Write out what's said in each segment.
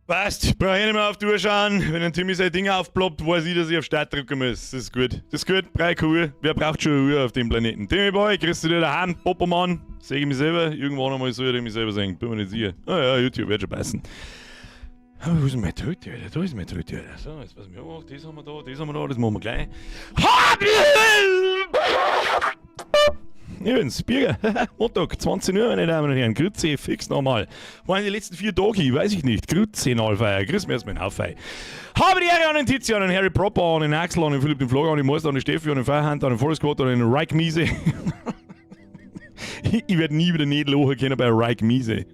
Passt, brauch ich nicht mehr auf die Uhr schauen. Wenn ein Timmy sein Ding aufploppt, weiß ich, dass ich auf Start drücken muss. Das ist gut. Das ist gut, brauch ich keine Uhr. Wer braucht schon eine Uhr auf dem Planeten? Timmy Boy, grüß dich daheim, Popomann. Seh ich mich selber. Irgendwann einmal soll ich mich selber sehen. Bin mir nicht sicher. Ah ja, YouTube wird schon passen. Aber wo ist denn meine Tröte, Alter? Da ist meine Tröte, Alter. So, jetzt was wir auch. Das haben wir da, das haben wir da, das machen wir gleich. Übrigens, Birger, Montag, 20 Uhr, meine Damen und Herren. Grüezi, fix nochmal. Waren die letzten 4 Tage, weiß ich nicht. Grüezi, Nalfeier. Grüß mir erstmal in Haufei. Habe die Ehre an den Tizian, an den Harry Proper, an den Axel, an den Philipp, den Florian, an den Meister, an den Steffi, an den Firehand, an den Forest Squad, an den Reich Miese. Ich werde nie wieder nicht lachen können bei Reich Miese.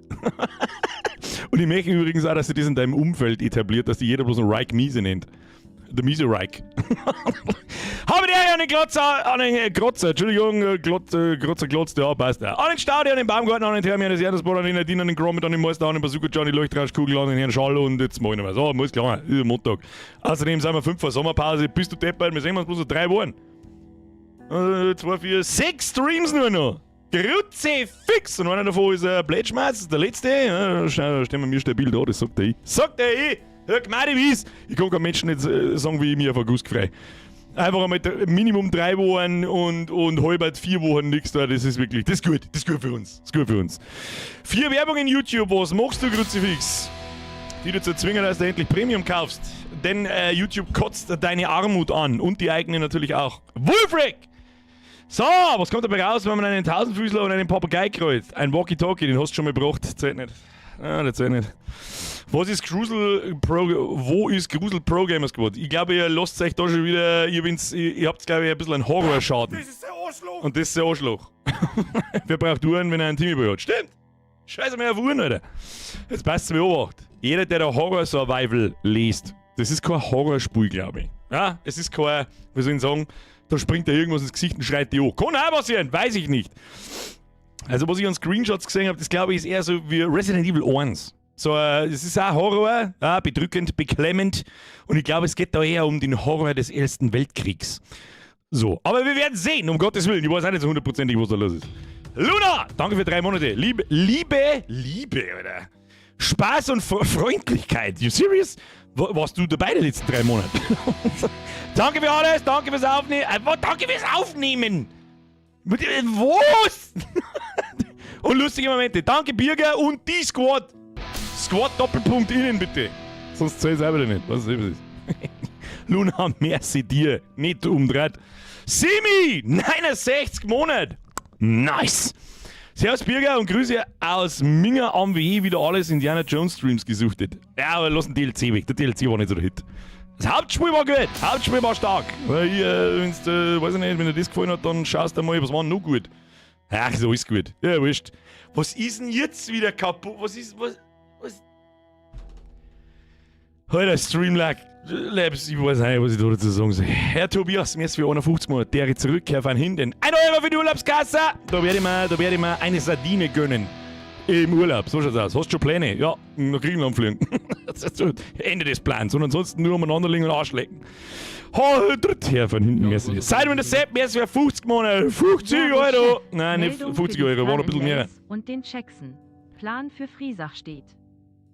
Und ich möchte übrigens auch, dass sich das in deinem Umfeld etabliert, dass dich jeder bloß einen Reich Miese nennt. Der miese Reich. Habe die Ehre an den Glotzer, an den Grotzer, Entschuldigung, Glotzer, Grotzer, Glotz, ja, passt. Ja. An den Staudi, an den Baumgarten, an den Thermi, an das Erdnussball, an den Nadine, an den Gromit, an den Meister, an den Bazooka Johnny, Leuchtrauschkugel, an den Herrn Schall und jetzt mach ich noch was. So, muss klar, ist Montag. Außerdem sind wir 5 vor Sommerpause, bist du deppert, wir sehen uns bloß noch 3 Wochen. 2, 4, 6 Streams nur noch. Kruzifix! Und einer davon ist ein Blödschmerz, das ist der letzte. Ja, da stehen wir mir stabil da, das sagt der ich. Sagt der ich! Ja, Gmade wie's! Ich kann keinem Menschen nicht sagen, wie ich mich auf August freu. Einfach einmal Minimum 3 Wochen und halbert 4 Wochen nix da, das ist wirklich, das ist gut, das ist gut für uns. Das ist gut für uns. 4 Werbung in YouTube, was machst du, Kruzifix? Die du zu zwingen, dass du endlich Premium kaufst. Denn YouTube kotzt deine Armut an und die eigene natürlich auch. Wulfric! So, was kommt dabei raus, wenn man einen Tausendfüßler und einen Papagei kreuzt? Ein Walkie-Talkie, den hast du schon mal gebracht. Zählt nicht. Ah, das zählt nicht. Was ist Grusel Pro, wo ist Grusel Pro Gamers geworden? Ich glaube, ihr lasst euch da schon wieder, ihr, wenn's, ihr, ihr habt, glaube ich, ein bisschen einen Horrorschaden. Das ist der Arschloch! Und das ist der Arschloch. Wer braucht Uhren, wenn er einen Timmy hat? Stimmt! Scheiße mir auf Uhren, Alter. Jetzt passt es mir Obacht. Jeder, der da Horror Survival liest, das ist kein Horrorspiel, glaube ich. Ja, es ist kein, wie soll ich sagen, da springt da irgendwas ins Gesicht und schreit die an. Kann auch passieren, weiß ich nicht. Also, was ich an Screenshots gesehen hab, das glaube ich ist eher so wie Resident Evil 1. So, es ist auch Horror, ja, bedrückend, beklemmend. Und ich glaube, es geht da eher um den Horror des Ersten Weltkriegs. So, aber wir werden sehen, um Gottes Willen. Ich weiß auch nicht so hundertprozentig, was da los ist. Luna, danke für 3 Monate. Liebe, Liebe, Liebe, Alter. Spaß und Freundlichkeit. You serious? Warst du dabei die letzten 3 Monate? Danke für alles, danke fürs Aufnehmen. Danke fürs Aufnehmen. Was? Und lustige Momente. Danke, Birger und die Squad. Squad Doppelpunkt innen, bitte. Sonst zähl ich selber nicht. Was ist das? Luna, merci dir. Nicht umdreht. Simi, 69 Monate. Nice. Servus Birger und Grüße aus Minga am WE, wieder alles Indiana Jones Streams gesuchtet. Ja, aber lass den DLC weg. Der DLC war nicht so der Hit. Das Hauptspiel war gut. Hauptspiel war stark. Weil ich wenn's, weiß ich nicht, wenn dir das gefallen hat, dann schaust du mal, was war denn noch gut. Ach, ist alles gut. Ja, wurscht. Was ist denn jetzt wieder kaputt? Was ist, was, was? Alter, Streamlag. Labs, ich weiß nicht, was ich da dazu sagen soll. Herr Tobias, mir ist für 51 Monate der zurück, Herr van Hinden. 1 Euro für die Urlaubskasse! Da werde ich mir, da werde ich mir eine Sardine gönnen. Im Urlaub, so schaut's aus. Hast du schon Pläne? Ja, nach Griechenland fliegen. Das ist so Ende des Plans. Und ansonsten nur umeinander liegen und Arsch lecken. Ha, dritt, Herr van Hinden, merci. Seit wir das Sepp, merci für 50 Monate. 50 Euro! Nein, nicht Meldung 50 für die Euro, war noch ein bisschen mehr. Scan und den Jackson. Plan für Friesach steht.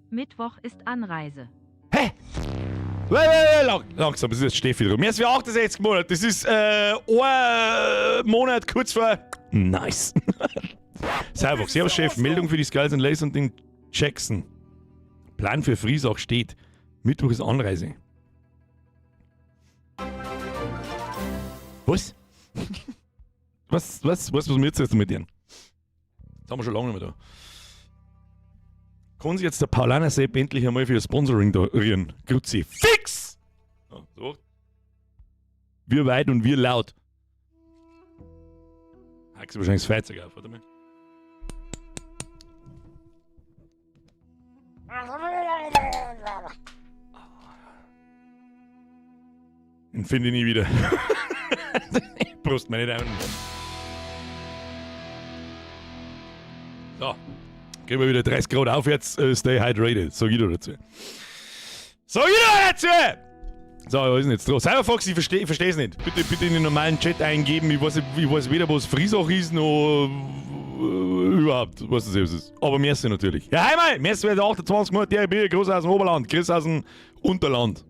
Mittwoch ist Anreise. Hä? Langsam, das ist jetzt Steffi drin. Mir ist für 68 Monate. Das ist ein Monat kurz vor. Nice. Servus, Servus Chef. Meldung für die Skulls and Lace und den Jackson. Plan für Friesach steht. Mittwoch ist Anreise. Was? Was wir jetzt mit dir? Das haben wir schon lange nicht mehr da. Kann sich jetzt der Paulaner Sepp endlich einmal für Sponsoring da rühren? Grüezi. Fix! Ja, so. Wir weit und wir laut. Hackst du wahrscheinlich das Feuerzeug auf, warte mal. Den finde ich nie wieder. Prost, meine Damen und Herren. So. Gehen wir wieder 30 Grad aufwärts, stay hydrated, sag ich da dazu. Sag ich da dazu! So, was ist denn jetzt dran? Cyberfox, ich versteh's nicht. Bitte, bitte in den normalen Chat eingeben. Ich weiß weder, was Friesach ist, noch Überhaupt, weißt du, was es ist. Aber merci natürlich. Ja, heimal! Merci für die 28 Monate, der Bier, Gruß aus dem Oberland, Grüß aus dem Unterland.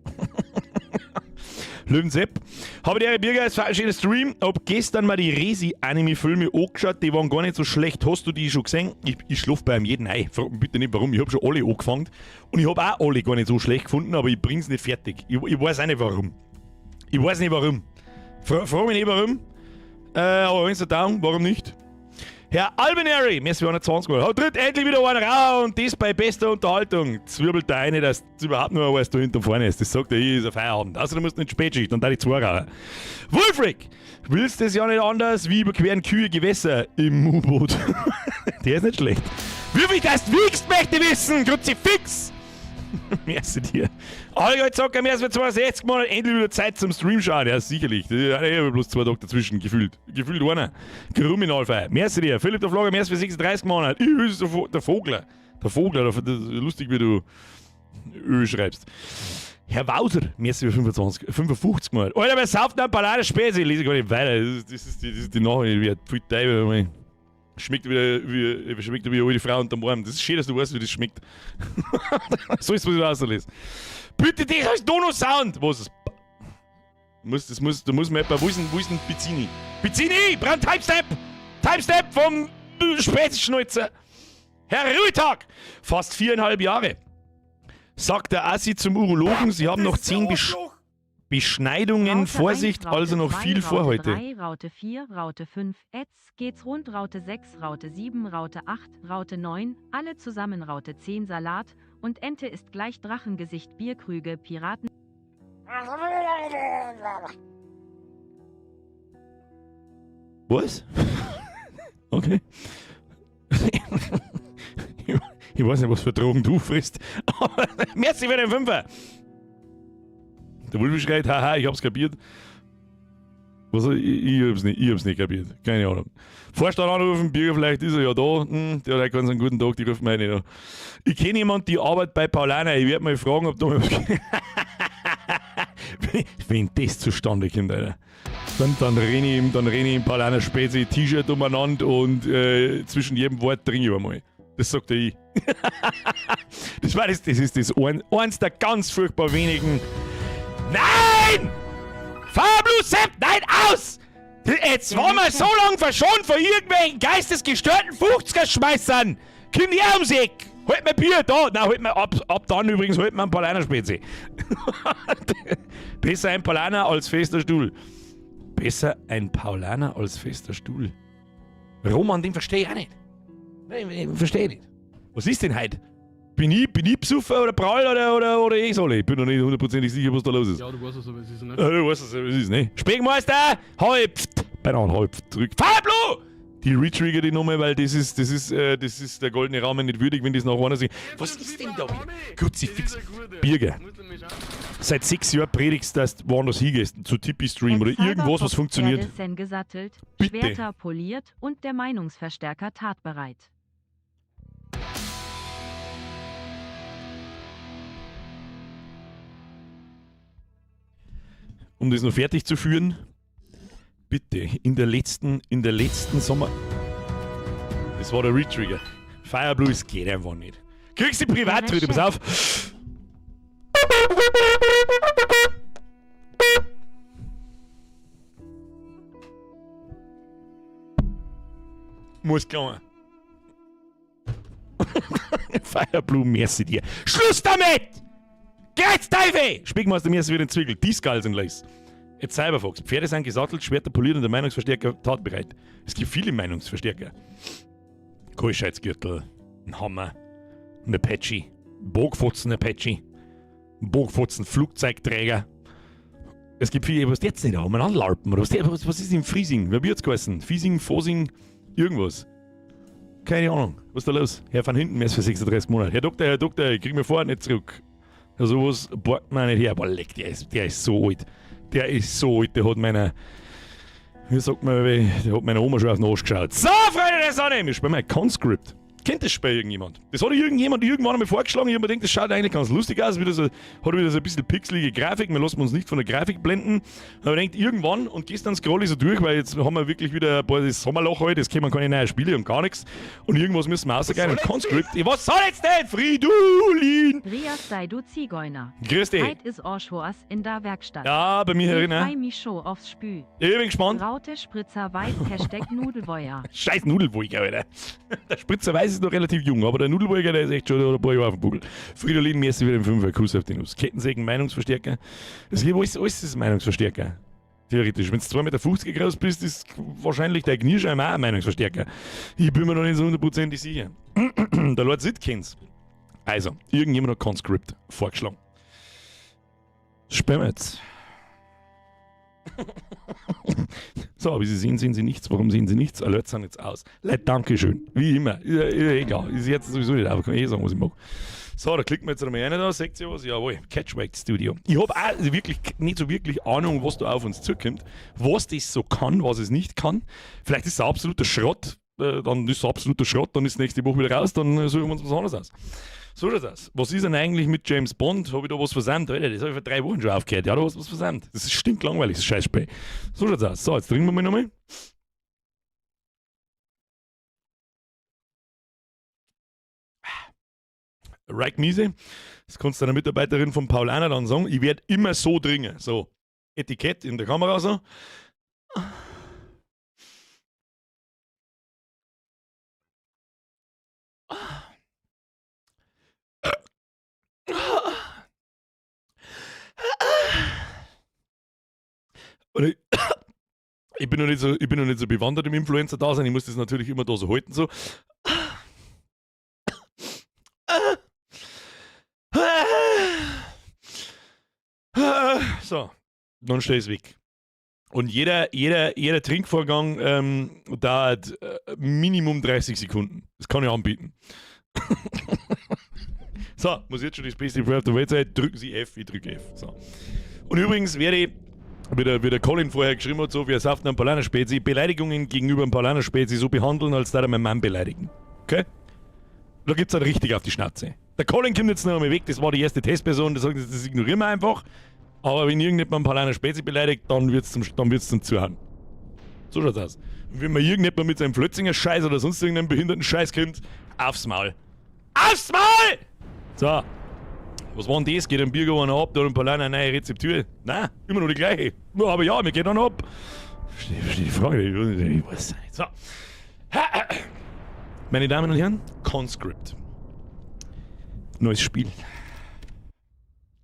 Löwensepp. Habe die Ehre, Birger, es war ein schöner Stream. Hab gestern mal die Resi-Anime-Filme angeschaut, die waren gar nicht so schlecht. Hast du die schon gesehen? Ich schlaf bei einem jeden ein. Frag mich bitte nicht warum. Ich hab schon alle angefangen. Und ich hab auch alle gar nicht so schlecht gefunden, aber ich bring's nicht fertig. Ich weiß auch nicht warum. Ich weiß nicht warum. Frag mich nicht warum. Aber wenn's der Down, warum nicht? Herr Albinary, merci für 120 Mal. Hat tritt endlich wieder einer raus und das bei bester Unterhaltung. Zwirbelt der eine, dass du überhaupt nur weißt, du hinten vorne ist. Das sagt er, hier ist ein Feierabend. Außer du musst nicht Spätschicht und da die zwei rauchen. Wulfric, willst das ja nicht anders, wie überqueren Kühe Gewässer im U-Boot. Der ist nicht schlecht. Wie viel das wiegst, möchte ich wissen! Kruzifix! Merci dir. Allgäu Zocker, mehr als für 62 Monate, endlich wieder Zeit zum Stream schauen. Ja, sicherlich. Das ist ja bloß 2 Tage dazwischen, gefühlt. Gefühlt einer. Kriminalfeier. Merci dir. Philipp der Flogger, mehr als für 36 Monate. Ich will der Vogler. Der Vogler, der, lustig, wie du Ö schreibst. Herr Wauser, merci für 55 Monate. Alter, wer sauft denn ein paar Leute Spezi? Ich lese gar nicht weiter. Das ist die Nachricht. Wie viel Teufel. Schmeckt wie alte Frau unterm Arm. Das ist schön, dass du weißt, wie das schmeckt. So ist es, was ich rauslese. Bitte dich als Dono-Sound! Was ist das? Da muss man etwa, wo ist denn Pizzini? Pizzini! Brand Timestamp! Timestamp vom Spätschneuzer! Herr Ruhetag! Fast 4,5 Jahre. Sagt der Assi zum Urologen, sie haben noch 10 Beschneidungen, Raute Vorsicht, 1, Raute also noch 2, viel vor Raute heute. 3, Raute 4, Raute 5, Ätz, geht's rund, Raute 6, Raute 7, Raute 8, Raute 9, alle zusammen Raute 10 Salat und Ente ist gleich Drachengesicht, Bierkrüge, Piraten. Was? Okay. Ich weiß nicht, was für Drogen du frisst. Aber merci für den Fünfer. Der Wolfi schreit, haha, ich hab's kapiert. Was, ich hab's nicht kapiert. Keine Ahnung. Vorstand anrufen, Birger, vielleicht ist er ja da. Der hat heute ganz einen guten Tag, die rufen mich nicht an. Ich kenne jemanden, die arbeitet bei Paulaner. Ich werd mal fragen, ob da mal was geht. Wenn das zustande kommt, Alter. Dann renne ich ihm, dann renne ich im Paulaner Spezi T-Shirt umeinander und zwischen jedem Wort trinke ich einmal. Das sagt er ich. Das war das, das ist das ein, eins der ganz furchtbar wenigen. Nein! Fablu Sepp, nein, aus! Jetzt waren wir so lange verschont von irgendwelchen geistesgestörten 50er-Schmeißern! Komm her ums Eck! Halt mir Bier da! Nein, halt mir ab, ab dann übrigens, halt mir ein Paulaner Spezi. Besser ein Paulaner als fester Stuhl. Besser ein Paulaner als fester Stuhl. Roman, den verstehe ich auch nicht. Nein, den verstehe ich nicht. Was ist denn heute? Bin ich besoffen oder prall oder eh soll ich? Ich bin noch nicht hundertprozentig sicher, was da los ist. Ja, du weißt es, was es ist, ne? Ja, du weißt es, was es ist, ne? Speckmeister! Halb! Beinahe halb zurück. Fablo! Die retrigger die Nummer, weil das ist der goldene Rahmen nicht würdig, wenn das nach einer sieht. Was ist denn da wieder? Kruzifix. Birger. Seit 6 Jahren predigst du, dass du woanders hingehst, zu Tipeeestream oder Cyberfox irgendwas, was funktioniert. Pferde sind gesattelt, Bitte. Schwerter poliert und der Meinungsverstärker tatbereit. Um das noch fertig zu führen, bitte, in der letzten Sommer... Das war der Retrigger. Fireblue, es geht einfach nicht. Kriegst du die Privattröte, pass auf! Muss klar. Fireblue, merci dir. Schluss damit! Geht's, Teufel! Spickmeister, mir ist wieder ein Zwickel. Die Skulls sind leis. Jetzt Cyberfox. Pferde sind gesattelt, Schwerter poliert und der Meinungsverstärker tatbereit. Es gibt viele Meinungsverstärker. Keuschheitsgürtel, ein Hammer, ein Apache, Bogfotzen Apache, Bogfotzen Flugzeugträger. Es gibt viele, was jetzt nicht da, umeinander larpen. Oder was ist in Friesing? Wer wird's geheißen? Fiesing, Fosing, irgendwas. Keine Ahnung. Was ist da los? Herr van hinten, mehr als für 36 Monate. Herr Doktor, Herr Doktor, ich krieg mir vorher nicht zurück. Ja, sowas borgt man nicht her. Boah, leck, der ist so alt. Der ist so alt, der hat meiner, wie sagt man, der hat meiner Oma schon auf den Arsch geschaut. So, Freunde der Sonne, wir spielen mal Conscript. Kennt das Spiel irgendjemand? Das hat irgendjemand irgendwann einmal vorgeschlagen. Ich hab mir gedacht, das schaut eigentlich ganz lustig aus. Wieder so, hat wieder so ein bisschen pixelige Grafik. Wir lassen uns nicht von der Grafik blenden. Aber ich denkt, irgendwann, und gestern scroll ich so durch, weil jetzt haben wir wirklich wieder ein paar das Sommerloch heute, es kommen keine neuen Spiele und gar nichts. Und irgendwas müssen wir rausgehen. Und Conscript. Was soll jetzt denn? Fridolin! Rias sei du Zigeuner. Grüß dich. Heit is Orschhoas in der Werkstatt. Ja, bei mir Ich herin. freu mich schon aufs Spü. Ich bin gespannt. Raute Spritzer Weiß Hashtag Nudelwoyer. Scheiß Nudelwolker, Alter. Der Spritzer Weiß ist noch relativ jung, aber der Nudelwolker, der ist echt schon ein paar Jahre auf dem Buckel. Fridolin, merci für den Fünfer, Kuss auf die Nuss. Kettensägen, Meinungsverstärker. Es gibt alles, alles ist Meinungsverstärker. Theoretisch. Wenn du 2,50 Meter groß bist, ist wahrscheinlich dein Kniescheiben auch ein Meinungsverstärker. Ich bin mir noch nicht so hundertprozentig sicher. Der Lord Sid kennt's. Also, irgendjemand hat Conscript vorgeschlagen. Spielen wir jetzt. So, wie Sie sehen, sehen Sie nichts. Warum sehen Sie nichts? Alert sind jetzt aus. Leute, Dankeschön. Wie immer. Ist ja, eh egal. Ist jetzt sowieso nicht auf. Kann ich eh sagen, was ich mag. So, da klicken wir jetzt einmal rein da. Seht ihr was? Jawohl. Catchweight Studio. Ich habe auch wirklich nicht so wirklich Ahnung, was da auf uns zukommt. Was das so kann, was es nicht kann. Vielleicht ist es absoluter Schrott. Dann ist es absoluter Schrott. Dann ist nächste Woche wieder raus. Dann suchen wir uns was anderes aus. So schaut's aus. Was ist denn eigentlich mit James Bond? Habe ich da was versäumt? Alter, das habe ich vor 3 Wochen schon aufgehört. Ja, da hast du was versäumt. Das ist stinklangweilig, das Scheißspiel. So schaut's aus. So, jetzt trinken wir mal nochmal. Raik Miese, das kannst du deiner Mitarbeiterin von Paulaner dann sagen. Ich werde immer so trinken. So, Etikett in der Kamera so. Oder ich bin noch nicht so, ich bin noch nicht so bewandert im Influencer-Dasein. Ich muss das natürlich immer da so halten. So. So, dann steh ich's weg. Und jeder Trinkvorgang dauert Minimum 30 Sekunden. Das kann ich anbieten. So, muss jetzt schon das beste Prayer auf der Welt sein. Drücken Sie F, ich drücke F. So. Und übrigens werde ich, wie der Colin vorher geschrieben hat, so, wir saufen einen Paulaner Spezi, Beleidigungen gegenüber einem Paulaner Spezi so behandeln, als würde er meinen Mann beleidigen. Okay? Da gibt's dann richtig auf die Schnauze. Der Colin kommt jetzt noch einmal weg, das war die erste Testperson, der sagt, das ignorieren wir einfach. Aber wenn irgendjemand einen Paulaner Spezi beleidigt, dann wird's zum Zuhören. So schaut's aus. Und wenn man irgendjemand mit seinem Flötzinger Scheiß oder sonst irgendeinem behinderten Scheiß kommt, aufs Maul. Aufs Maul! So. Was war denn das? Geht ein Bier einer ab, da hat ein Paulaner eine neue Rezeptur? Nein, immer noch die gleiche. Ja, aber ja, mir geht einer ab. Verstehe die Frage, ich weiß nicht. So. Meine Damen und Herren, Conscript. Neues Spiel.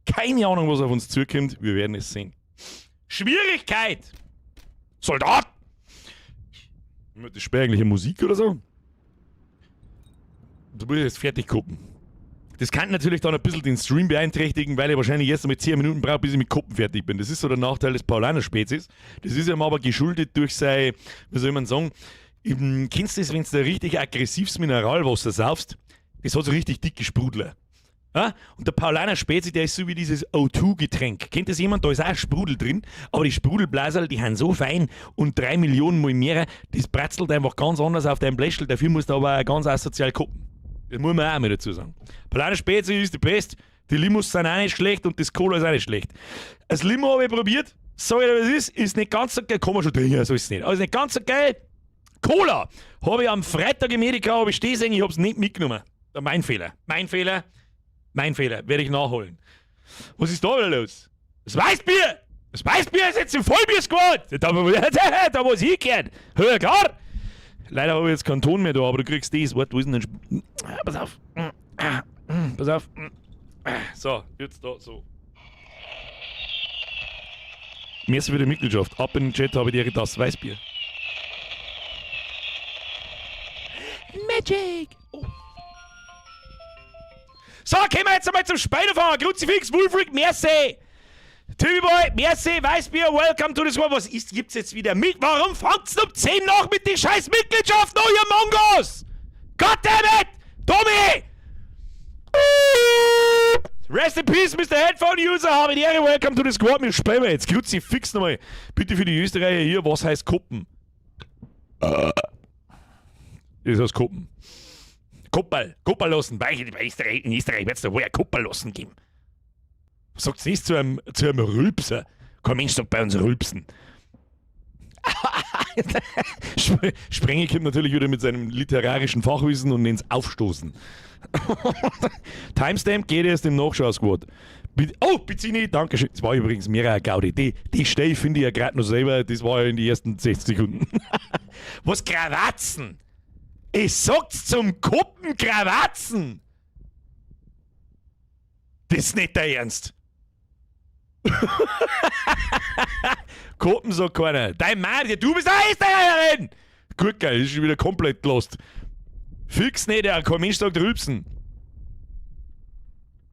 Keine Ahnung, was auf uns zukommt. Wir werden es sehen. Schwierigkeit! Soldat! Das Spiel eigentlich eine Musik oder so? Du musst jetzt fertig gucken. Das kann natürlich dann ein bisschen den Stream beeinträchtigen, weil ich wahrscheinlich erst einmal 10 Minuten brauche, bis ich mit Koppen fertig bin. Das ist so der Nachteil des Paulaner-Spezies. Das ist ihm aber geschuldet durch sein, wie soll man sagen, eben, kennst du das, wenn du da richtig aggressives Mineralwasser saufst? Das hat so richtig dicke Sprudler. Ja? Und der Paulaner Spezi, der ist so wie dieses O2-Getränk. Kennt das jemand? Da ist auch ein Sprudel drin, aber die Sprudelblaserl, die sind so fein und 3 Millionen mal mehr, das bratzelt einfach ganz anders auf deinem Bläschel. Dafür musst du aber auch ganz asozial koppen. Das muss man auch mal dazu sagen. Paulaner Spezi ist die Best, die Limos sind auch nicht schlecht und das Cola ist auch nicht schlecht. Das Limo habe ich probiert, sag ich dir, was es ist, ist nicht ganz so geil, kann man schon trinken, so ist es nicht. Aber ist nicht ganz so geil. Cola habe ich am Freitag im Edeka, hab ich stehen sehen, ich hab's nicht mitgenommen. Mein Fehler, mein Fehler, mein Fehler, werde ich nachholen. Was ist da wieder los? Das Weißbier! Das Weißbier ist jetzt im Vollbier-Squad! Da wo es hingehört! Hör klar! Leider habe ich jetzt keinen Ton mehr da, aber du kriegst das. Warte, wo ist denn dein Pass auf. Pass auf. So, jetzt da, so. Merci für die Mitgliedschaft. Ab in den Chat habe ich dir das Weißbier. Magic! Oh. So, kommen wir jetzt einmal zum Spiderfahren. Kruzifix, Wolfric, merci! Timmy Boy, merci, Weißbier, welcome to the squad. Was ist, gibt's jetzt wieder mit? Warum fangt's um 10 nach mit den scheiß Mitgliedschaften, oh ihr Mongos? Goddammit! Tommy! Rest in peace, Mr. Headphone User, habe die Ehre, welcome to the squad. Wir spielen wir jetzt. Kruzifix nochmal. Bitte für die Österreicher hier, was heißt Koppen? Das heißt Koppen. Kopperl, Kopperl lassen. Bei Österreich, in Österreich wird es da wohl ein Kopperl lassen geben. Was sagt das zu einem Rülpser? Kein Mensch sagt bei uns Rülpsen. Sprenge kommt natürlich wieder mit seinem literarischen Fachwissen und nennt's Aufstoßen. Timestamp geht erst im Nachschau-Squad. Oh, Pizzini, danke schön. Das war übrigens mehr Gaudi. Die Stelle finde ich ja gerade noch selber, das war ja in die ersten 60 Sekunden. Was, Krawatzen? Ich sag's zum Kuppen Krawatzen! Das ist nicht der Ernst. Koppen sagt keiner. Dein Mann, ja, du bist eine Österreicherin! Gut, geil, ist schon wieder komplett lost. Fix nicht, der kein Mensch sagt Rülpsen.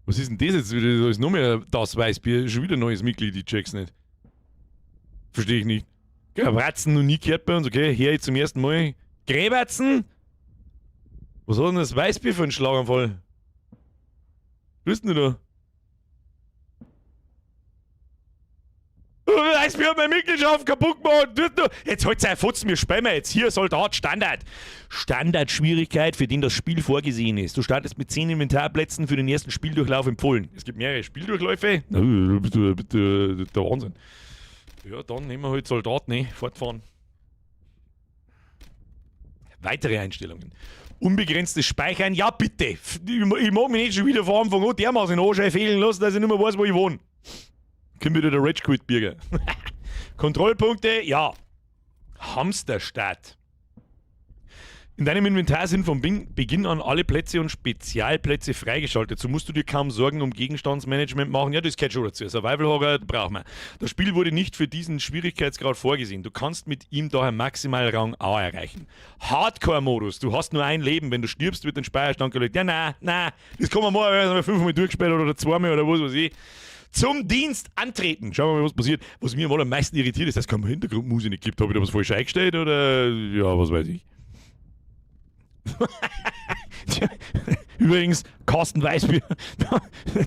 Was ist denn das jetzt wieder? Da ist noch mehr das Weißbier. Schon wieder ein neues Mitglied, ich check's nicht. Verstehe ich nicht. Krawatzen noch nie gehört bei uns, okay? Her ich zum ersten Mal. Gräberzen? Was hat denn das Weißbier für einen Schlaganfall? Was ist denn da? Weißbier hat meine Mitgliedschaft kaputt gemacht. Jetzt halt sein Fotzen, wir spielen jetzt. Hier, Soldat, Standard. Standardschwierigkeit, für den das Spiel vorgesehen ist. Du startest mit 10 Inventarplätzen für den ersten Spieldurchlauf empfohlen. Es gibt mehrere Spieldurchläufe. Na, bitte, bitte, der Wahnsinn. Ja, dann nehmen wir halt Soldat, ne? Fortfahren. Weitere Einstellungen. Unbegrenztes Speichern, ja bitte. Ich mag mich nicht schon wieder von Anfang an dermaßen in Arsch fehlen lassen, dass ich nicht mehr weiß, wo ich wohne. Kommt wieder der Rage Quit Birger. Kontrollpunkte, ja. Hamsterstart. In deinem Inventar sind von Beginn an alle Plätze und Spezialplätze freigeschaltet. So musst du dir kaum Sorgen um Gegenstandsmanagement machen. Ja, das gehört schon dazu. Survival Horror brauchen wir. Das Spiel wurde nicht für diesen Schwierigkeitsgrad vorgesehen. Du kannst mit ihm daher maximal Rang A erreichen. Hardcore-Modus. Du hast nur ein Leben. Wenn du stirbst, wird dein Speicherstand gelöscht. Ja, nein, nein. Das kann man mal, wenn man fünfmal durchgespielt oder zweimal oder was weiß ich. Zum Dienst antreten. Schauen wir mal, was passiert. Was mir am meisten irritiert ist, dass es keine Hintergrundmusik nicht gibt. Habe ich da was falsch eingestellt oder ja, was weiß ich. Übrigens, Kasten Weißbier.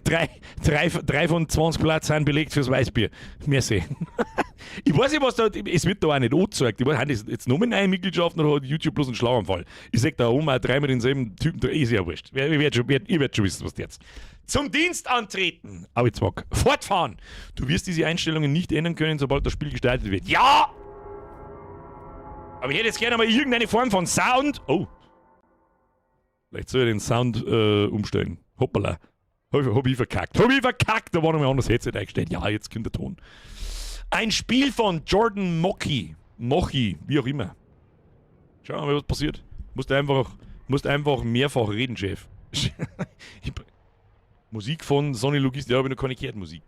Drei von 20 Platz sind belegt fürs Weißbier. Merci. Ich weiß nicht, was da. Es wird da auch nicht angezeigt. Ich weiß, haben das jetzt noch mit neuen Mitgliedschaften oder hat YouTube bloß einen Schlaganfall? Ich seh da oben auch dreimal denselben Typen, da ist ja wurscht. Ich werd schon wissen, was der jetzt. Zum Dienst antreten! Aber jetzt mag. Fortfahren! Du wirst diese Einstellungen nicht ändern können, sobald das Spiel gestartet wird. Ja! Aber ich hätte jetzt gerne mal irgendeine Form von Sound. Oh. Vielleicht soll ich den Sound umstellen. Hoppala. Hab ich verkackt. Hab ich verkackt! Da war noch mal ein anderes Headset eingestellt. Ja, jetzt kommt der Ton. Ein Spiel von Jordan Mochi. Mochi, wie auch immer. Schauen wir mal, was passiert. Musst einfach mehrfach reden, Chef. Musik von Sonny Logist. Ja, hab ich noch keine gehört, Musik.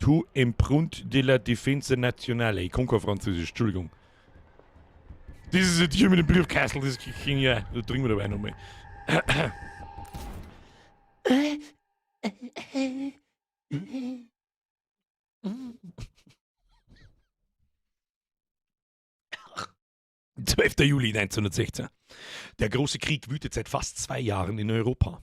Tu emprunte de la Défense Nationale. Ich kann kein Französisch, Entschuldigung. Das ist jetzt hier mit dem Briefkastel, das ging ja. Da trinken wir dabei nochmal. 12. Juli 1916. Der große Krieg wütet seit fast 2 Jahren in Europa.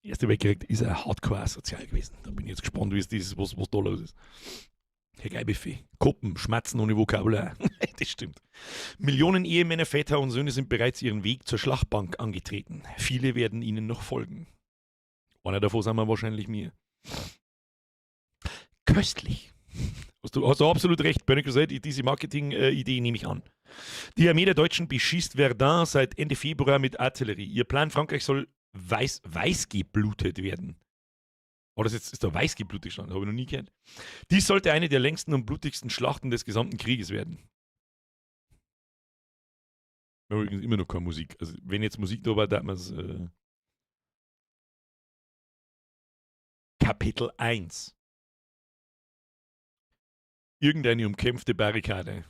Der Erste Weltkrieg ist ein Hardcore-asozial gewesen. Da bin ich jetzt gespannt, wie es dieses, was da los ist. Herr Geilbuffet. Koppen, Schmatzen ohne Vokabular. Das stimmt. Millionen Ehemänner, Väter und Söhne sind bereits ihren Weg zur Schlachtbank angetreten. Viele werden ihnen noch folgen. Einer davon sind wir wahrscheinlich mir. Köstlich. Hast du absolut recht, Burning Crusade, diese Marketing-Idee nehme ich an. Die Armee der Deutschen beschießt Verdun seit Ende Februar mit Artillerie. Ihr Plan, Frankreich soll weiß geblutet werden. Oh, das ist da weiß geblutet gestanden, habe ich noch nie gehört. Dies sollte eine der längsten und blutigsten Schlachten des gesamten Krieges werden. Wir haben übrigens immer noch keine Musik. Also, wenn jetzt Musik da war, da hat man's, Kapitel 1. Irgendeine umkämpfte Barrikade.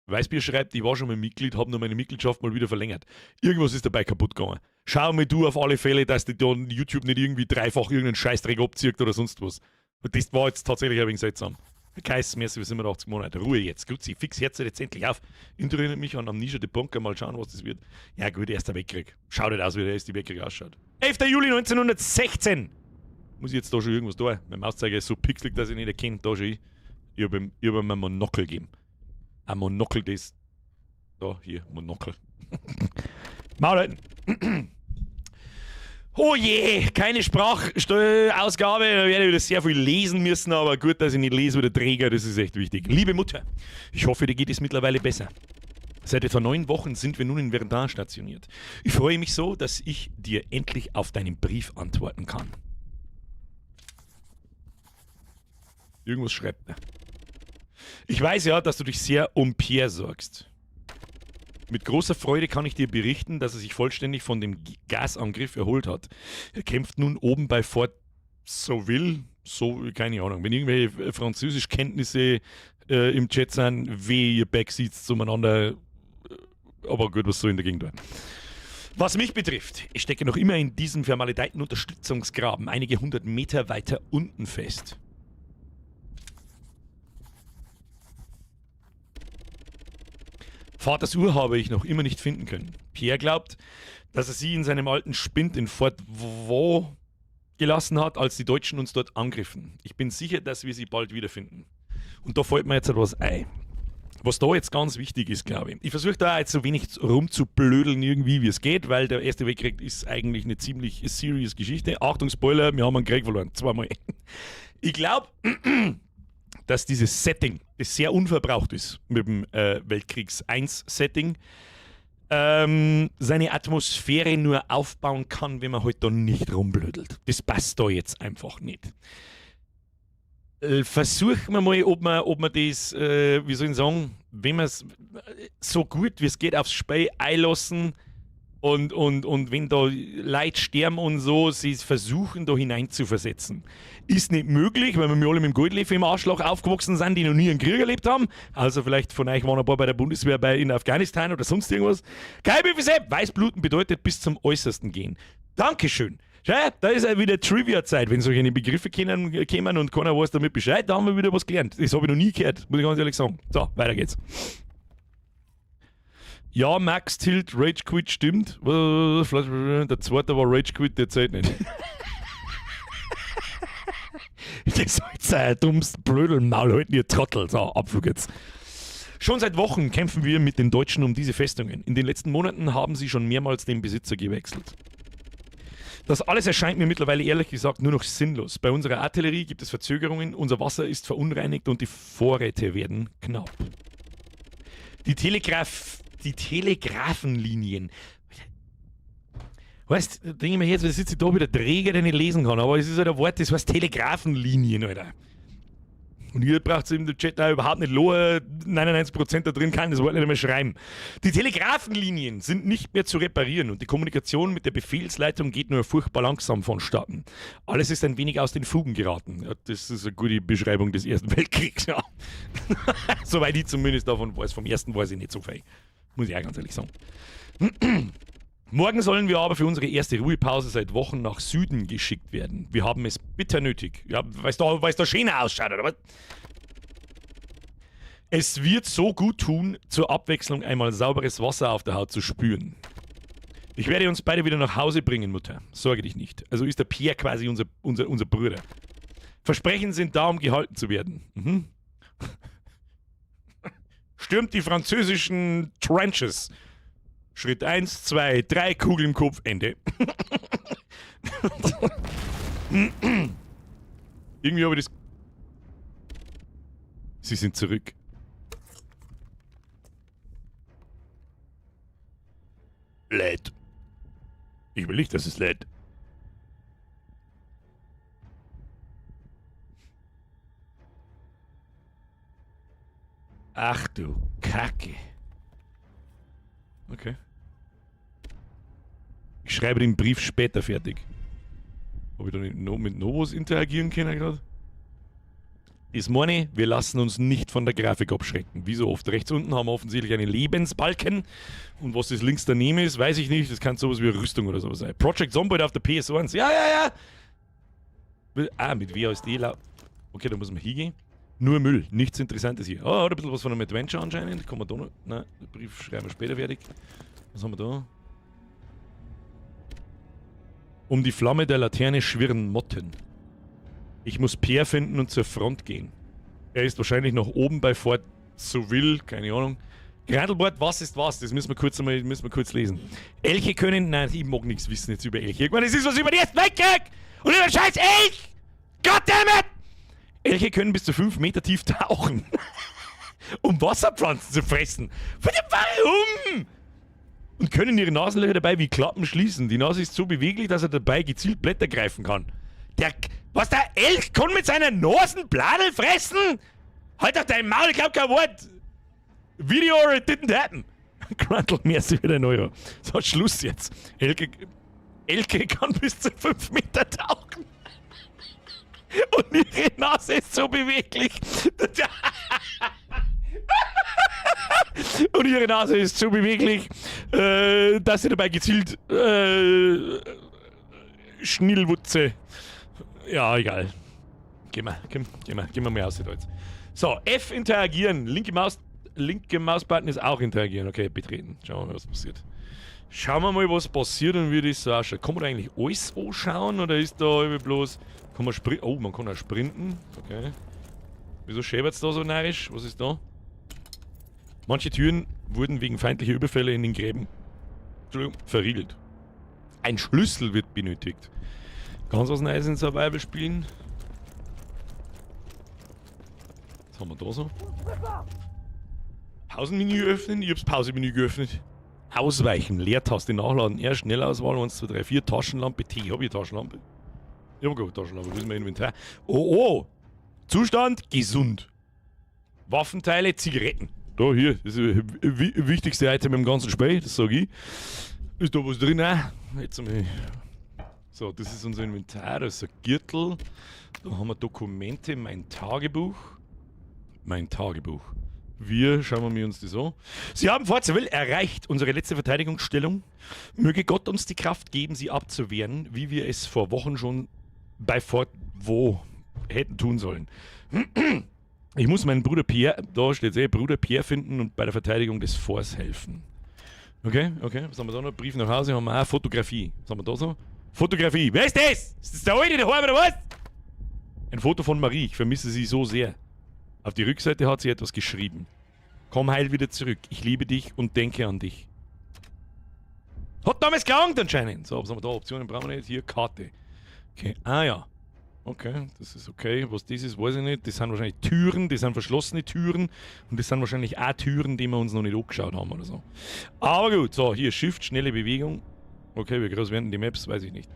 Weißbier schreibt, ich war schon mal Mitglied, hab nur meine Mitgliedschaft mal wieder verlängert. Irgendwas ist dabei kaputt gegangen. Schau mal du auf alle Fälle, dass dich da YouTube nicht irgendwie dreifach irgendeinen Scheißdreck abzieht oder sonst was. Und das war jetzt tatsächlich ein wenig seltsam. Kaiss, merci für 87 Monate. Ruhe jetzt. Grüezi, fix, Herz jetzt endlich auf. Erinnert mich an Amnesia the Bunker. Mal schauen, was das wird. Ja gut, erster Weltkrieg. Schaut nicht aus, wie der erste Weltkrieg ausschaut. 11. Juli 1916. Muss ich jetzt da schon irgendwas da? Mein Mauszeiger ist so pixelig, dass ich nicht erkenne. Da schon ich. Ich habe ihm, ich hab ihm ein Monokel gegeben. Ein Monokel, das. Da, hier, Monokel. Maul halten. Oh je, keine Sprachausgabe. Da werde ich wieder sehr viel lesen müssen, aber gut, dass ich nicht lese wie der Träger, das ist echt wichtig. Liebe Mutter, ich hoffe, dir geht es mittlerweile besser. Seit etwa 9 Wochen sind wir nun in Verdun stationiert. Ich freue mich so, dass ich dir endlich auf deinen Brief antworten kann. Irgendwas schreibt er. Ich weiß ja, dass du dich sehr um Pierre sorgst. Mit großer Freude kann ich dir berichten, dass er sich vollständig von dem Gasangriff erholt hat. Er kämpft nun oben bei Fort Sauville, so, keine Ahnung. Wenn irgendwelche Französischkenntnisse im Chat sind, weh, ihr Backseats zueinander. Aber gut, was so in der Gegend war. Was mich betrifft, ich stecke noch immer in diesem vermaledeiten Unterstützungsgraben einige hundert Meter weiter unten fest. Vaters Uhr habe ich noch immer nicht finden können. Pierre glaubt, dass er sie in seinem alten Spind in Fort Vaux gelassen hat, als die Deutschen uns dort angriffen. Ich bin sicher, dass wir sie bald wiederfinden. Und da fällt mir jetzt etwas ein. Was da jetzt ganz wichtig ist, glaube ich. Ich versuche da jetzt so wenig rumzublödeln irgendwie, wie es geht, weil der Erste Weltkrieg ist eigentlich eine ziemlich serious Geschichte. Achtung, Spoiler, wir haben einen Krieg verloren. Zweimal. Ich glaube, dass dieses Setting, das sehr unverbraucht ist mit dem Weltkriegs 1 Setting, seine Atmosphäre nur aufbauen kann, wenn man halt da nicht rumblödelt. Das passt da jetzt einfach nicht. Versuchen wir mal, ob man das, wie soll ich sagen, wenn wir es so gut wie es geht aufs Spiel einlassen und wenn da Leute sterben und so, sie versuchen da hineinzuversetzen. Ist nicht möglich, weil wir alle mit dem Goldlöffel im Arschloch aufgewachsen sind, die noch nie einen Krieg erlebt haben. Also vielleicht von euch waren ein paar bei der Bundeswehr bei, in Afghanistan oder sonst irgendwas. Kein Sepp, Weißbluten bedeutet bis zum Äußersten gehen. Dankeschön. Schau, da ist ja wieder Trivia-Zeit. Wenn solche Begriffe kennen, kämen und keiner weiß damit Bescheid, da haben wir wieder was gelernt. Das habe ich noch nie gehört, muss ich ganz ehrlich sagen. So, weiter geht's. Ja, Max Tilt, Rage Quit stimmt. Der zweite war Rage Quit, der zählt nicht. Das ist ein dummes Blödelmaul halten, ihr Trottel. So, Abflug jetzt. Schon seit Wochen kämpfen wir mit den Deutschen um diese Festungen. In den letzten Monaten haben sie schon mehrmals den Besitzer gewechselt. Das alles erscheint mir mittlerweile ehrlich gesagt nur noch sinnlos. Bei unserer Artillerie gibt es Verzögerungen, unser Wasser ist verunreinigt und die Vorräte werden knapp. Die Telegrafenlinien. Weißt du, denke ich mir jetzt, sitze ich da wieder Träger, der nicht lesen kann, aber es ist halt ein Wort, das heißt Telegrafenlinien, Alter. Und ihr braucht im Chat da überhaupt nicht lohen, 99% da drin kann das Wort nicht einmal schreiben. Die Telegrafenlinien sind nicht mehr zu reparieren und die Kommunikation mit der Befehlsleitung geht nur furchtbar langsam vonstatten. Alles ist ein wenig aus den Fugen geraten. Ja, das ist eine gute Beschreibung des Ersten Weltkriegs, ja. Soweit ich zumindest davon weiß, vom Ersten weiß ich nicht so viel. Muss ich auch ganz ehrlich sagen. Morgen sollen wir aber für unsere erste Ruhepause seit Wochen nach Süden geschickt werden. Wir haben es bitter nötig. Ja, weil es da, weil's da schöner ausschaut, oder was? Es wird so gut tun, zur Abwechslung einmal sauberes Wasser auf der Haut zu spüren. Ich werde uns beide wieder nach Hause bringen, Mutter. Sorge dich nicht. Also ist der Pierre quasi unser Bruder. Versprechen sind da, um gehalten zu werden. Stürmt die französischen Trenches. Schritt 1, 2, 3, Kugel im Kopf, Ende. Irgendwie habe ich das. Sie sind zurück. Lädt. Ich will nicht, dass es lädt. Ach du Kacke. Okay. Ich schreibe den Brief später fertig. Habe ich da nicht no mit Novos interagieren können gerade? Das meine ich, wir lassen uns nicht von der Grafik abschrecken. Wie so oft. Rechts unten haben wir offensichtlich einen Lebensbalken. Und was das links daneben ist, weiß ich nicht. Das kann sowas wie Rüstung oder sowas sein. Project Zomboid auf der PS1. Ja. Ah, mit WASD. Okay, da muss man hingehen. Nur Müll, nichts Interessantes hier. Oh, hat ein bisschen was von einem Adventure anscheinend. Kann man da noch. Nein, den Brief schreiben wir später fertig. Was haben wir da? Um die Flamme der Laterne schwirren Motten. Ich muss Pierre finden und zur Front gehen. Er ist wahrscheinlich noch oben bei Fort Souville, keine Ahnung. Grandelbord, was ist was? Das müssen wir kurz einmal, müssen wir kurz lesen. Elche können. Nein, ich mag nichts wissen jetzt über Elche. Ich meine, es ist was über die ersten Weltkrieg! Und über den scheiß Elch! Goddammit! Elche können bis zu 5 Meter tief tauchen, um Wasserpflanzen zu fressen. Warum? Und können ihre Nasenlöcher dabei wie Klappen schließen. Die Nase ist so beweglich, dass er dabei gezielt Blätter greifen kann. Der, was, der Elch kann mit seiner Nasenbladel fressen? Halt doch dein Maul, ich glaub kein Wort! Video or it didn't happen. Grundl, merci für den Euro. So, Schluss jetzt. Elke, Elke kann bis zu 5 Meter tauchen. Und ihre Nase ist so beweglich. Und ihre Nase ist so beweglich, dass sie dabei gezielt Schnillwutze. Ja, egal. Gehen wir, komm, gehen wir mal aus da jetzt. So, F interagieren. Linke Mausbutton ist auch interagieren. Okay, betreten. Schauen wir mal, was passiert. Schauen wir mal, was passiert und wie das so ausschaut. Kann man da eigentlich alles anschauen oder ist da irgendwie bloß. Kann man sprinten? Oh, man kann auch sprinten. Okay. Wieso schäbert es da so narrisch? Was ist da? Manche Türen wurden wegen feindlicher Überfälle in den Gräben, Entschuldigung, verriegelt. Ein Schlüssel wird benötigt. Ganz was Neues in Survival spielen. Was haben wir da so? Pausenmenü öffnen. Ich hab's Pausenmenü geöffnet. Ausweichen, Leertaste nachladen, R, Schnellauswahl, 1, 2, 3, 4, Taschenlampe, T. Hab ich Taschenlampe? Ich hab gar Taschenlampe. Wo ist mein Inventar? Oh, oh! Zustand, gesund. Waffenteile, Zigaretten. Da, hier, das ist das wichtigste Item im ganzen Spiel, das sag ich. Ist da was drin? Auch? Jetzt einmal. So, das ist unser Inventar, das ist ein Gürtel. Da haben wir Dokumente, mein Tagebuch. Mein Tagebuch. Wir schauen wir uns das an. Sie haben Fort Seville erreicht, unsere letzte Verteidigungsstellung. Möge Gott uns die Kraft geben, sie abzuwehren, wie wir es vor Wochen schon bei Fort Wo hätten tun sollen. Ich muss meinen Bruder Pierre, da steht eh, Bruder Pierre finden und bei der Verteidigung des Forts helfen. Okay, okay, was haben wir da noch? Brief nach Hause haben wir auch. Fotografie. Was haben wir da so? Fotografie. Wer ist das? Ist das der Alte daheim oder was? Ein Foto von Marie. Ich vermisse sie so sehr. Auf die Rückseite hat sie etwas geschrieben. Komm heil wieder zurück. Ich liebe dich und denke an dich. Hat damals gelangt anscheinend. So, was haben wir da? Optionen brauchen wir nicht. Hier, Karte. Okay, ah ja. Okay, das ist okay. Was das ist, weiß ich nicht. Das sind wahrscheinlich Türen, das sind verschlossene Türen. Und das sind wahrscheinlich auch Türen, die wir uns noch nicht angeschaut haben oder so. Aber gut, so, hier Shift, schnelle Bewegung. Okay, wie groß werden die Maps, weiß ich nicht.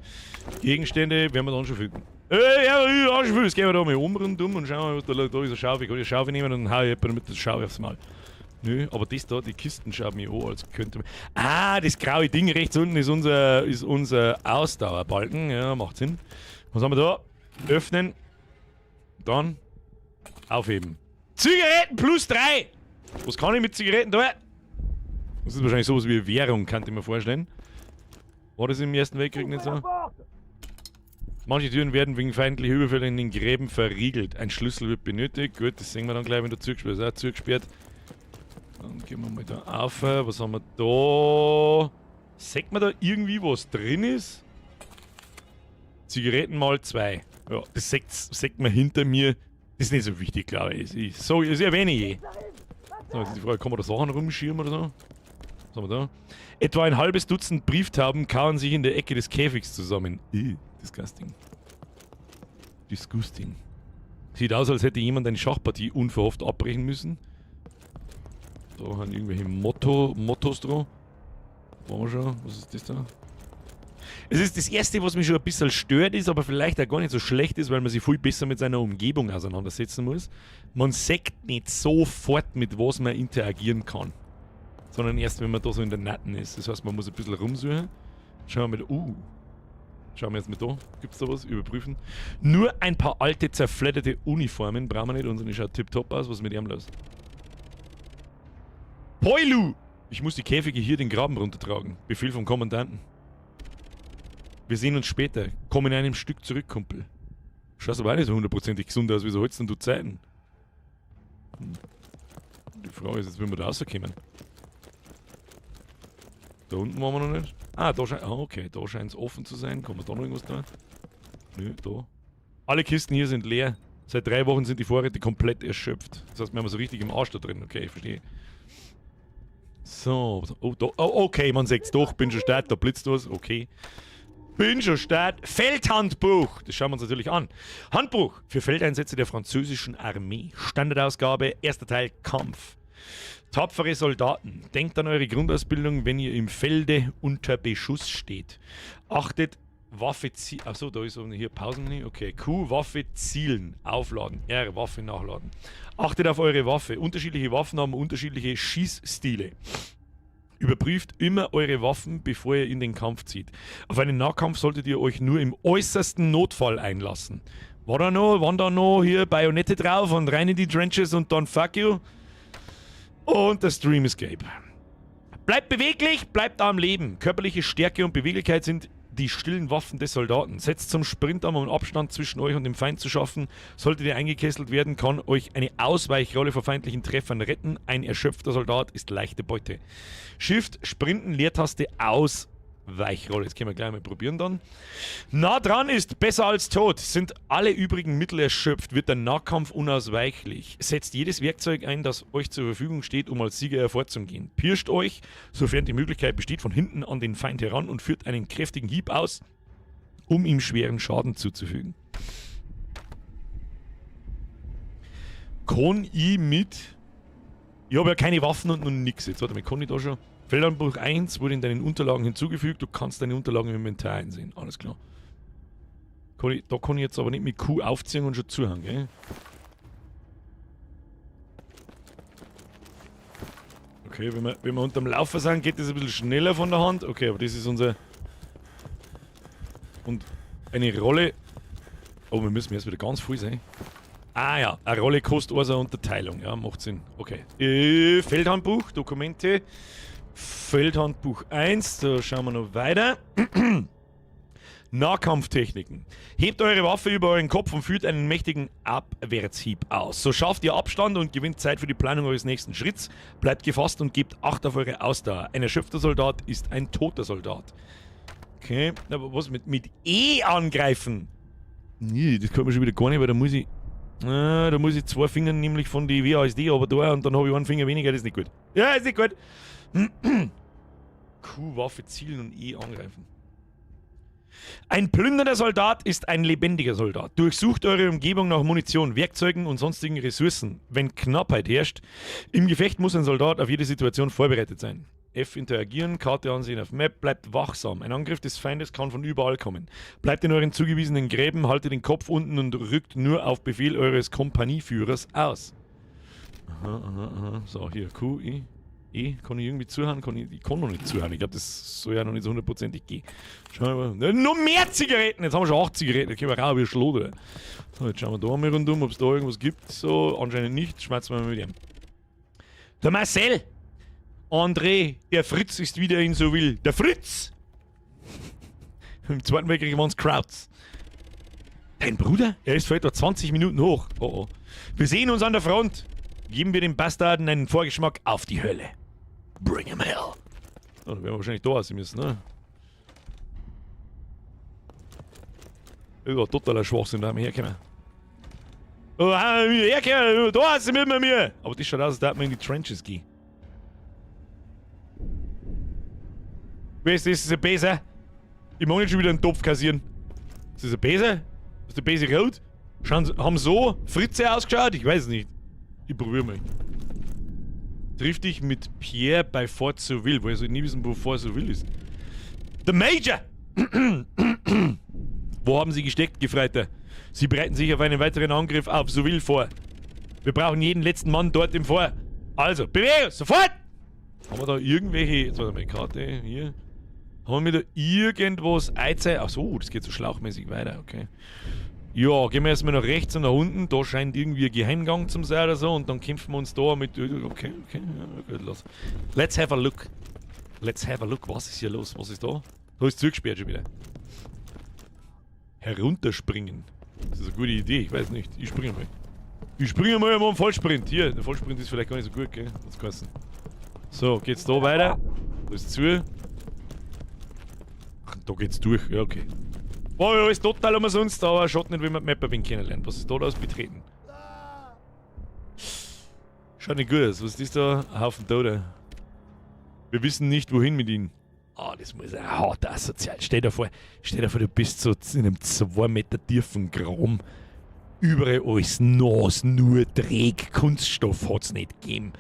Gegenstände werden wir dann schon finden. Ja, schon jetzt gehen wir da mal um rundum und schauen, was da, da ist eine Schaufel. Kann ich eine Schaufel nehmen und dann hau ich jemanden mit der Schaufel aufs Maul. Nö, aber das da, die Kisten schaut mich an, als könnte man. Ah, das graue Ding rechts unten ist unser Ausdauerbalken. Ja, macht Sinn. Was haben wir da? Öffnen. Dann aufheben. Zigaretten plus 3! Was kann ich mit Zigaretten da? Das ist wahrscheinlich sowas wie Währung, kann ich mir vorstellen. War das im Ersten Weltkrieg nicht so? Manche Türen werden wegen feindlicher Überfälle in den Gräben verriegelt. Ein Schlüssel wird benötigt. Gut, das sehen wir dann gleich, wenn der zugesperrt ist. Auch zugesperrt. Dann gehen wir mal da auf. Was haben wir da? Sieht man da irgendwie, was drin ist? Zigaretten mal 2. Ja, das sieht man hinter mir. Das ist nicht so wichtig, glaube ich. So, das erwähne ich eh. So, jetzt ist die Frage, kann man da Sachen rumschieben oder so? Was haben wir da? Etwa ein halbes Dutzend Brieftauben kauern sich in der Ecke des Käfigs zusammen. Ih, disgusting. Disgusting. Sieht aus, als hätte jemand eine Schachpartie unverhofft abbrechen müssen. Da haben irgendwelche Mottos dran. Waren wir schon? Was ist das da? Es ist das Erste, was mich schon ein bisschen stört, ist, aber vielleicht auch gar nicht so schlecht ist, weil man sich viel besser mit seiner Umgebung auseinandersetzen muss. Man sieht nicht sofort, mit was man interagieren kann. Sondern erst, wenn man da so in der Natten ist. Das heißt, man muss ein bisschen rumsuchen. Schauen wir mal. Schauen wir jetzt mal da. Gibt es da was? Überprüfen. Nur ein paar alte, zerfledderte Uniformen brauchen wir nicht. Unsere schaut tipptopp aus. Was ist mit ihm los? Poilu! Ich muss die Käfige hier den Graben runtertragen. Befehl vom Kommandanten. Wir sehen uns später. Komm in einem Stück zurück, Kumpel. Schaust aber auch nicht so hundertprozentig gesund aus. Wieso holst denn du Zeiten? Hm. Die Frage ist jetzt, wie wir da rauskommen. Da unten waren wir noch nicht. Ah, da scheint. Ah, okay, da scheint es offen zu sein. Kann man da noch irgendwas da? Nö, da. Alle Kisten hier sind leer. Seit 3 Wochen sind die Vorräte komplett erschöpft. Das heißt, wir haben so richtig im Arsch da drin. Okay, ich verstehe. So, oh, da, oh, okay, man sieht's doch. Bin schon stark, da blitzt was. Okay. Bin schon stark. Feldhandbuch. Das schauen wir uns natürlich an. Handbuch für Feldeinsätze der französischen Armee. Standardausgabe, erster Teil, Kampf. Tapfere Soldaten, denkt an eure Grundausbildung, wenn ihr im Felde unter Beschuss steht. Achtet, Waffe zielen. Achso, da ist hier Pausenmenü. Okay, Q, Waffe zielen, aufladen. R, Waffe nachladen. Achtet auf eure Waffe. Unterschiedliche Waffen haben unterschiedliche Schießstile. Überprüft immer eure Waffen, bevor ihr in den Kampf zieht. Auf einen Nahkampf solltet ihr euch nur im äußersten Notfall einlassen. War da noch, waren da noch hier Bajonette drauf und rein in die Trenches und dann fuck you? Und der Stream Escape. Bleibt beweglich, bleibt am Leben. Körperliche Stärke und Beweglichkeit sind die stillen Waffen des Soldaten. Setzt zum Sprint an, um Abstand zwischen euch und dem Feind zu schaffen. Solltet ihr eingekesselt werden, kann euch eine Ausweichrolle vor feindlichen Treffern retten. Ein erschöpfter Soldat ist leichte Beute. Shift, Sprinten, Leertaste, Ausweichrolle. Das können wir gleich mal probieren dann. Nah dran ist besser als tot. Sind alle übrigen Mittel erschöpft, wird der Nahkampf unausweichlich. Setzt jedes Werkzeug ein, das euch zur Verfügung steht, um als Sieger hervorzugehen. Pirscht euch, sofern die Möglichkeit besteht, von hinten an den Feind heran und führt einen kräftigen Hieb aus, um ihm schweren Schaden zuzufügen. Kann ich mit... Ich habe ja keine Waffen und noch nix. Jetzt warte mal, kann ich da schon... Feldhandbuch 1 wurde in deinen Unterlagen hinzugefügt. Du kannst deine Unterlagen im Inventar einsehen. Alles klar. Kann ich, da kann ich jetzt aber nicht mit Q aufziehen und schon zuhören, gell? Okay, wenn wir unterm Laufer sind, geht das ein bisschen schneller von der Hand. Okay, aber das ist unser... Und eine Rolle... Oh, wir müssen erst wieder ganz voll sein. Ah ja, eine Rolle kostet also eine Unterteilung. Ja, macht Sinn. Okay. Feldhandbuch, Dokumente... Feldhandbuch 1, da schauen wir noch weiter. Nahkampftechniken. Hebt eure Waffe über euren Kopf und führt einen mächtigen Abwärtshieb aus. So schafft ihr Abstand und gewinnt Zeit für die Planung eures nächsten Schritts. Bleibt gefasst und gebt Acht auf eure Ausdauer. Ein erschöpfter Soldat ist ein toter Soldat. Okay, aber was mit E angreifen? Nee, das kann man schon wieder gar nicht, weil da muss ich... da muss ich 2 Finger nämlich von die WASD aber da und dann habe ich einen Finger weniger, das ist nicht gut. Ja, ist nicht gut. Q, Waffe zielen und E angreifen. Ein plündernder Soldat ist ein lebendiger Soldat. Durchsucht eure Umgebung nach Munition, Werkzeugen und sonstigen Ressourcen. Wenn Knappheit herrscht, im Gefecht muss ein Soldat auf jede Situation vorbereitet sein. F interagieren, Karte ansehen auf Map, bleibt wachsam. Ein Angriff des Feindes kann von überall kommen. Bleibt in euren zugewiesenen Gräben, haltet den Kopf unten und rückt nur auf Befehl eures Kompanieführers aus. Aha, aha, aha. So, hier, Q, E. E, kann ich irgendwie zuhören? Ich kann noch nicht zuhören. Ich glaube, das soll ja noch nicht so hundertprozentig gehen. Schauen wir mal. Noch mehr Zigaretten! Jetzt haben wir schon 8 Zigaretten. Jetzt können wir rauchen wie ein Schloder. So, jetzt schauen wir da mal rundum, ob es da irgendwas gibt. So, anscheinend nicht. Schmeißen wir mal mit ihm. Der Marcel! André, der Fritz ist wieder in Souville. Der Fritz! Im Zweiten Weltkrieg waren's Krauts. Dein Bruder? Er ist vor etwa 20 Minuten hoch. Oh oh. Wir sehen uns an der Front. Geben wir den Bastarden einen Vorgeschmack auf die Hölle. Bring him hell. Oh, da werden wir wahrscheinlich da aussehen müssen, ne? Ja, totaler Schwachsinn, da haben wir hergekommen. Oh, haben wir hergekommen, da sind wir mit mir. Aber das schaut aus, als würde man in die Trenches gehen. Weißt du, das ist ein Besen. Ich mag nicht schon wieder einen Topf kassieren. Ist das ein Besen? Ist der Besen rot? Schauen, haben so Fritze ausgeschaut? Ich weiß es nicht. Ich probier mal. Triff dich mit Pierre bei Fort Souville. Woher soll ich nie wissen, wo Fort Souville ist? The Major! Wo haben sie gesteckt, Gefreiter? Sie bereiten sich auf einen weiteren Angriff auf Souville vor. Wir brauchen jeden letzten Mann dort im Fort. Also, Bewegung, sofort! Haben wir da irgendwelche... Jetzt warte mal, Karte hier. Haben wir da irgendwas Eizei? Achso, das geht so schlauchmäßig weiter, okay. Ja, gehen wir erstmal nach rechts und nach unten. Da scheint irgendwie ein Geheimgang zum sein oder so. Und dann kämpfen wir uns da mit... Okay, okay, ja, gut, los. Let's have a look. Let's have a look. Was ist hier los? Was ist da? Da ist zugesperrt schon wieder. Herunterspringen. Das ist eine gute Idee, ich weiß nicht. Ich springe mal. Ich springe mal einen Vollsprint. Hier, der Vollsprint ist vielleicht gar nicht so gut, gell? Das geheißen. So, geht's da weiter? Da ist zu. Ach, da geht's durch. Ja, okay. War ja alles total umsonst, aber schaut nicht, wie man die Map ein wenig kennenlernt. Was ist da los? Betreten. Schaut nicht gut aus. Was ist das da? Ein Haufen Tote. Wir wissen nicht, wohin mit ihnen. Ah, oh, das muss ein hart asozial. Stell dir vor, du bist so in einem 2 Meter tiefen Graben. Überall alles nass, nur Dreck, Kunststoff hat's nicht gegeben.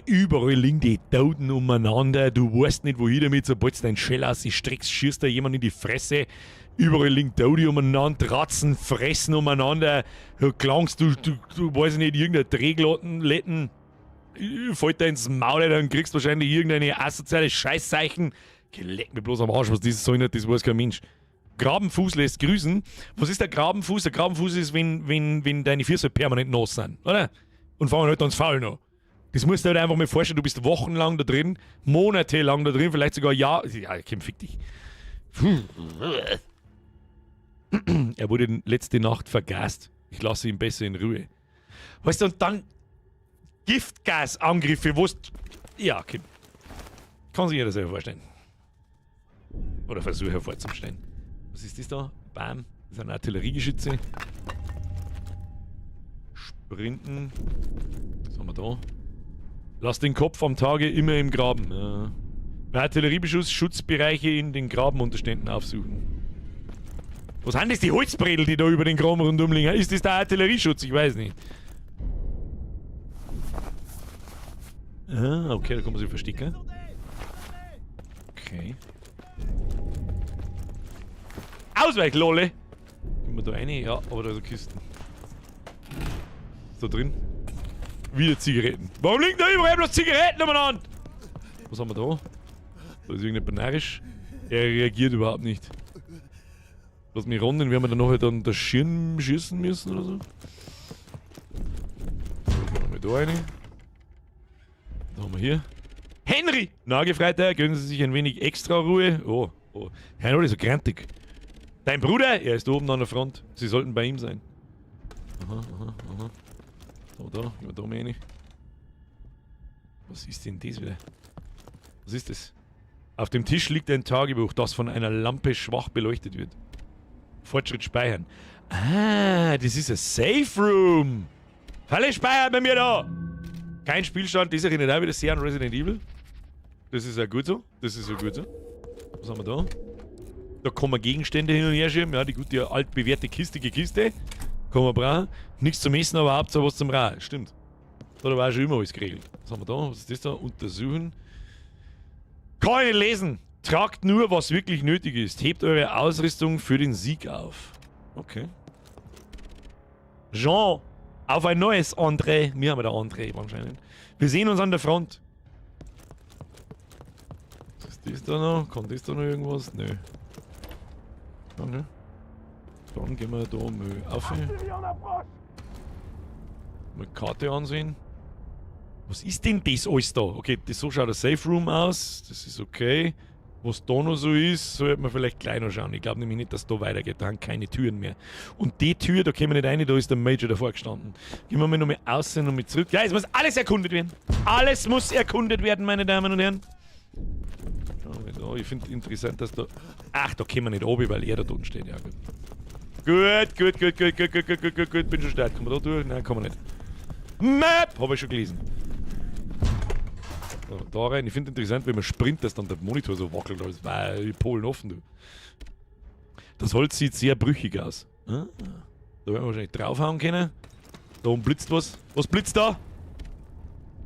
Überall liegen die Toten umeinander, du weißt nicht, wohin damit, sobald du deinen Schell ausstreckst, schießt da jemand in die Fresse. Überall liegen Tote umeinander, Ratzen fressen umeinander, du klangst, du weißt nicht, irgendein Drehglotten, fällt da ins Maul, dann kriegst du wahrscheinlich irgendeine asoziale Scheißzeichen. Leck mir bloß am Arsch, was das soll nicht, das weiß kein Mensch. Grabenfuß lässt grüßen. Was ist der Grabenfuß? Der Grabenfuß ist, wenn deine Füße permanent nass sind, oder? Und fangen halt ans Faul noch. Das musst du dir halt einfach mal vorstellen, du bist wochenlang da drin, monatelang da drin, vielleicht sogar ein Jahr. Ja, komm, fick dich. Er wurde letzte Nacht vergast. Ich lasse ihn besser in Ruhe. Weißt du, und dann Giftgasangriffe, wo es. Ja, okay. Kann sich jeder selber vorstellen. Oder versuche vorzustellen. Was ist das da? Bam. Das ist ein Artilleriegeschütze. Sprinten. Was haben wir da? Lass den Kopf am Tage immer im Graben. Ja. Bei Artilleriebeschuss Schutzbereiche in den Grabenunterständen aufsuchen. Was sind das, die Holzbredel, die da über den Graben rundum liegen? Ist das der Artillerieschutz? Ich weiß nicht. Ah, okay, da kann man sich verstecken. Okay. Ausweich, Lolle! Gehen wir da rein? Ja, aber da ist eine Kiste. Ist da drin? Wieder Zigaretten. Warum liegen da überall bloß Zigaretten umeinander? Was haben wir da? Da ist irgendjemand narrisch. Er reagiert überhaupt nicht. Lass mich runden, werden wir dann nachher dann das Schirm schießen müssen oder so. Dann haben wir da eine. Da haben wir hier. Henry! Na, Gefreiter, gönnen Sie sich ein wenig extra Ruhe. Oh, oh. Henry ist so grantig. Dein Bruder? Er ist oben an der Front. Sie sollten bei ihm sein. Aha, aha, aha. So, da. Gehen wir da mal rein. Was ist denn das wieder? Was ist das? Auf dem Tisch liegt ein Tagebuch, das von einer Lampe schwach beleuchtet wird. Fortschritt speichern. Ah, das ist ein Safe Room. Falle speichern bei mir da. Kein Spielstand, das erinnert auch wieder sehr an Resident Evil. Das ist ja gut so. Das ist ja gut so. Was haben wir da? Da kann man Gegenstände hin und her schieben. Ja, die gute altbewährte kistige Kiste. Kann man brauchen. Nichts zum Essen, aber Hauptsache was zum Rauchen. Stimmt. Da war schon immer alles geregelt. Was haben wir da? Was ist das da? Untersuchen. Kann ich nicht lesen. Tragt nur, was wirklich nötig ist. Hebt eure Ausrüstung für den Sieg auf. Okay. Jean. Auf ein neues André. Wir haben da André anscheinend. Wir sehen uns an der Front. Was ist das da noch? Kann das da noch irgendwas? Nö. Danke. Dann gehen wir da mal auf. Mal Karte ansehen. Was ist denn das alles da? Okay, das, so schaut der Safe Room aus. Das ist okay. Was da noch so ist, sollte man vielleicht gleich noch schauen. Ich glaube nämlich nicht, dass da weitergeht. Da haben keine Türen mehr. Und die Tür, da kommen wir nicht rein, da ist der Major davor gestanden. Gehen wir mal nochmal außen und mit zurück. Ja, es muss alles erkundet werden. Alles muss erkundet werden, meine Damen und Herren. Ich finde interessant, dass da... Ach, da kommen wir nicht oben, weil er da unten steht. Ja, gut. Gut, gut, gut, gut, gut, gut, gut, gut, gut, gut. Bin schon stark. Kommen wir da durch? Nein, kommen wir nicht. Map! Habe ich schon gelesen. So, da rein. Ich finde interessant, wenn man sprintet, dass dann der Monitor so wackelt, als wäre die Polen offen. Du. Das Holz sieht sehr brüchig aus. Ah, da werden wir wahrscheinlich draufhauen können. Da oben blitzt was. Was blitzt da?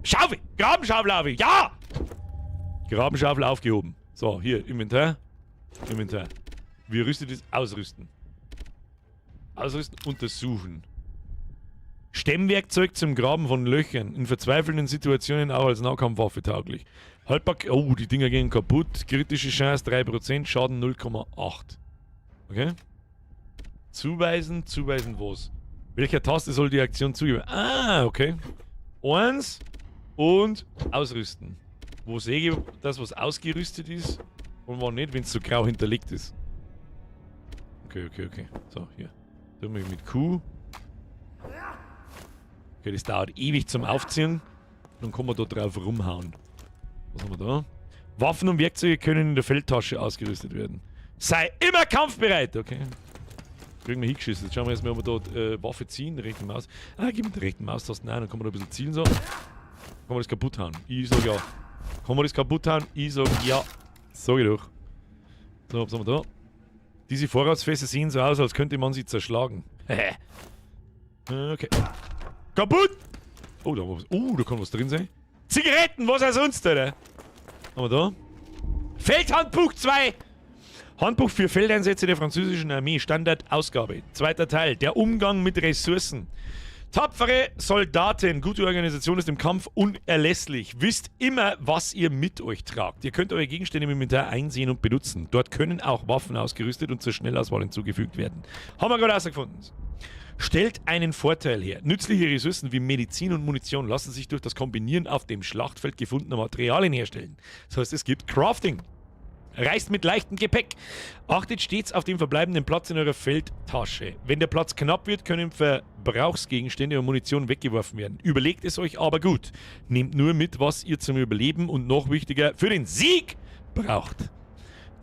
Schaufel! Grabenschaufel auf! Ja! Grabenschaufel aufgehoben. So, hier, Inventar. Inventar. Wie rüstet es? Ausrüsten. Ausrüsten, untersuchen. Stemmwerkzeug zum Graben von Löchern. In verzweifelnden Situationen auch als Nahkampfwaffe tauglich. Haltbar. Oh, die Dinger gehen kaputt. Kritische Chance 3%, Schaden 0,8. Okay. Zuweisen, zuweisen was? Welcher Taste soll die Aktion zugeben? Ah, okay. 1 und ausrüsten. Wo sehe ich das, was ausgerüstet ist und wo nicht, wenn es so grau hinterlegt ist? Okay, okay, okay. So, hier. Tun wir mit Q. Okay, das dauert ewig zum Aufziehen. Dann kann man da drauf rumhauen. Was haben wir da? Waffen und Werkzeuge können in der Feldtasche ausgerüstet werden. Sei immer kampfbereit! Okay. Kriegen wir hingeschissen. Jetzt schauen wir erstmal, ob wir da Waffe ziehen. Rechten Maus. Ah, gib mir den rechten Maustasten. Nein, dann kann man da ein bisschen zielen so. Kann man das kaputt hauen? Ich sag ja. Kann man das kaputt hauen? Ich sag ja. Sag ich doch. So, was haben wir da? Diese Vorratsfässer sehen so aus, als könnte man sie zerschlagen. Okay. Kaputt! Oh, da haben wir was. Oh, da kann was drin sein. Zigaretten, was auch sonst, Alter. Haben wir da? Feldhandbuch 2! Handbuch für Feldeinsätze der französischen Armee, Standardausgabe. Zweiter Teil, der Umgang mit Ressourcen. Tapfere Soldaten, gute Organisation ist im Kampf unerlässlich. Wisst immer, was ihr mit euch tragt. Ihr könnt eure Gegenstände im Inventar einsehen und benutzen. Dort können auch Waffen ausgerüstet und zur Schnellauswahl hinzugefügt werden. Haben wir gerade herausgefunden. Stellt einen Vorteil her. Nützliche Ressourcen wie Medizin und Munition lassen sich durch das Kombinieren auf dem Schlachtfeld gefundener Materialien herstellen. Das heißt, es gibt Crafting. Reist mit leichtem Gepäck. Achtet stets auf den verbleibenden Platz in eurer Feldtasche. Wenn der Platz knapp wird, können Verbrauchsgegenstände und Munition weggeworfen werden. Überlegt es euch aber gut. Nehmt nur mit, was ihr zum Überleben und noch wichtiger, für den Sieg braucht.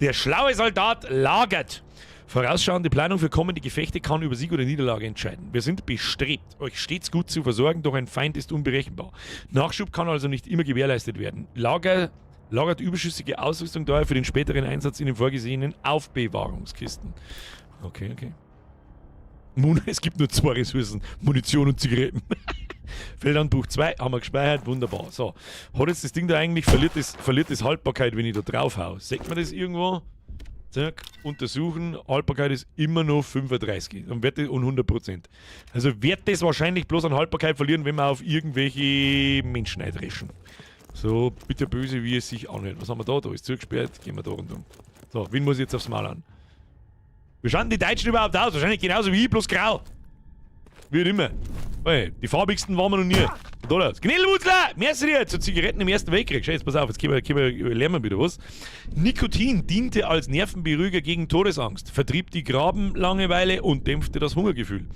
Der schlaue Soldat lagert. Vorausschauende Planung für kommende Gefechte kann über Sieg oder Niederlage entscheiden. Wir sind bestrebt, euch stets gut zu versorgen, doch ein Feind ist unberechenbar. Nachschub kann also nicht immer gewährleistet werden. Lagert überschüssige Ausrüstung daher für den späteren Einsatz in den vorgesehenen Aufbewahrungskisten. Okay, okay. Es gibt nur 2 Ressourcen, Munition und Zigaretten. Feldhandbuch 2 haben wir gespeichert, wunderbar. So, hat jetzt das Ding da eigentlich, verliert das Haltbarkeit, wenn ich da drauf hau? Sieht man das irgendwo? Zack, untersuchen, Haltbarkeit ist immer noch 35 und wird und 100%. Also wird das wahrscheinlich bloß an Haltbarkeit verlieren, wenn wir auf irgendwelche Menschen eindreschen. So bitterböse, wie es sich anhört. Was haben wir da? Da ist zugesperrt, gehen wir da rundum. So, wen muss ich jetzt aufs Maul an? Wie schauen die Deutschen überhaupt aus? Wahrscheinlich genauso wie ich, bloß grau. Wie immer. Hey, die farbigsten waren wir noch nie. Da los. Gnillwutzler! Merci dir! Zu Zigaretten im Ersten Weltkrieg. Schau, jetzt pass auf, jetzt lernen wir wieder was. Nikotin diente als Nervenberuhiger gegen Todesangst, vertrieb die Grabenlangeweile und dämpfte das Hungergefühl.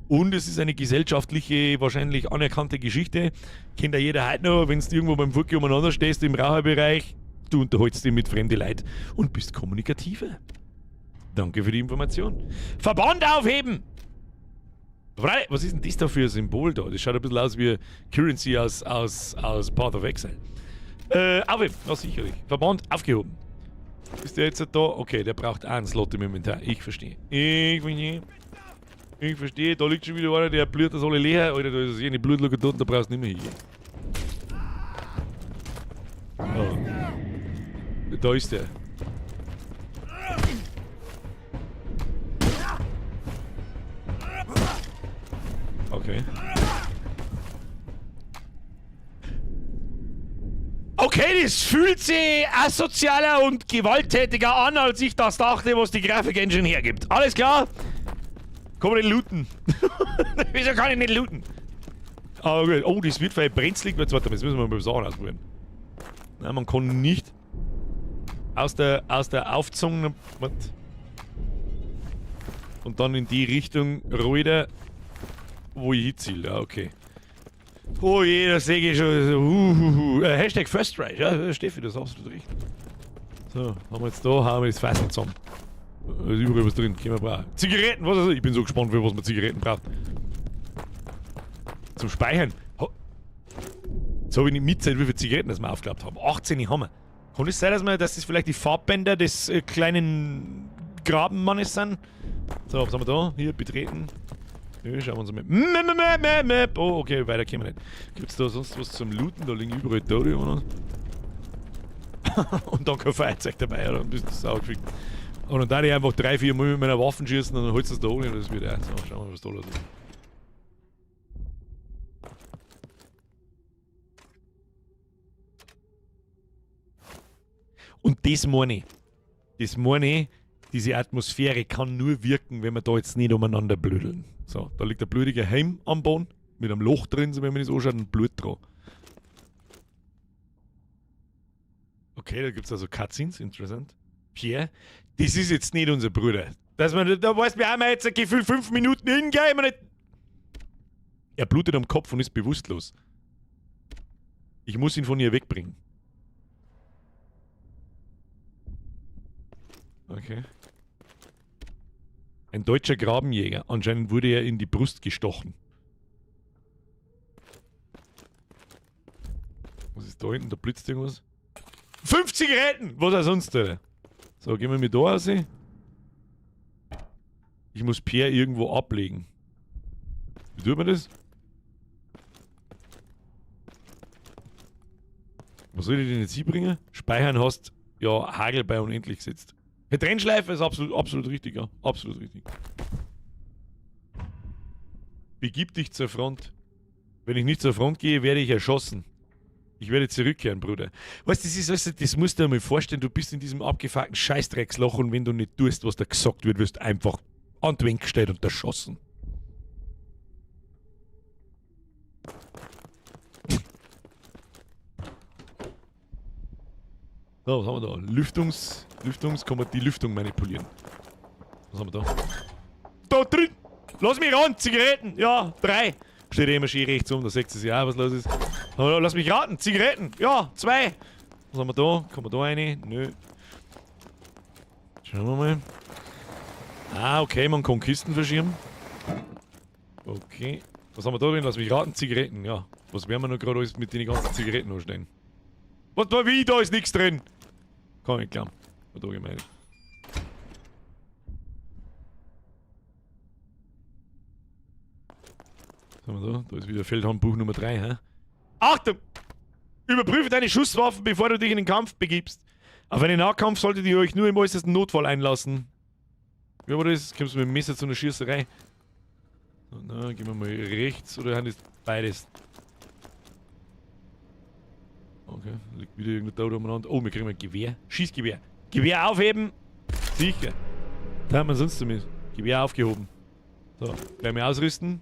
Und es ist eine gesellschaftliche, wahrscheinlich anerkannte Geschichte. Kennt ja jeder heute noch, wenn du irgendwo beim Furki umeinander stehst im Raucherbereich, du unterhältst dich mit fremden Leuten und bist kommunikativer. Danke für die Information. Verband aufheben! Was ist denn das da für ein Symbol da? Das schaut ein bisschen aus wie Currency aus Path of Exile. Aufheben, ja, sicherlich. Verband aufgehoben. Ist der jetzt da? Okay, der braucht auch einen Slot im Inventar. Ich verstehe. Ich verstehe. Ich verstehe, da liegt schon wieder einer, der blüht das alle leer. Alter, da ist eine Blutlücke dort, da brauchst du nicht mehr hingehen. Oh. Da ist der. Okay. Okay, das fühlt sich asozialer und gewalttätiger an, als ich das dachte, was die Grafik-Engine hergibt. Alles klar? Kann man nicht looten. Wieso kann ich nicht looten? Aber gut. Oh, das wird vielleicht brenzlig. Warte mal, das müssen wir mal Sachen ausprobieren. Nein, man kann nicht aus der Aufzunge. Und dann in die Richtung ruder, wo ich hinziele. Ja, okay. Oh je, das sehe ich schon. Hashtag First Try. Ja, Steffi, das hast du recht. So, haben wir jetzt da, haben wir das Fass zusammen. Da ist überall was drin. Können wir brauchen. Zigaretten, was ist das? Ich bin so gespannt, für was man Zigaretten braucht. Zum Speichern. Jetzt habe ich nicht mitzählt, wie viele Zigaretten das wir aufgeklappt haben. 18 haben wir. Kann es sein, dass das vielleicht die Farbbänder des kleinen Grabenmannes sind? So, was haben wir da? Hier, betreten. Ja, schauen wir uns mal. Map. Oh, okay, weiter können wir nicht. Gibt es da sonst was zum Looten? Da liegen überall Tote und und dann kein Feuerzeug dabei, oder? Ein bisschen saugefickt. Und dann da ich einfach 3, 4 Mal mit meiner Waffen schießen und dann holst du das da ohne und das wird auch. So, schauen wir mal, was da los ist. Und das meine ich. Das meine ich, diese Atmosphäre kann nur wirken, wenn wir da jetzt nicht umeinander blödeln. So, da liegt ein blutiger Helm am Boden, mit einem Loch drin, so wenn man das anschaut, und Blut dran. Okay, da gibt es also Cutscenes, interessant. Pierre, das ist jetzt nicht unser Bruder. Dass man, da weiß mir einmal jetzt ein Gefühl 5 Minuten hingehen. Nicht. Er blutet am Kopf und ist bewusstlos. Ich muss ihn von ihr wegbringen. Okay. Ein deutscher Grabenjäger. Anscheinend wurde er in die Brust gestochen. Was ist da hinten? Da blitzt irgendwas. 5 Zigaretten! Was auch sonst, Alter. So, gehen wir mit da raus. Ich muss Pierre irgendwo ablegen. Wie tut man das? Was soll ich denn jetzt hinbringen? Speichern hast ja Hagel bei unendlich gesetzt. Der Trennschleifer ist absolut, absolut richtig, ja. Absolut richtig. Begib dich zur Front. Wenn ich nicht zur Front gehe, werde ich erschossen. Ich werde zurückkehren, Bruder. Weißt du, das ist, weißt du, das musst du dir mal vorstellen, du bist in diesem abgefuckten Scheißdrecksloch und wenn du nicht tust, was da gesagt wird, wirst du einfach an die Wand gestellt und erschossen. So, was haben wir da? Lüftungs, kann man die Lüftung manipulieren. Was haben wir da? Da drin! Lass mich ran! Zigaretten! Ja, 3! Steht immer schön rechts um, da seht ihr sich auch, was los ist. Aber lass mich raten! Zigaretten! Ja, 2! Was haben wir da? Kann man da rein? Nö. Schauen wir mal. Ah, okay, man kann Kisten verschieben. Okay. Was haben wir da drin? Lass mich raten, Zigaretten, ja. Was werden wir noch gerade alles mit den ganzen Zigaretten anstellen? Was da wie? Da ist nichts drin! Kann ich glauben. Was da gemeint. Was haben wir da? Da ist wieder Feldhandbuch Nummer 3, hä? Achtung! Überprüfe deine Schusswaffen, bevor du dich in den Kampf begibst. Auf einen Nahkampf solltet ihr euch nur im äußersten Notfall einlassen. Wie war das? Kommst du mit dem Messer zu einer Schießerei? Na, gehen wir mal rechts oder haben das beides? Okay, liegt wieder irgendein Tod umeinander. Oh, wir kriegen ein Gewehr. Schießgewehr. Gewehr aufheben! Sicher. Da haben wir sonst damit. Gewehr aufgehoben. So, gleich mal ausrüsten.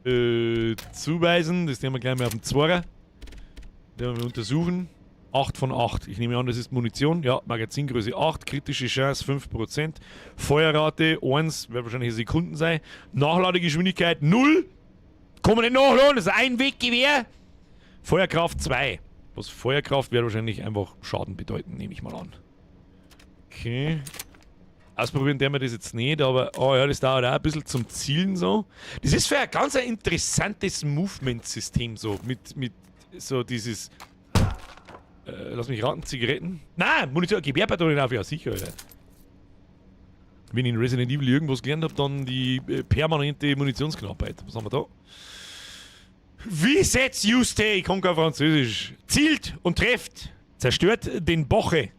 Zuweisen. Das nehmen wir gleich mal auf den Zwarer. Den werden wir untersuchen. 8 von 8. Ich nehme an, das ist Munition. Ja, Magazingröße 8, kritische Chance 5%. Feuerrate 1, wird wahrscheinlich Sekunden sein. Nachladegeschwindigkeit 0. Kann man nicht nachladen, das ist ein Einweggewehr. Feuerkraft 2. Was Feuerkraft wird wahrscheinlich einfach Schaden bedeuten, nehme ich mal an. Okay. Ausprobieren werden wir das jetzt nicht, aber oh ja, das dauert auch ein bisschen zum Zielen so. Das ist für ein ganz ein interessantes Movement-System so, mit so dieses... Lass mich raten, Zigaretten? Nein, Munition, Gewehrpatronen auf, ja sicher, Alter. Wenn ich in Resident Evil irgendwas gelernt hab, dann die permanente Munitionsknappheit. Was haben wir da? Wie setzt Juste? Ich kann kein Französisch. Zielt und trefft. Zerstört den Boche.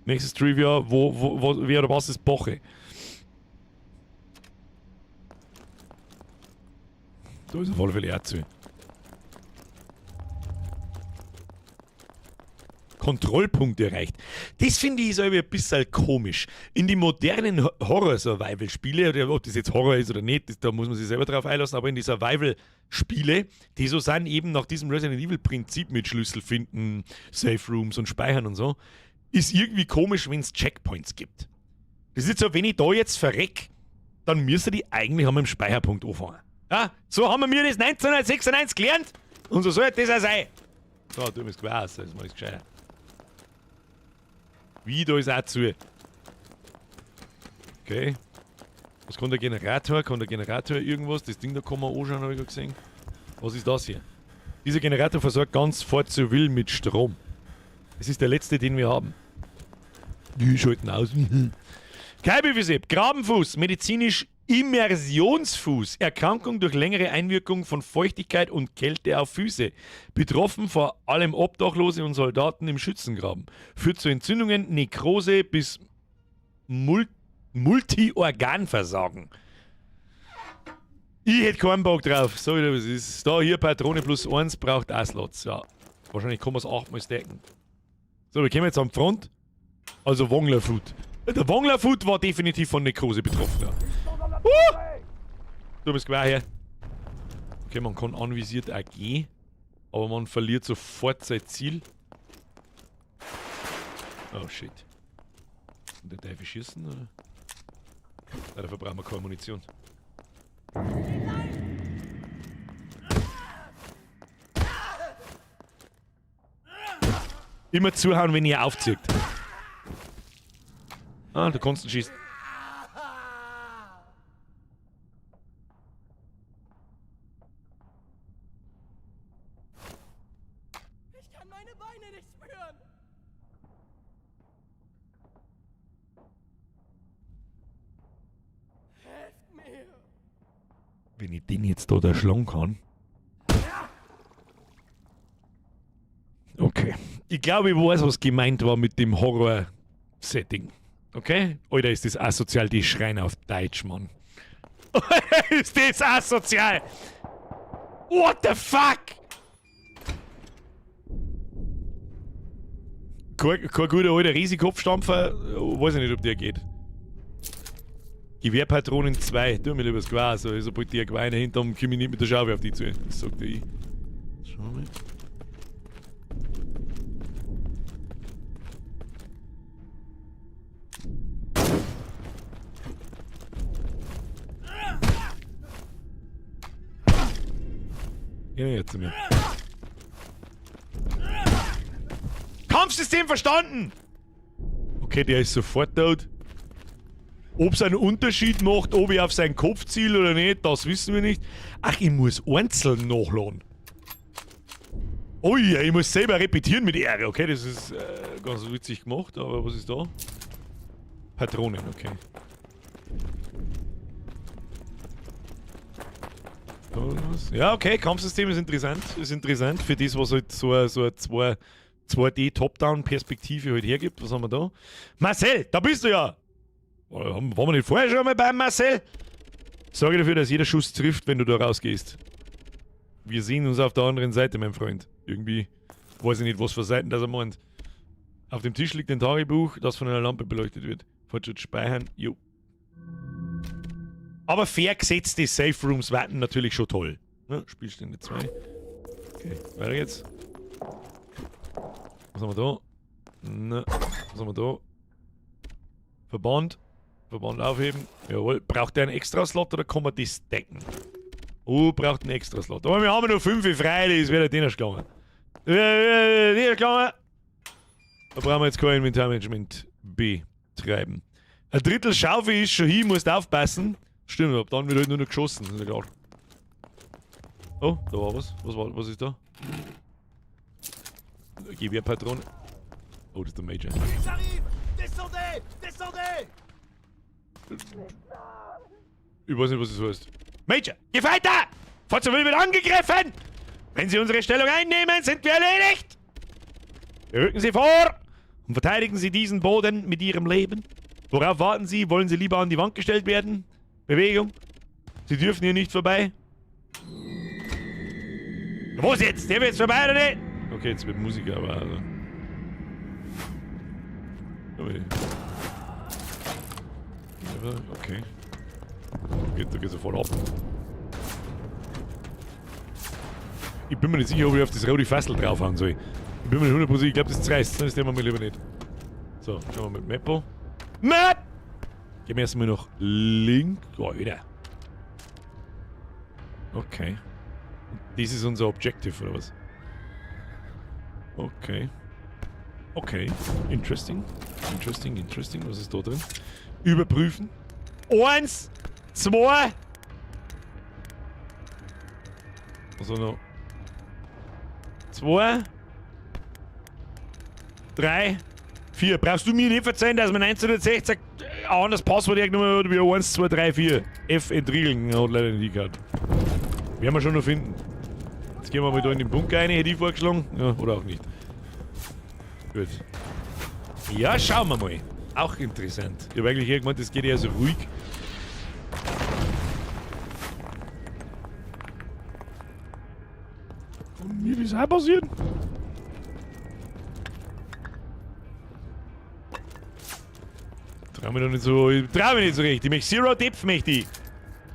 Nächstes Trivia, wer oder was ist Boche? Da ist auf alle Fälle Erze. Kontrollpunkt erreicht. Das finde ich so ein bisschen komisch. In die modernen Horror-Survival-Spiele, oder ob das jetzt Horror ist oder nicht, da muss man sich selber drauf einlassen, aber in die Survival-Spiele, die so sind eben nach diesem Resident Evil-Prinzip mit Schlüssel finden, Safe Rooms und Speichern und so, ist irgendwie komisch, wenn es Checkpoints gibt. Das ist so, wenn ich da jetzt verreck, dann müsste die eigentlich an meinem Speicherpunkt anfangen. Ja, so haben wir das 1996 gelernt und so sollte das auch sein. So, du bist quer aus, das ist mal gescheiter. Wie, da ist auch zu. Okay. Was kann der Generator? Kann der Generator irgendwas? Das Ding da kann man anschauen, hab ich gerade gesehen. Was ist das hier? Dieser Generator versorgt ganz Fort Souville mit Strom. Es ist der letzte, den wir haben. Die schalten aus. Keibefisip, Grabenfuß, medizinisch Immersionsfuß, Erkrankung durch längere Einwirkung von Feuchtigkeit und Kälte auf Füße. Betroffen vor allem Obdachlose und Soldaten im Schützengraben. Führt zu Entzündungen, Nekrose bis Multiorganversagen. Ich hätte keinen Bock drauf. So wie das ist. Da hier Patrone plus 1 braucht auch Slots. Ja. Wahrscheinlich kann man es 8-mal stacken. So, wir kommen jetzt am Front. Also Wonglerfoot. Der Wonglerfoot war definitiv von Nekrose betroffen. Ja. Du bist quer her. Okay, man kann anvisiert auch gehen, aber man verliert sofort sein Ziel. Oh shit. Und der Teufel schießen, oder? Nein, dafür brauchen wir keine Munition. Immer zuhauen, wenn ihr aufzieht. Ah, du kannst ihn schießen. Ich kann meine Beine nicht spüren. Helft mir. Wenn ich den jetzt da erschlagen kann. Okay. Ich glaube, ich weiß, was gemeint war mit dem Horror-Setting. Okay? Alter, ist das asozial, die schreien auf Deutsch, Mann. Ist das asozial? What the fuck? Kein guter alter Riesenkopfstampfer, weiß ich nicht, ob der geht. Gewehrpatronen 2, tu mir lieber das Gewehr, also, sobald die ein Geweih dahinter haben, komme ich nicht mit der Schaufel auf die zu. Das sagt ich. Schau mal. Ja, jetzt zu mir. Kampfsystem verstanden! Okay, der ist sofort tot. Ob's einen Unterschied macht, ob ich auf seinen Kopf ziele oder nicht, das wissen wir nicht. Ach, ich muss einzeln nachladen. Ui, ich muss selber repetieren mit R. Okay, das ist ganz witzig gemacht, aber was ist da? Patronen, okay. Was? Ja, okay, Kampfsystem ist interessant. Ist interessant für das, was halt so eine 2D Top-Down-Perspektive halt hergibt. Was haben wir da? Marcel, da bist du ja! Waren wir nicht vorher schon mal beim Marcel? Sorge dafür, dass jeder Schuss trifft, wenn du da rausgehst. Wir sehen uns auf der anderen Seite, mein Freund. Irgendwie weiß ich nicht, was für Seiten das er meint. Auf dem Tisch liegt ein Tagebuch, das von einer Lampe beleuchtet wird. Fortschritt speichern, jo. Aber fair gesetzte Safe Rooms warten natürlich schon toll. Ne? Spielstände 2. Okay, weiter geht's. Was haben wir da? Ne, was haben wir da? Verband. Verband aufheben. Jawohl. Braucht der einen extra Slot oder kann man das decken? Oh, braucht einen extra Slot. Aber wir haben ja noch 5 frei, das wäre der gegangen. Da brauchen wir jetzt kein Inventarmanagement betreiben. Ein Drittel Schaufel ist schon hin, musst aufpassen. Stimmt, ab dann wird halt nur noch geschossen, ist ja klar. Oh, da war was. Was ist da? Gewehrpatrone. Oh, das ist der Major. Ich weiß nicht, was das heißt. Major, geh weiter! Fort wird angegriffen! Wenn Sie unsere Stellung einnehmen, sind wir erledigt! Rücken Sie vor und verteidigen Sie diesen Boden mit Ihrem Leben. Worauf warten Sie? Wollen Sie lieber an die Wand gestellt werden? Bewegung. Sie dürfen hier nicht vorbei. Wo ist jetzt? Der wird jetzt vorbei oder nicht? Okay, jetzt wird Musiker, aber also. Okay. Da geht sofort ab. Ich bin mir nicht sicher, ob ich auf das rote Fassel draufhauen soll. Ich bin mir nicht 100% sicher, ich glaub, das zerreißt. Das nehmen wir lieber nicht. So, schauen wir mit Mappo. Map! Gehen wir erstmal nach links. Oh, wieder. Okay. Das ist unser Objective, oder was? Okay. Okay. Interesting. Interesting, interesting. Was ist da drin? Überprüfen. 1, 2. Was auch noch? 2. 3. 4. Brauchst du mir nicht verzeihen, dass man 1960 ein anderes Passwort hergenommen hat wie 1, 2, 3, 4. F entriegeln hat leider nicht gehabt. Werden wir schon noch finden. Jetzt gehen wir mal da in den Bunker rein, hätte ich vorgeschlagen. Ja, oder auch nicht. Gut. Ja, schauen wir mal. Auch interessant. Ich hab eigentlich eher gemeint, das geht eher so ruhig. Kann mir das auch passieren? Trau mich noch nicht so. Ich trau mich nicht so recht. Ich möchte Zero Depth, möchte ich.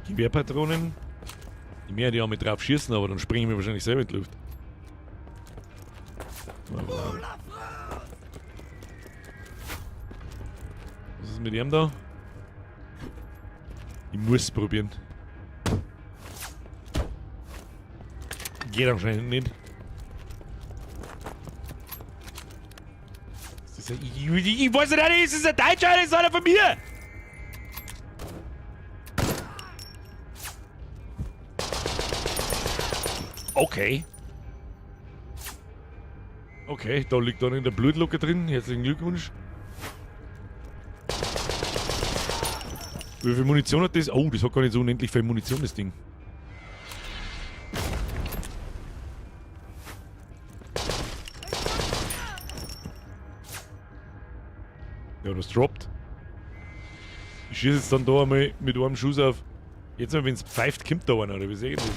Gewehrpatronen. Ich werde ja mit drauf schießen, aber dann springe ich mir wahrscheinlich selber in die Luft. Was ist mit ihm da? Ich muss probieren. Geht anscheinend nicht. Das ist, ich weiß nicht, ist es ein Deutscher oder ist einer von mir? Okay. Okay, da liegt dann in der Blutlocke drin. Herzlichen Glückwunsch. Wie viel Munition hat das? Oh, das hat gar nicht so unendlich viel Munition, das Ding. Ja, das droppt. Ich schieße jetzt dann da einmal mit einem Schuss auf. Jetzt mal, wenn es pfeift, kommt da einer, oder wie sehe ich das?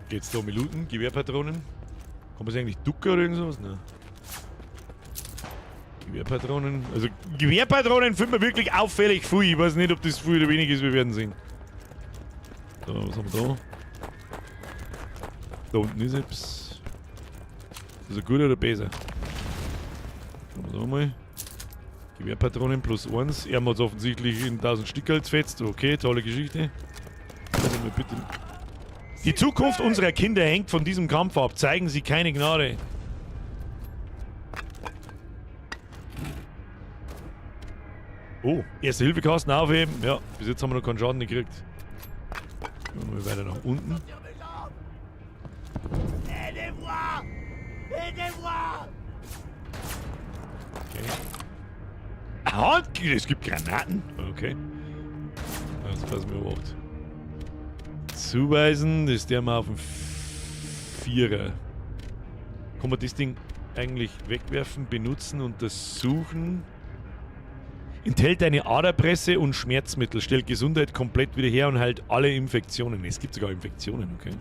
Geht's da um Looten? Gewehrpatronen? Kann man sich eigentlich ducken oder irgend sowas? Nein. Gewehrpatronen. Also Gewehrpatronen finden wir wirklich auffällig viel. Ich weiß nicht, ob das viel oder wenig ist, wir werden sehen. So, was haben wir da? Da unten ist etwas. Ist das gut oder besser? Schauen wir da mal. Gewehrpatronen plus 1. Er hat es offensichtlich in 1000 Stück gefetzt. Okay, tolle Geschichte. Also mal bitte. Die Zukunft unserer Kinder hängt von diesem Kampf ab. Zeigen Sie keine Gnade. Oh, erste Hilfekasten aufheben. Ja, bis jetzt haben wir noch keinen Schaden gekriegt. Gehen wir mal weiter nach unten. Okay. Aha, es gibt Granaten. Okay. Das passen wir überhaupt. Zuweisen, das ist der mal auf dem Vierer. Kann man das Ding eigentlich wegwerfen, benutzen, untersuchen? Enthält eine Aderpresse und Schmerzmittel, stellt Gesundheit komplett wieder her und heilt alle Infektionen. Es gibt sogar Infektionen, okay.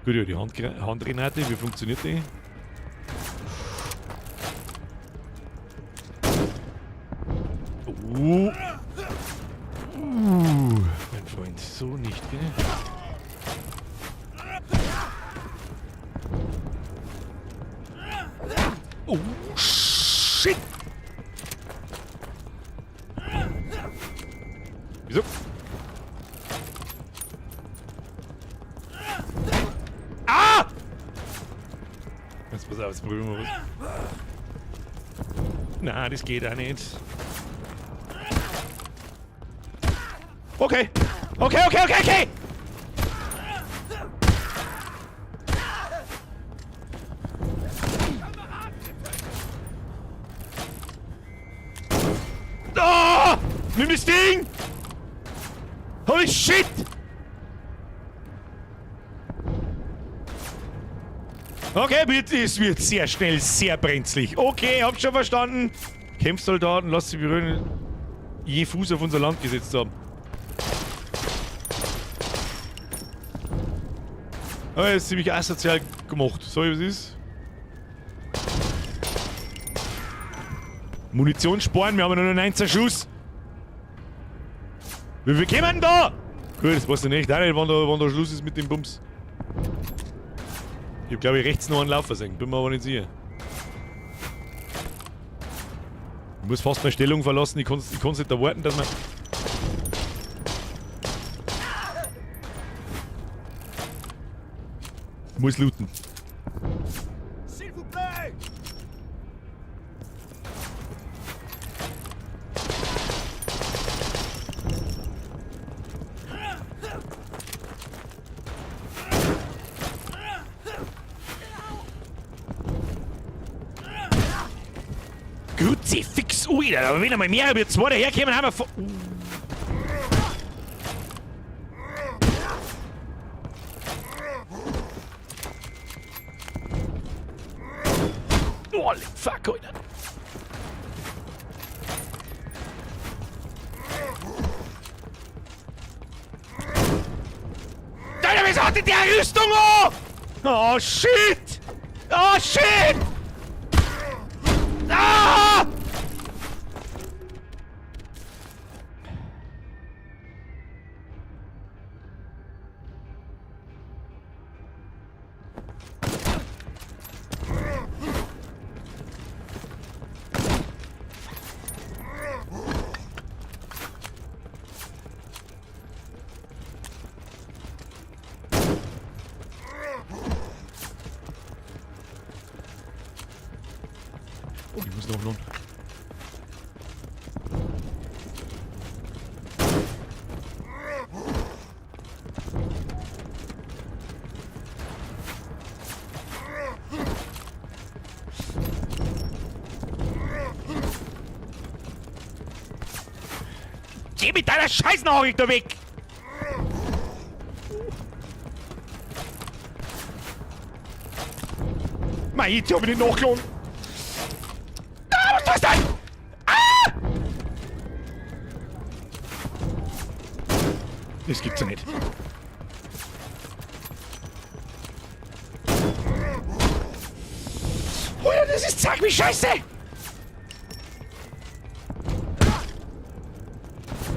Gut, ja, die Handgranate, wie funktioniert die? Mein Freund, so nicht, gell? Oh, shit! Wieso? Ah! Jetzt pass auf, jetzt probieren wir was. Na, das geht auch nicht. Okay. Okay, okay, okay, okay! Ah! Nimm das Ding! Holy shit! Okay, es wird sehr schnell sehr brenzlig. Okay, hab schon verstanden. Kämpfsoldaten, lasst sie berühren, je Fuß auf unser Land gesetzt haben. Aber ist ziemlich asozial gemacht. So wie es ist. Munition sparen, wir haben ja nur noch 19 Schuss. Wie viel kommen denn da? Gut, das weiß ich nicht. Auch nicht, wann da Schluss ist mit dem Bums. Ich hab, glaub ich, rechts noch einen Laufer sehen. Bin mir aber nicht sicher. Ich muss fast meine Stellung verlassen. Ich kann's nicht erwarten, dass man... Ich muss looten. S'il vous plaît! Kruzifix, ui, aber wenn einmal mehr wie zwei daherkommen, haben wir Oh, fuck, Alter. Alter, wieso hat denn der Rüstung an? Oh, shit! Oh, shit! Ah! Oh, ich muss nachladen. Geh mit deiner Scheißnachricht da weg! Mei, jetzt hab ich nicht nachgeladen. Ah, was tust du denn? Ah! Das gibt's ja nicht. Oh ja, das ist zack wie Scheiße!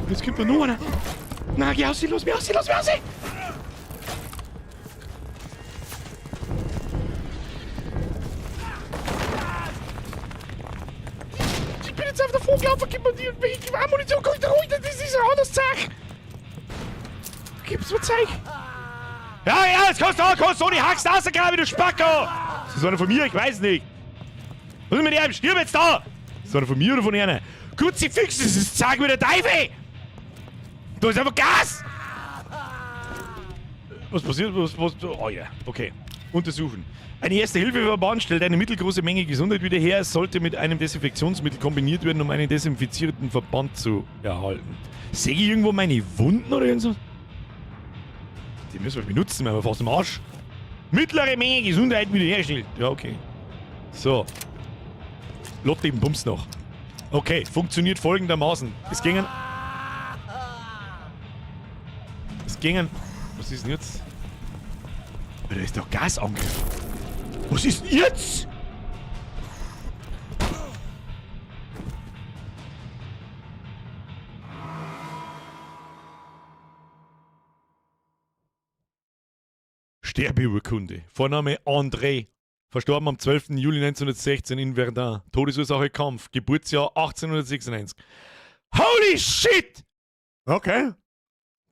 Jetzt kommt da noch einer. Na, geh raus, los, mich raus, los, mich raus! Ich bin jetzt auf der gelaufen, gib mir die Munition, komm da ruhig, das ist ein anderes Zeug! Gib's mir Zeug! Ja, ja, jetzt kannst du auch, kannst du die hackst rausgraben, du Spacko! Das ist einer von mir, ich weiß nicht. Was ist mit dem? Stirb jetzt da! Das ist einer von mir oder von einer? Kruzifix, das ist Zeug wie der Teufel! Da ist einfach Gas! Was passiert? Was, oh ja, okay. Untersuchen. Ein Erste-Hilfe-Verband stellt eine mittelgroße Menge Gesundheit wieder her. Es sollte mit einem Desinfektionsmittel kombiniert werden, um einen desinfizierten Verband zu erhalten. Sehe ich irgendwo meine Wunden oder irgendwas? Die müssen wir benutzen, weil wir fast im Arsch. Mittlere Menge Gesundheit wiederhergestellt. Ja, okay. So. Lotte im Bums noch. Okay, funktioniert folgendermaßen. Es gingen. Was ist denn jetzt? Da ist doch Gasangriff. Was ist denn jetzt? Sterbeurkunde. Vorname André. Verstorben am 12. Juli 1916 in Verdun. Todesursache Kampf. Geburtsjahr 1896. Holy shit! Okay.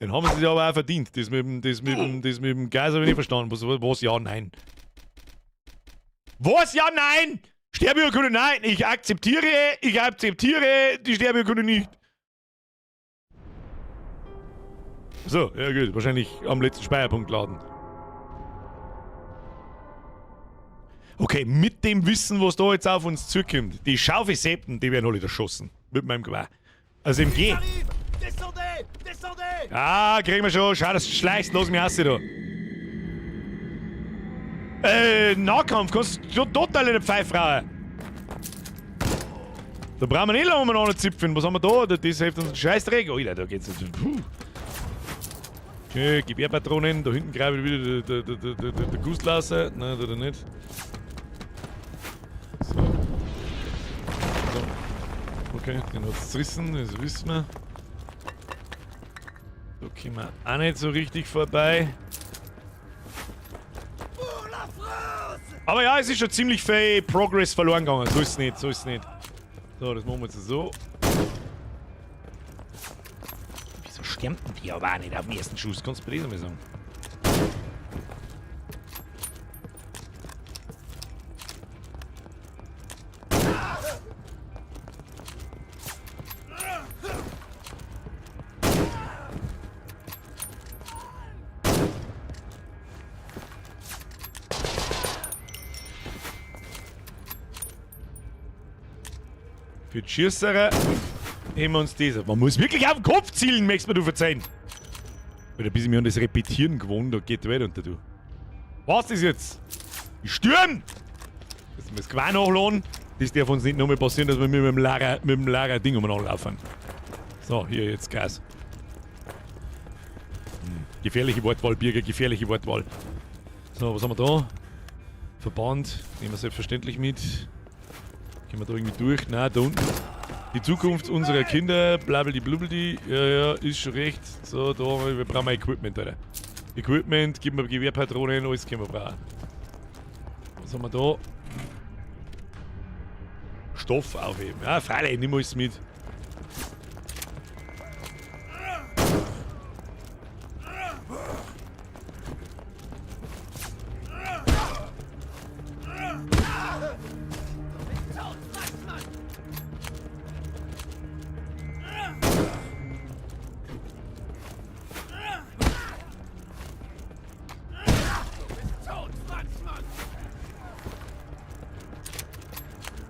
Den haben sie sich aber auch verdient. Das mit dem Gas habe ich nicht verstanden. Was? Ja, nein. Was? Ja, nein! Sterbeurkunde, nein! Ich akzeptiere die Sterbeurkunde nicht. So, ja gut. Wahrscheinlich am letzten Speicherpunkt laden. Okay, mit dem Wissen, was da jetzt auf uns zukommt, die Schaufelseppen, die werden alle erschossen. Mit meinem Gewehr. Also im G. Ah, kriegen wir schon. Schau, das schleichst. Los mich raus da. Nahkampf, kannst du total in der Pfeife rauchen. Da brauchen wir nicht lange umeinander zipfen. Was haben wir da? Das hilft uns ein Scheißdreck. Alter, da geht's jetzt. Puh. Okay, Gewehrpatronen. Da hinten greife ich wieder der Gustl raus. Nein, da nicht. So. So. Okay, den hat's zerrissen, das wissen wir. Da kommen wir auch nicht so richtig vorbei. Aber ja, es ist schon ziemlich viel Progress verloren gegangen. So ist es nicht, so ist es nicht. So, das machen wir jetzt so. Wieso sterben die aber auch nicht auf den ersten Schuss? Kannst du mir das mal sagen? Für die Schießerer nehmen wir uns das. Man muss wirklich auf den Kopf zielen, möchtest du mir verzeihen. Oder bis ich mir an das Repetieren gewohnt, da geht die Welt unter, du. Was ist jetzt? Ich stürm! Jetzt müssen wir das Gewehr nachladen. Das darf uns nicht nochmal passieren, dass wir mit dem Lara Ding umeinander laufen. So, hier jetzt Gas. Gefährliche Wortwahl, Birger, gefährliche Wortwahl. So, was haben wir da? Verband, nehmen wir selbstverständlich mit. Gehen wir da irgendwie durch? Nein, da unten. Die Zukunft unserer Kinder, blablabli blubbldi. Ja, ja, ist schon recht. So, da haben wir brauchen wir Equipment, Alter. Equipment, gib mir Gewehrpatronen, alles können wir brauchen. Was haben wir da? Stoff aufheben. Ja, freilich, nimm alles mit.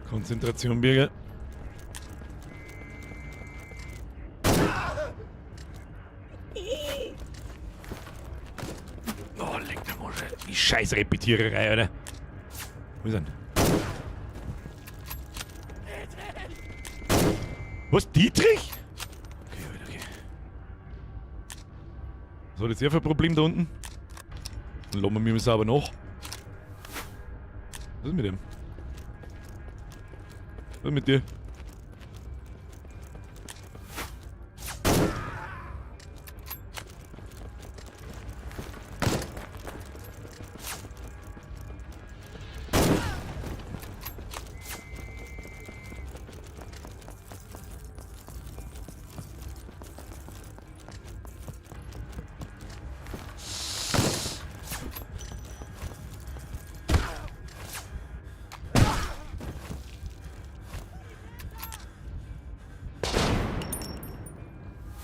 Konzentration, Birger. Oh, leck der Mosche. Die scheiß Repetiererei, Alter. Wo ist er? Was, Dietrich? Okay, Alter, okay. Was hat jetzt er für ein Problem da unten? Dann lassen wir mir sauber nach. Was ist mit dem? Was ist mit dir?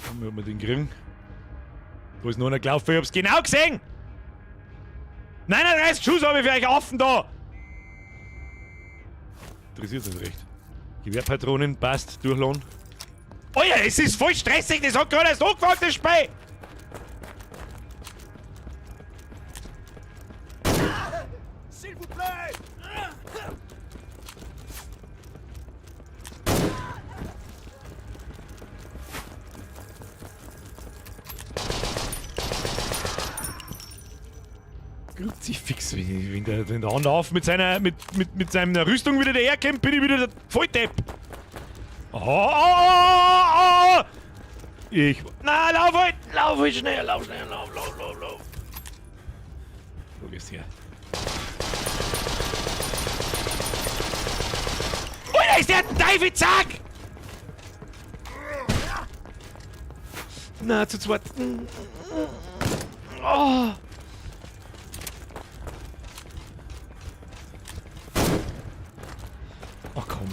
Schauen wir, ob wir den kriegen. Da ist noch einer gelaufen, ich hab's genau gesehen! 39 Schuss habe ich für euch offen da! Interessiert uns recht. Gewehrpatronen, passt, durchladen. Oh ja, es ist voll stressig, das hat gerade erst angefangen, das Spiel! S'il vous plaît! Kruzifix, wenn der andere auf mit seiner, mit seiner Rüstung wieder daherkommt, bin ich wieder der Volldepp. Oh, oh, oh, oh. Ich, na, lauf halt, lauf halt schnell, lauf schnell, lauf, lauf, lauf, lauf. Wo gehst du her? Alter, ist der Teufel, zack! Na, zu zweit. Oh. Ach komm.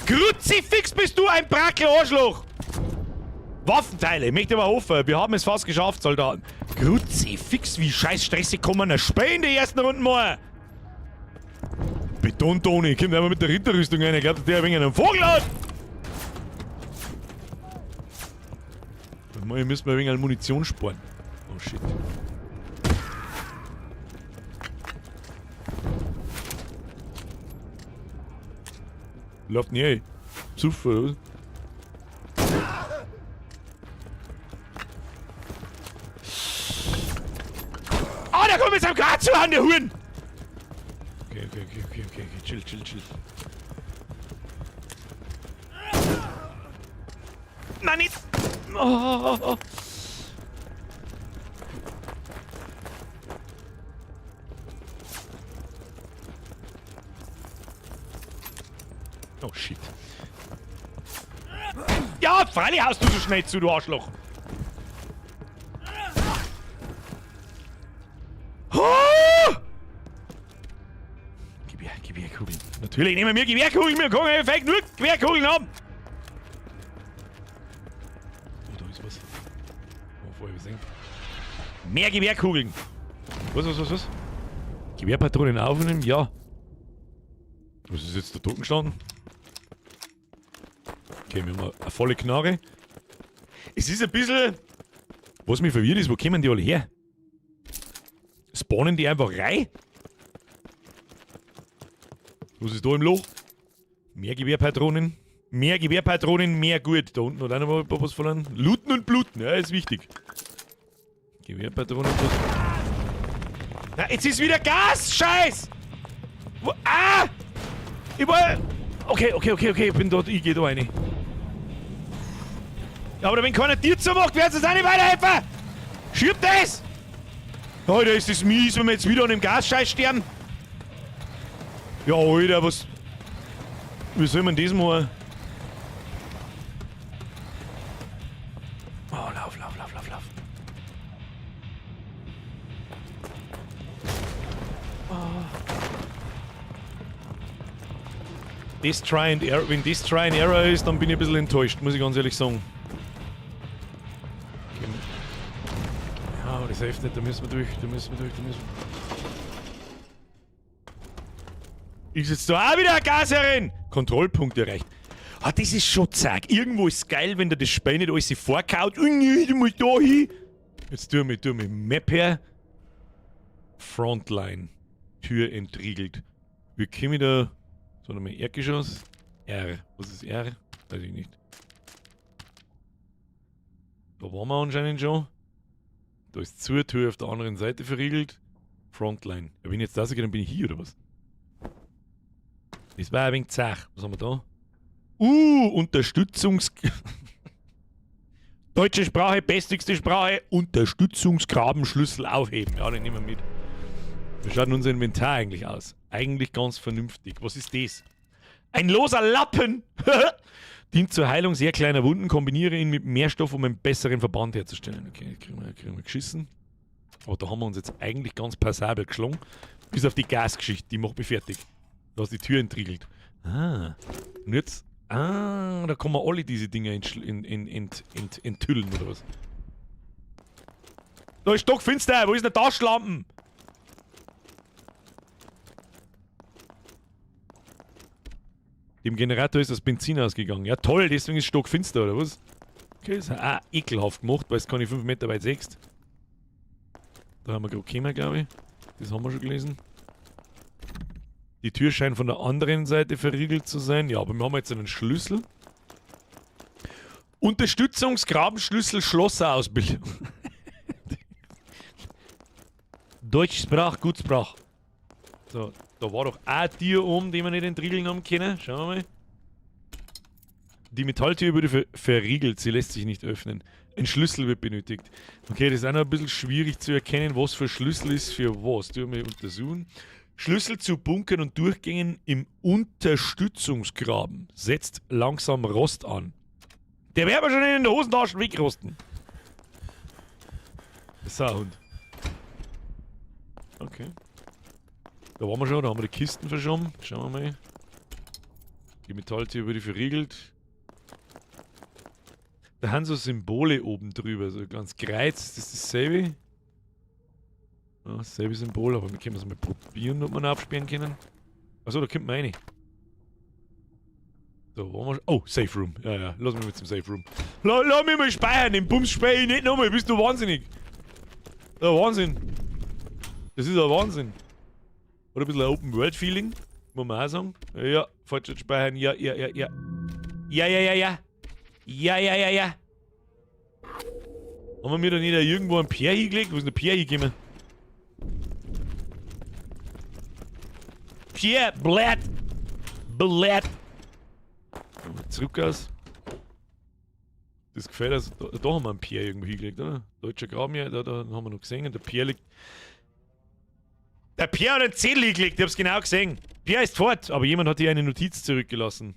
Kruzifix bist du ein Brakel Arschloch! Waffenteile, ich möchte aber hoffen, wir haben es fast geschafft, Soldaten. Kruzifix, wie scheiß stressig kommen wir Spiel in die ersten Runden mal. Beton-Toni, kommt einmal mit der Ritterrüstung rein, ich glaub, der wegen einem Vogel hat. Dann müssen wir ein wenig an Munition sparen. Oh shit. Läuft nicht, ey. Suff, oder was? Ah, da kommt jetzt am Grad zu an, der Huren! Okay, okay, okay, okay, okay, okay, chill, chill, chill. Nein, nicht! Oh, oh, oh. Oh shit. Ja, freilich haust du so schnell zu, du Arschloch. Oh! Gib her, gib her, Kugeln. Natürlich nehmen wir Gewehrkugeln, wir können im nur Gewehrkugeln haben. Oh, da ist was. Oh, vorher gesehen. Mehr Gewehrkugeln. Was, was, was, was? Gewehrpatronen aufnehmen? Ja. Was ist jetzt da drüben gestanden? Okay, wir haben eine volle Knarre. Es ist ein bisschen... Was mich verwirrt ist, wo kommen die alle her? Spawnen die einfach rein? Was ist da im Loch? Mehr Gewehrpatronen. Mehr Gewehrpatronen, mehr gut. Da unten hat auch noch mal was verloren. Looten und bluten, ja, ist wichtig. Gewehrpatronen. Na, jetzt ist wieder Gas! Scheiß! Wo, ah! Ich war... Okay, okay, okay, okay, ich bin dort, ich geh da rein. Ja, aber wenn keiner dir zumacht, werden sie uns auch nicht weiterhelfen! Schirb das! Alter, ist das mies, wenn wir jetzt wieder an dem Gasscheiß sterben? Ja, Alter, was... Wie soll man das machen? Oh, lauf, lauf, lauf, lauf, lauf. Das Try and Error, wenn das Try and Error ist, dann bin ich ein bisschen enttäuscht, muss ich ganz ehrlich sagen. Okay. Ja, aber das hilft nicht, da müssen wir durch, da müssen wir durch, da müssen wir. Ist jetzt da auch wieder ein Gasherin! Kontrollpunkt erreicht. Ah, das ist schon zack. Irgendwo ist es geil, wenn dir das Spiel nicht alles vorkaut. Oh, nee, du musst da hin. Jetzt tu mir Map her. Frontline. Tür entriegelt. Wir kommen da. So, nochmal Erdgeschoss. R. Was ist R? Weiß ich nicht. Da waren wir anscheinend schon. Da ist zur Tür auf der anderen Seite verriegelt. Frontline. Ja, wenn ich jetzt da gehe, dann bin ich hier, oder was? Das war ein wenig zach. Was haben wir da? Unterstützungs... Deutsche Sprache, bestigste Sprache. Unterstützungsgrabenschlüssel aufheben. Ja, den nehmen wir mit. Wie schaut denn unser Inventar eigentlich aus? Eigentlich ganz vernünftig. Was ist das? Ein loser Lappen! Dient zur Heilung sehr kleiner Wunden. Kombiniere ihn mit mehr Stoff, um einen besseren Verband herzustellen. Okay, kriegen wir geschissen. Aber da haben wir uns jetzt eigentlich ganz passabel geschlagen. Bis auf die Gasgeschichte, die macht mich fertig. Da ist die Tür entriegelt. Ah. Und jetzt... Ah, da kann man alle diese Dinger enthüllen, oder was? Da ist stockfinster! Wo ist denn die Taschenlampen? Dem Generator ist das Benzin ausgegangen. Ja toll, deswegen ist stockfinster, oder was? Okay, ist auch ekelhaft gemacht, weil es keine 5 Meter weit siehst. Da haben wir gerade gekommen, glaube ich. Das haben wir schon gelesen. Die Tür scheint von der anderen Seite verriegelt zu sein. Ja, aber wir haben jetzt einen Schlüssel. Unterstützungsgrabenschlüssel Schlosserausbildung. Deutsch Sprach, gut Sprach. So, da war doch auch ein Tier oben, den wir nicht entriegeln haben können. Schauen wir mal. Die Metalltür wurde verriegelt, sie lässt sich nicht öffnen. Ein Schlüssel wird benötigt. Okay, das ist auch noch ein bisschen schwierig zu erkennen, was für Schlüssel ist für was. Tun wir untersuchen. Schlüssel zu Bunkern und Durchgängen im Unterstützungsgraben. Setzt langsam Rost an. Der wird aber schon in den Hosentaschen wegrosten. Das ist ein Hund. Okay. Da waren wir schon, da haben wir die Kisten verschoben. Schauen wir mal. Die Metalltür wurde verriegelt. Da haben so Symbole oben drüber, so ganz Kreuz, das ist dasselbe. Ja, dasselbe Symbol, aber wir können es mal probieren, ob wir noch absperren können. Achso, da kommt man rein. Da waren wir schon. Oh, Safe Room. Ja, ja, lass mich mal zum Safe Room. Lass mich mal speichern, den Bums speichere ich nicht nochmal, bist du wahnsinnig. Ja, Wahnsinn. Das ist ein Wahnsinn. Oder ein bisschen ein Open-World-Feeling, muss man auch sagen. Ja, Fortschritt speichern, ja, ja, ja, ja. Ja, ja, ja, ja. Ja, ja, ja, ja. Haben wir mir da nicht irgendwo einen Pierre hingelegt? Wo ist denn der Pierre hingekommen? Pierre, Blatt! Blatt! Zurück aus. Das gefällt uns. Da haben wir einen Pierre irgendwo hingelegt, oder? Deutscher Graben hier, da haben wir noch gesehen. Und der Pierre liegt. Der Pierre hat einen Zettel hingelegt, ich hab's genau gesehen. Pierre ist fort, aber jemand hat hier eine Notiz zurückgelassen.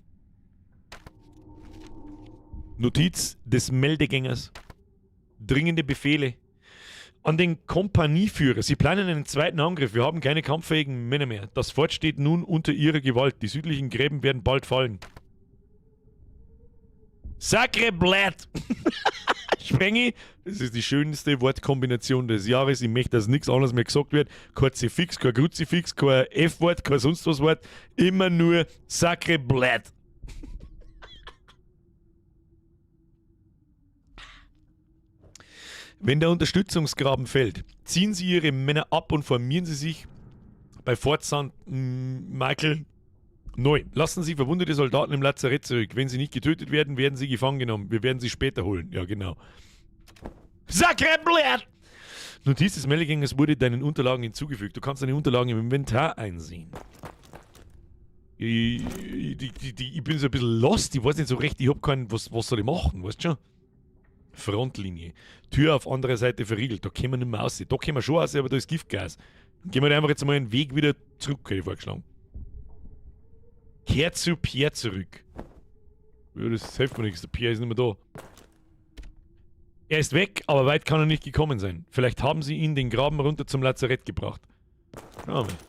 Notiz des Meldegängers. Dringende Befehle. An den Kompanieführer. Sie planen einen zweiten Angriff. Wir haben keine kampffähigen Männer mehr. Das Fort steht nun unter ihrer Gewalt. Die südlichen Gräben werden bald fallen. Sacre Blatt! Sprengi, das ist die schönste Wortkombination des Jahres. Ich möchte, dass nichts anderes mehr gesagt wird. Kein C-Fix, kein Kruzifix, kein F-Wort, kein sonst was Wort. Immer nur Sacre Blatt. Wenn der Unterstützungsgraben fällt, ziehen Sie Ihre Männer ab und formieren Sie sich bei Fort St. Michael neu. Lassen Sie verwundete Soldaten im Lazarett zurück. Wenn sie nicht getötet werden, werden sie gefangen genommen. Wir werden sie später holen. Ja, genau. Sacre bleu! Notiz des Meldegängers wurde deinen Unterlagen hinzugefügt. Du kannst deine Unterlagen im Inventar einsehen. Ich bin so ein bisschen lost. Ich weiß nicht so recht. Ich hab keinen... Was soll ich machen? Weißt du schon? Frontlinie. Tür auf anderer Seite verriegelt. Da können wir nicht mehr raus. Da können wir schon raus, aber da ist Giftgas. Dann gehen wir einfach jetzt mal einen Weg wieder zurück, hätte ich vorgeschlagen. Kehr zu Pierre zurück. Ja, das hilft mir nichts. Der Pierre ist nicht mehr da. Er ist weg, aber weit kann er nicht gekommen sein. Vielleicht haben sie ihn den Graben runter zum Lazarett gebracht. Schauen wir mal.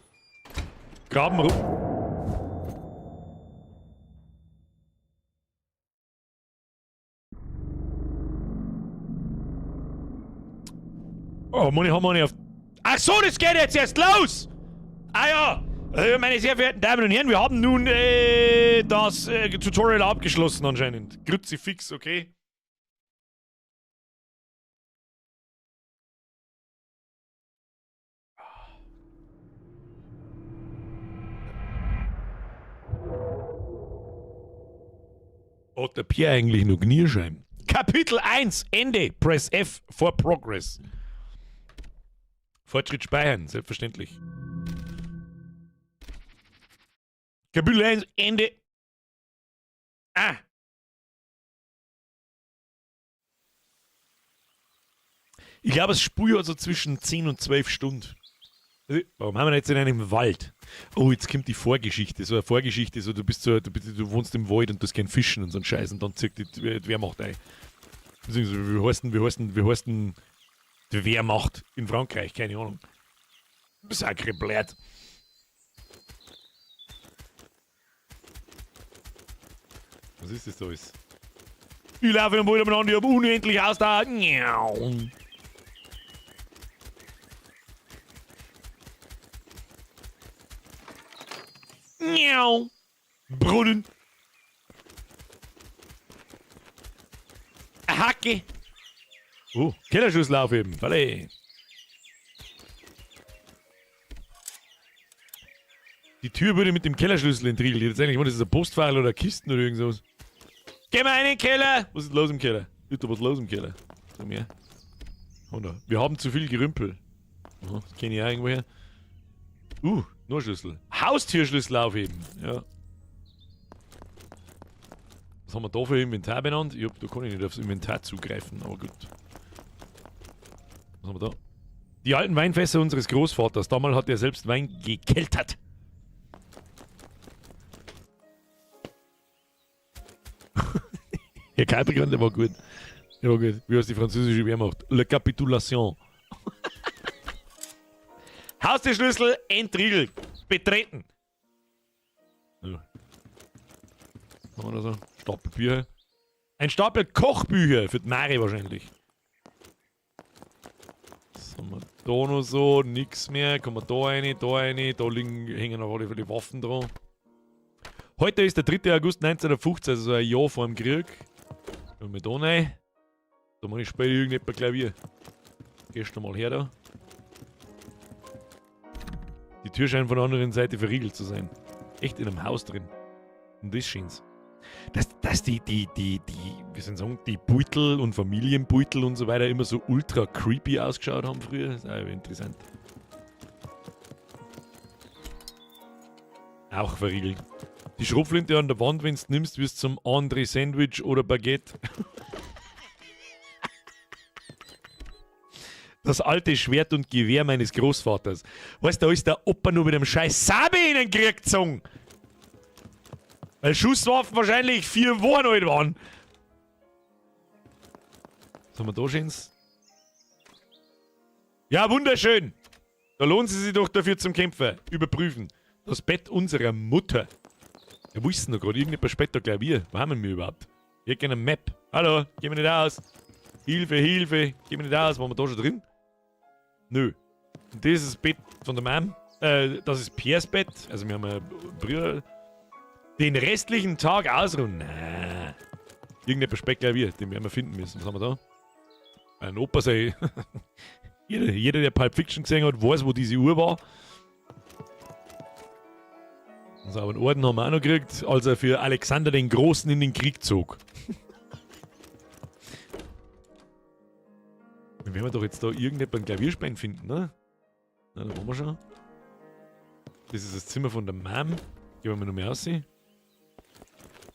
Graben runter. Oh, Mann, ich hab mal nicht auf. Ach so, das geht jetzt erst los! Ah ja! Meine sehr verehrten Damen und Herren, wir haben nun das Tutorial abgeschlossen anscheinend. Kruzifix, okay? Hat der Pierre eigentlich noch Knierschein? Kapitel 1, Ende. Press F for Progress. Fortschritt speichern, selbstverständlich. Kapitel 1, Ende. Ah. Ich glaube, es Spiel hat so zwischen 10 und 12 Stunden. Also, warum haben wir jetzt in einem Wald? Oh, jetzt kommt die Vorgeschichte. So eine Vorgeschichte, so du bist so, du, bist, du wohnst im Wald und du hast kein Fischen und so ein Scheiß und dann zieht die Wehrmacht ein. Beziehungsweise, wie heißt denn die Wehrmacht in Frankreich? Keine Ahnung. Sacre blöd. Was ist das da alles? Ich laufe im Wald umeinander, ich hab unendlich Ausdauer. Miau. Brunnen. Eine Hacke. Oh, Kellerschlüssel aufheben. Falle. Die Tür wurde mit dem Kellerschlüssel entriegelt. Jetzt eigentlich, das ist ein Postfach oder Kisten oder irgend sowas. Geh mal rein in den Keller! Was ist los im Keller? Ist da was los im Keller? Sag mir. Wir haben zu viel Gerümpel. Aha, das kenne ich auch irgendwoher. Nur Schlüssel. Haustürschlüssel aufheben. Ja. Was haben wir da für Inventar benannt? Ich hab, da kann ich nicht aufs Inventar zugreifen, aber gut. Was haben wir da? Die alten Weinfässer unseres Großvaters. Damals hat er selbst Wein gekeltert. Herr Capricorn, der war gut. Der war gut. Wie heißt die französische Wehrmacht? La Capitulation. Haustürschlüssel entriegelt. Betreten. Ja. Was haben wir da so? Stapel Bücher. Ein Stapel Kochbücher für die Mari wahrscheinlich. Was haben wir da noch so? Nix mehr. Kommen wir da rein, da rein. Da liegen, hängen noch alle viele Waffen dran. Heute ist der 3. August 1915, also so ein Jahr vor dem Krieg. Kommen wir da rein. Da muss ich später irgendjemand Klavier. Gehst du mal her da. Die Tür scheint von der anderen Seite verriegelt zu sein. Echt in einem Haus drin. Und das scheint's. Dass die, wie soll ich sagen, die Beutel und Familienbeutel und so weiter immer so ultra creepy ausgeschaut haben früher, ist auch interessant. Auch verriegelt. Die Schrotflinte an der Wand, wenn's nimmst, wirst zum André Sandwich oder Baguette. Das alte Schwert und Gewehr meines Großvaters. Weißt du, da ist der Opa nur mit einem scheiß Sabe in den Krieg gezogen. Weil Schusswaffen wahrscheinlich 4 Wochen alt waren. Was haben wir da schönes? Ja, wunderschön. Da lohnt sie sich doch dafür zum Kämpfen. Überprüfen. Das Bett unserer Mutter. Ja, wo ist denn da gerade? Irgendjemand später Klavier. Wo haben wir überhaupt? Ich hätte gerne eine Map. Hallo, geh mir nicht aus. Hilfe, Hilfe. Geh mir nicht aus. Waren wir da schon drin? Nö. Und das ist das Bett von der Mom. Das ist Piers Bett. Also wir haben einen Bruder. Den restlichen Tag ausruhen. Nein. Irgendein Speckklavier, den werden wir finden müssen. Was haben wir da? Ein Opa sei. Jeder, der Pulp Fiction gesehen hat, weiß, wo diese Uhr war. Und so einen Orden haben wir auch noch gekriegt, als er für Alexander den Großen in den Krieg zog. Dann werden wir doch jetzt da irgendjemanden Klavierspielen finden, ne? Na, da waren wir schon. Das ist das Zimmer von der Mom. Gehen wir mal noch mehr raus.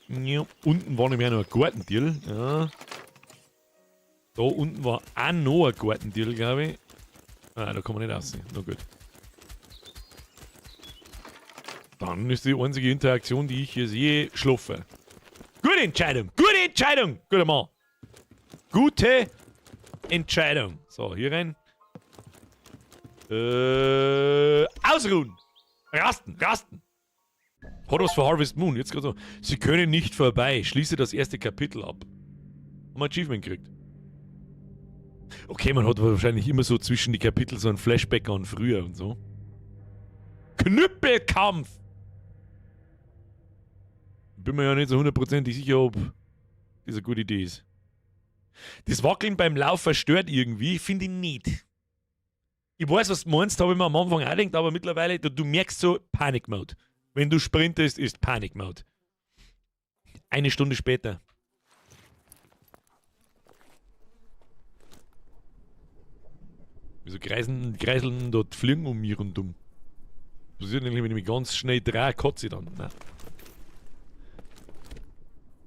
Ja, unten war nämlich auch noch ein Gartentier. Ja. Da unten war auch noch ein Gartentier, glaube ich. Ah, da kann man nicht raus. Na gut. Dann ist die einzige Interaktion, die ich hier sehe, schlafen. Gute Entscheidung! Gute Entscheidung! Guter Mann! Gute Entscheidung. So, hier rein. Ausruhen! Rasten, rasten! Hat was für Harvest Moon, jetzt gerade so. Sie können nicht vorbei. Schließe das erste Kapitel ab. Haben wir Achievement gekriegt. Okay, man hat wahrscheinlich immer so zwischen die Kapitel so ein Flashback an früher und so. Knüppelkampf! Bin mir ja nicht so hundertprozentig sicher, ob das eine gute Idee ist. Das Wackeln beim Laufen stört irgendwie, finde ich nicht. Ich weiß, was du meinst, habe ich mir am Anfang auch gedacht, aber mittlerweile, du merkst so Panic Mode. Wenn du sprintest, ist Panic Mode. Eine Stunde später. Wieso kreiseln dort Fliegen um mich rundum? Was passiert denn, wenn ich mich ganz schnell drehe, kotze ich dann? Nein.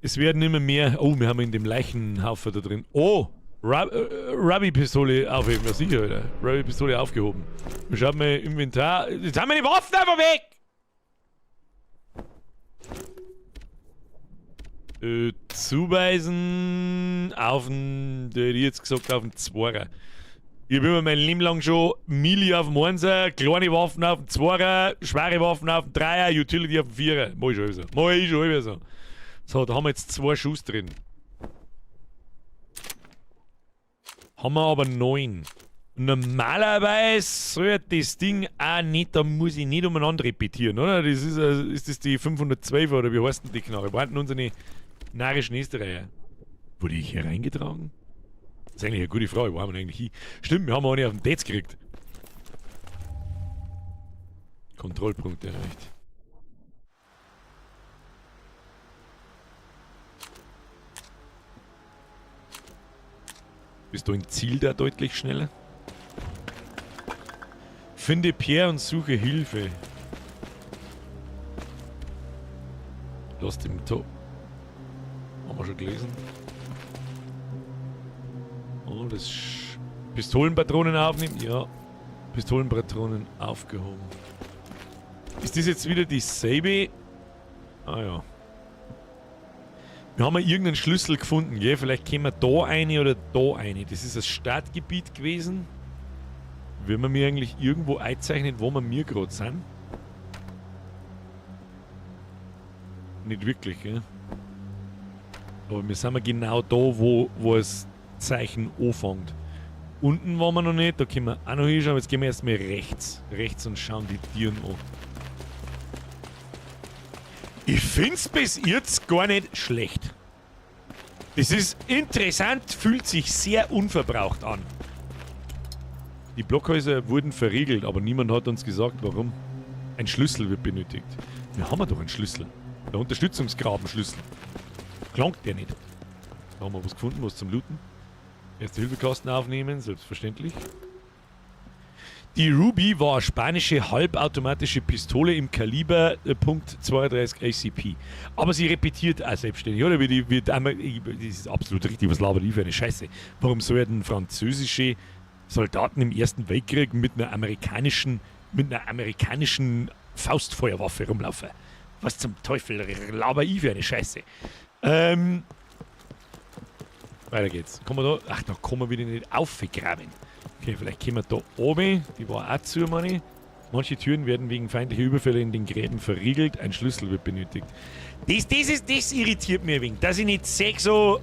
Es werden immer mehr. Oh, wir haben in dem Leichenhaufen da drin. Oh! Rabbi-Pistole aufheben, ja sicher, Alter. Rabbi-Pistole aufgehoben. Wir schauen mal Inventar. Jetzt haben wir die Waffen einfach weg! Zuweisen auf den, der hätte ich jetzt gesagt, auf den Zweier. Ich hab immer mein Leben lang schon Mili auf dem Einser, kleine Waffen auf dem Zweier, schwere Waffen auf dem Dreier, Utility auf dem Vierer. Mach ich schon so. Mach ich schon so. So, da haben wir jetzt 2 Schuss drin. Haben wir aber 9. Normalerweise sollte das Ding auch nicht, da muss ich nicht umeinander repetieren, oder? Das ist, ist das die 512 oder wie heißt denn die Knarre? Warten unsere narischen Österreicher. Wurde ich hier reingetragen? Das ist eigentlich eine gute Frage, wo haben wir denn eigentlich hin? Stimmt, wir haben auch nicht auf den Dates gekriegt. Kontrollpunkt erreicht. Bist du im Ziel da deutlich schneller? Finde Pierre und suche Hilfe. Lost im Top. Haben wir schon gelesen. Oh, das Pistolenpatronen aufnehmen? Ja. Pistolenpatronen aufgehoben. Ist das jetzt wieder dieselbe? Ah ja. Wir haben ja irgendeinen Schlüssel gefunden, gell? Vielleicht können wir da eine oder da eine. Das ist das Startgebiet gewesen. Wenn wir mir eigentlich irgendwo einzeichnen, wo wir mir grad sind? Nicht wirklich, gell? Aber wir sind ja genau da, wo es Zeichen anfängt. Unten waren wir noch nicht, da können wir auch noch hinschauen. Jetzt gehen wir erstmal rechts. Rechts und schauen die Tieren an. Ich find's bis jetzt gar nicht schlecht. Das ist interessant, fühlt sich sehr unverbraucht an. Die Blockhäuser wurden verriegelt, aber niemand hat uns gesagt, warum. Ein Schlüssel wird benötigt. Wir haben ja doch einen Schlüssel. Der Unterstützungsgrabenschlüssel. Klangt der nicht. Da haben wir was gefunden, was zum Looten. Erste-Hilfe-Kasten aufnehmen, selbstverständlich. Die Ruby war eine spanische halbautomatische Pistole im Kaliber Punkt 32 ACP. Aber sie repetiert auch selbstständig, oder? Wie die, wie die, das ist absolut richtig, was labert ich für eine Scheiße? Warum sollten französische Soldaten im Ersten Weltkrieg mit einer amerikanischen Faustfeuerwaffe rumlaufen? Was zum Teufel laber ich für eine Scheiße? Weiter geht's. Kommen wir da? Ach, da kommen wir wieder nicht aufgraben. Okay, vielleicht kommen wir da oben. Die war auch zu, meine ich. Manche Türen werden wegen feindlicher Überfälle in den Gräben verriegelt. Ein Schlüssel wird benötigt. Das irritiert mich ein wenig. Dass ich nicht sehe, so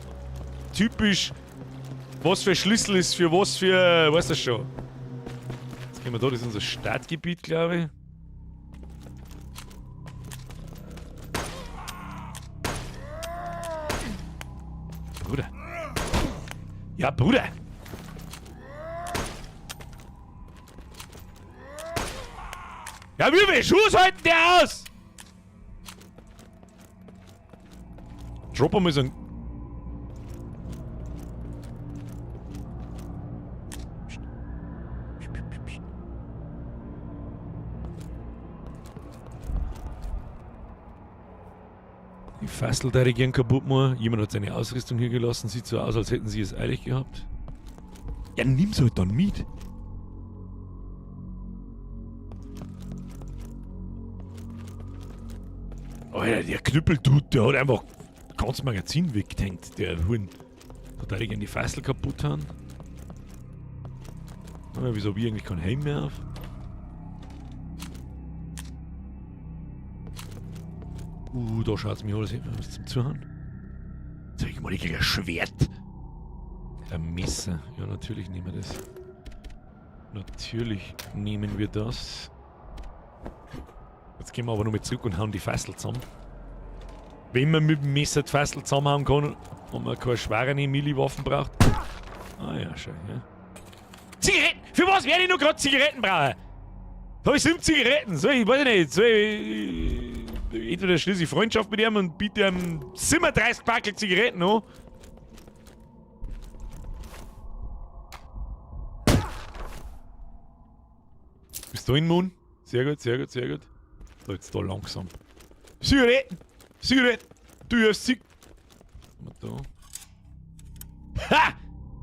typisch, was für Schlüssel ist für was für... Weißt du schon? Jetzt gehen wir da, das ist unser Startgebiet, glaube ich. Bruder. Ja, Bruder! Ja, wie viel Schuss halten der aus? Dropper mal so ein... Die Fassel da gern kaputt machen. Jemand hat seine Ausrüstung hier gelassen. Sieht so aus, als hätten sie es eilig gehabt. Ja, nimm's halt dann mit. Alter, der Knüppeldude, der hat einfach das ganze Magazin weggehängt, der Huhn. Da hat er gerne die Fassel kaputt haben. Ja, wieso hab ich eigentlich keinen Helm mehr auf? Da schaut's mich alles hin, was zum Zuhören. Zeig ich mal, ich krieg ein Schwert. Ein Messer. Ja, natürlich nehmen wir das. Natürlich nehmen wir das. Jetzt gehen wir aber nochmal zurück und hauen die Fassel zusammen. Wenn man mit dem Messer die Fassel zusammenhauen kann und man keine schweren Melee-Waffen braucht. Ah ja, schön, ja. Zigaretten! Für was werde ich nur gerade Zigaretten brauchen? Da habe ich 7 Zigaretten. So, ich weiß nicht. So, entweder schließe ich Freundschaft mit ihm und biete ihm 37 Packel Zigaretten an. Bist du in Moon? Sehr gut, sehr gut, sehr gut. So, jetzt da langsam. Zigaretten! Zigaretten! Du hast Zig... Da. Ha!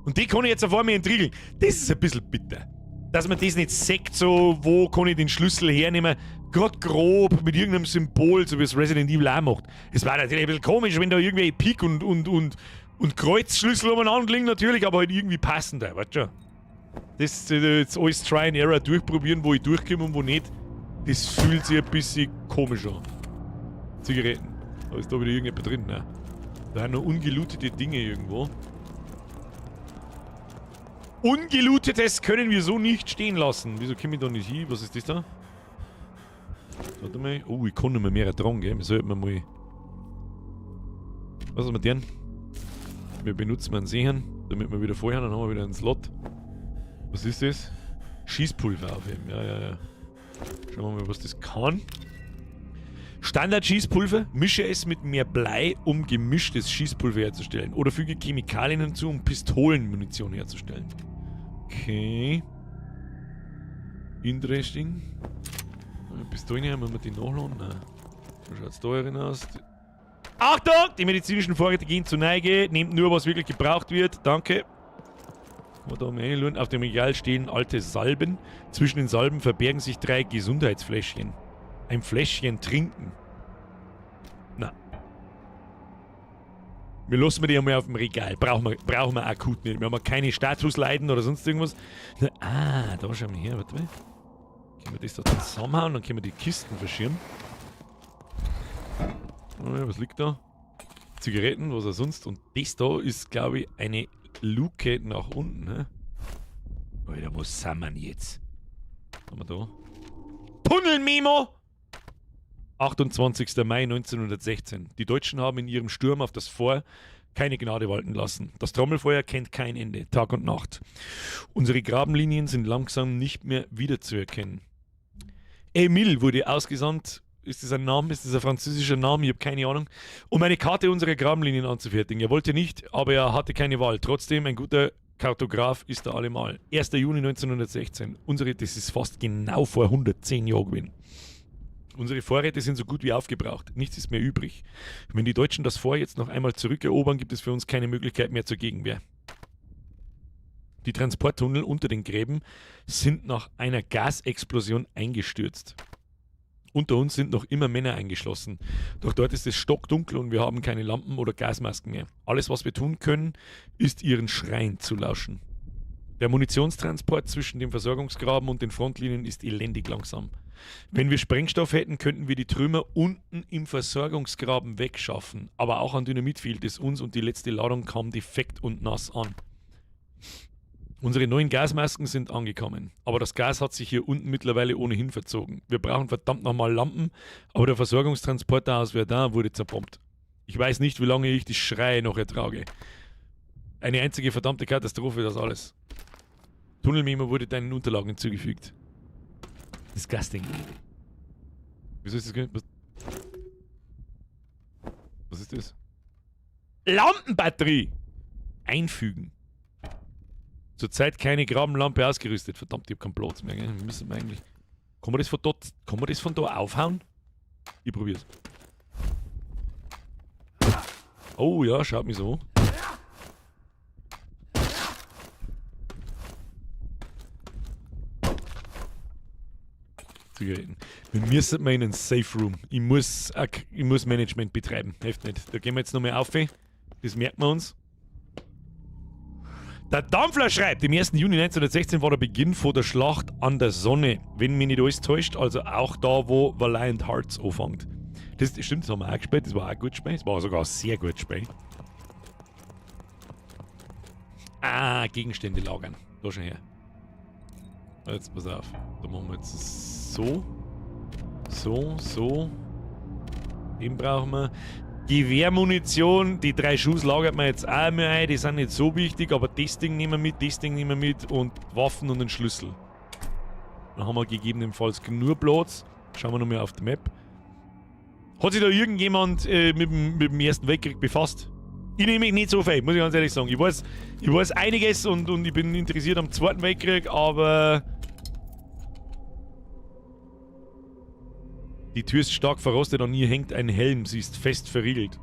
Und die kann ich jetzt auf einmal entriegeln. Das ist ein bisschen bitter. Dass man das nicht sagt, so, wo kann ich den Schlüssel hernehmen? Gerade grob mit irgendeinem Symbol, so wie es Resident Evil auch macht. Es war natürlich ein bisschen komisch, wenn da irgendwie Pik und Kreuzschlüssel umeinander liegen, natürlich, aber halt irgendwie passender, weißt du schon. Das jetzt alles Try and Error durchprobieren, wo ich durchkomme und wo nicht, das fühlt sich ein bisschen komisch an. Zigaretten. Da ist da wieder irgendjemand drin, ne? Da sind noch ungelootete Dinge irgendwo. Ungelootetes können wir so nicht stehen lassen. Wieso komme ich da nicht hin? Was ist das da? Warte mal. Oh, ich kann nicht mehr mehr dran, gell? Wir sollten mal... Was ist mit denen? Wir benutzen einen Sehen, damit wir wieder vorher, dann haben wir wieder einen Slot. Was ist das? Schießpulver aufheben. Ja, ja, ja. Schauen wir mal, was das kann. Standard-Schießpulver. Mische es mit mehr Blei, um gemischtes Schießpulver herzustellen. Oder füge Chemikalien hinzu, um Pistolenmunition herzustellen. Okay. Interesting. Pistolen her, müssen wir die nachladen? Nein. Wie schaut's da herin aus? Achtung! Die medizinischen Vorräte gehen zur Neige. Nehmt nur, was wirklich gebraucht wird. Danke. Mal da mal reinschauen. Auf dem Regal stehen alte Salben. Zwischen den Salben verbergen sich 3 Gesundheitsfläschchen. Ein Fläschchen trinken. Na. Wir lassen die einmal auf dem Regal. Brauchen wir akut nicht. Wir haben keine Statusleiden oder sonst irgendwas. Na, ah, da schauen wir her. Warte mal. Können wir das da zusammenhauen? Dann können wir die Kisten verschirmen. Oh, was liegt da? Zigaretten, was auch sonst. Und das da ist, glaube ich, eine Luke nach unten. Ne? Alter, wo sind wir denn jetzt? Was haben wir da? Tunnel-Memo! 28. Mai 1916. Die Deutschen haben in ihrem Sturm auf das Fort keine Gnade walten lassen. Das Trommelfeuer kennt kein Ende, Tag und Nacht. Unsere Grabenlinien sind langsam nicht mehr wiederzuerkennen. Emile wurde ausgesandt. Ist das ein Name? Ist das ein französischer Name? Ich habe keine Ahnung. Um eine Karte unserer Grabenlinien anzufertigen. Er wollte nicht, aber er hatte keine Wahl. Trotzdem, ein guter Kartograf ist er allemal. 1. Juni 1916. Unsere, das ist fast genau vor 110 Jahren gewesen. Unsere Vorräte sind so gut wie aufgebraucht. Nichts ist mehr übrig. Wenn die Deutschen das Fort jetzt noch einmal zurückerobern, gibt es für uns keine Möglichkeit mehr zur Gegenwehr. Die Transporttunnel unter den Gräben sind nach einer Gasexplosion eingestürzt. Unter uns sind noch immer Männer eingeschlossen. Doch dort ist es stockdunkel und wir haben keine Lampen oder Gasmasken mehr. Alles, was wir tun können, ist ihren Schreien zu lauschen. Der Munitionstransport zwischen dem Versorgungsgraben und den Frontlinien ist elendig langsam. Wenn wir Sprengstoff hätten, könnten wir die Trümmer unten im Versorgungsgraben wegschaffen. Aber auch an Dynamit fehlt es uns und die letzte Ladung kam defekt und nass an. Unsere neuen Gasmasken sind angekommen, aber das Gas hat sich hier unten mittlerweile ohnehin verzogen. Wir brauchen verdammt nochmal Lampen, aber der Versorgungstransporter aus Verdun wurde zerbombt. Ich weiß nicht, wie lange ich die Schreie noch ertrage. Eine einzige verdammte Katastrophe, das alles. Tunnelmemo wurde deinen Unterlagen hinzugefügt. Disgusting. Wieso ist das? Was ist das? Lampenbatterie! Einfügen. Zurzeit keine Grabenlampe ausgerüstet. Verdammt, ich hab keinen Platz mehr. Gell? Müssen wir eigentlich. Kann man das von dort, kann man das von da aufhauen? Ich probier's. Oh ja, schaut mich so. Zigaretten. Wir müssen mal in einen Safe Room. Ich muss Management betreiben. Hilft nicht. Da gehen wir jetzt nochmal auf. Das merken wir uns. Der Dampfler schreibt, im 1. Juni 1916 war der Beginn vor der Schlacht an der Sonne. Wenn mich nicht alles täuscht, also auch da, wo Valiant Hearts anfängt. Das stimmt, das haben wir auch gespielt, das war auch gut gespielt. Das war sogar sehr gut gespielt. Ah, Gegenstände lagern. Da schon her. Jetzt pass auf. Da machen wir jetzt so. So, so. Den brauchen wir. Gewehrmunition, die 3 Schuss lagert man jetzt auch mehr ein, die sind nicht so wichtig, aber das Ding nehmen wir mit, das Ding nehmen wir mit und Waffen und den Schlüssel. Dann haben wir gegebenenfalls genug Platz. Schauen wir nochmal auf die Map. Hat sich da irgendjemand mit dem Ersten Weltkrieg befasst? Ich nehme mich nicht so viel, muss ich ganz ehrlich sagen. Ich weiß einiges und ich bin interessiert am Zweiten Weltkrieg, aber... Die Tür ist stark verrostet und hier hängt ein Helm. Sie ist fest verriegelt.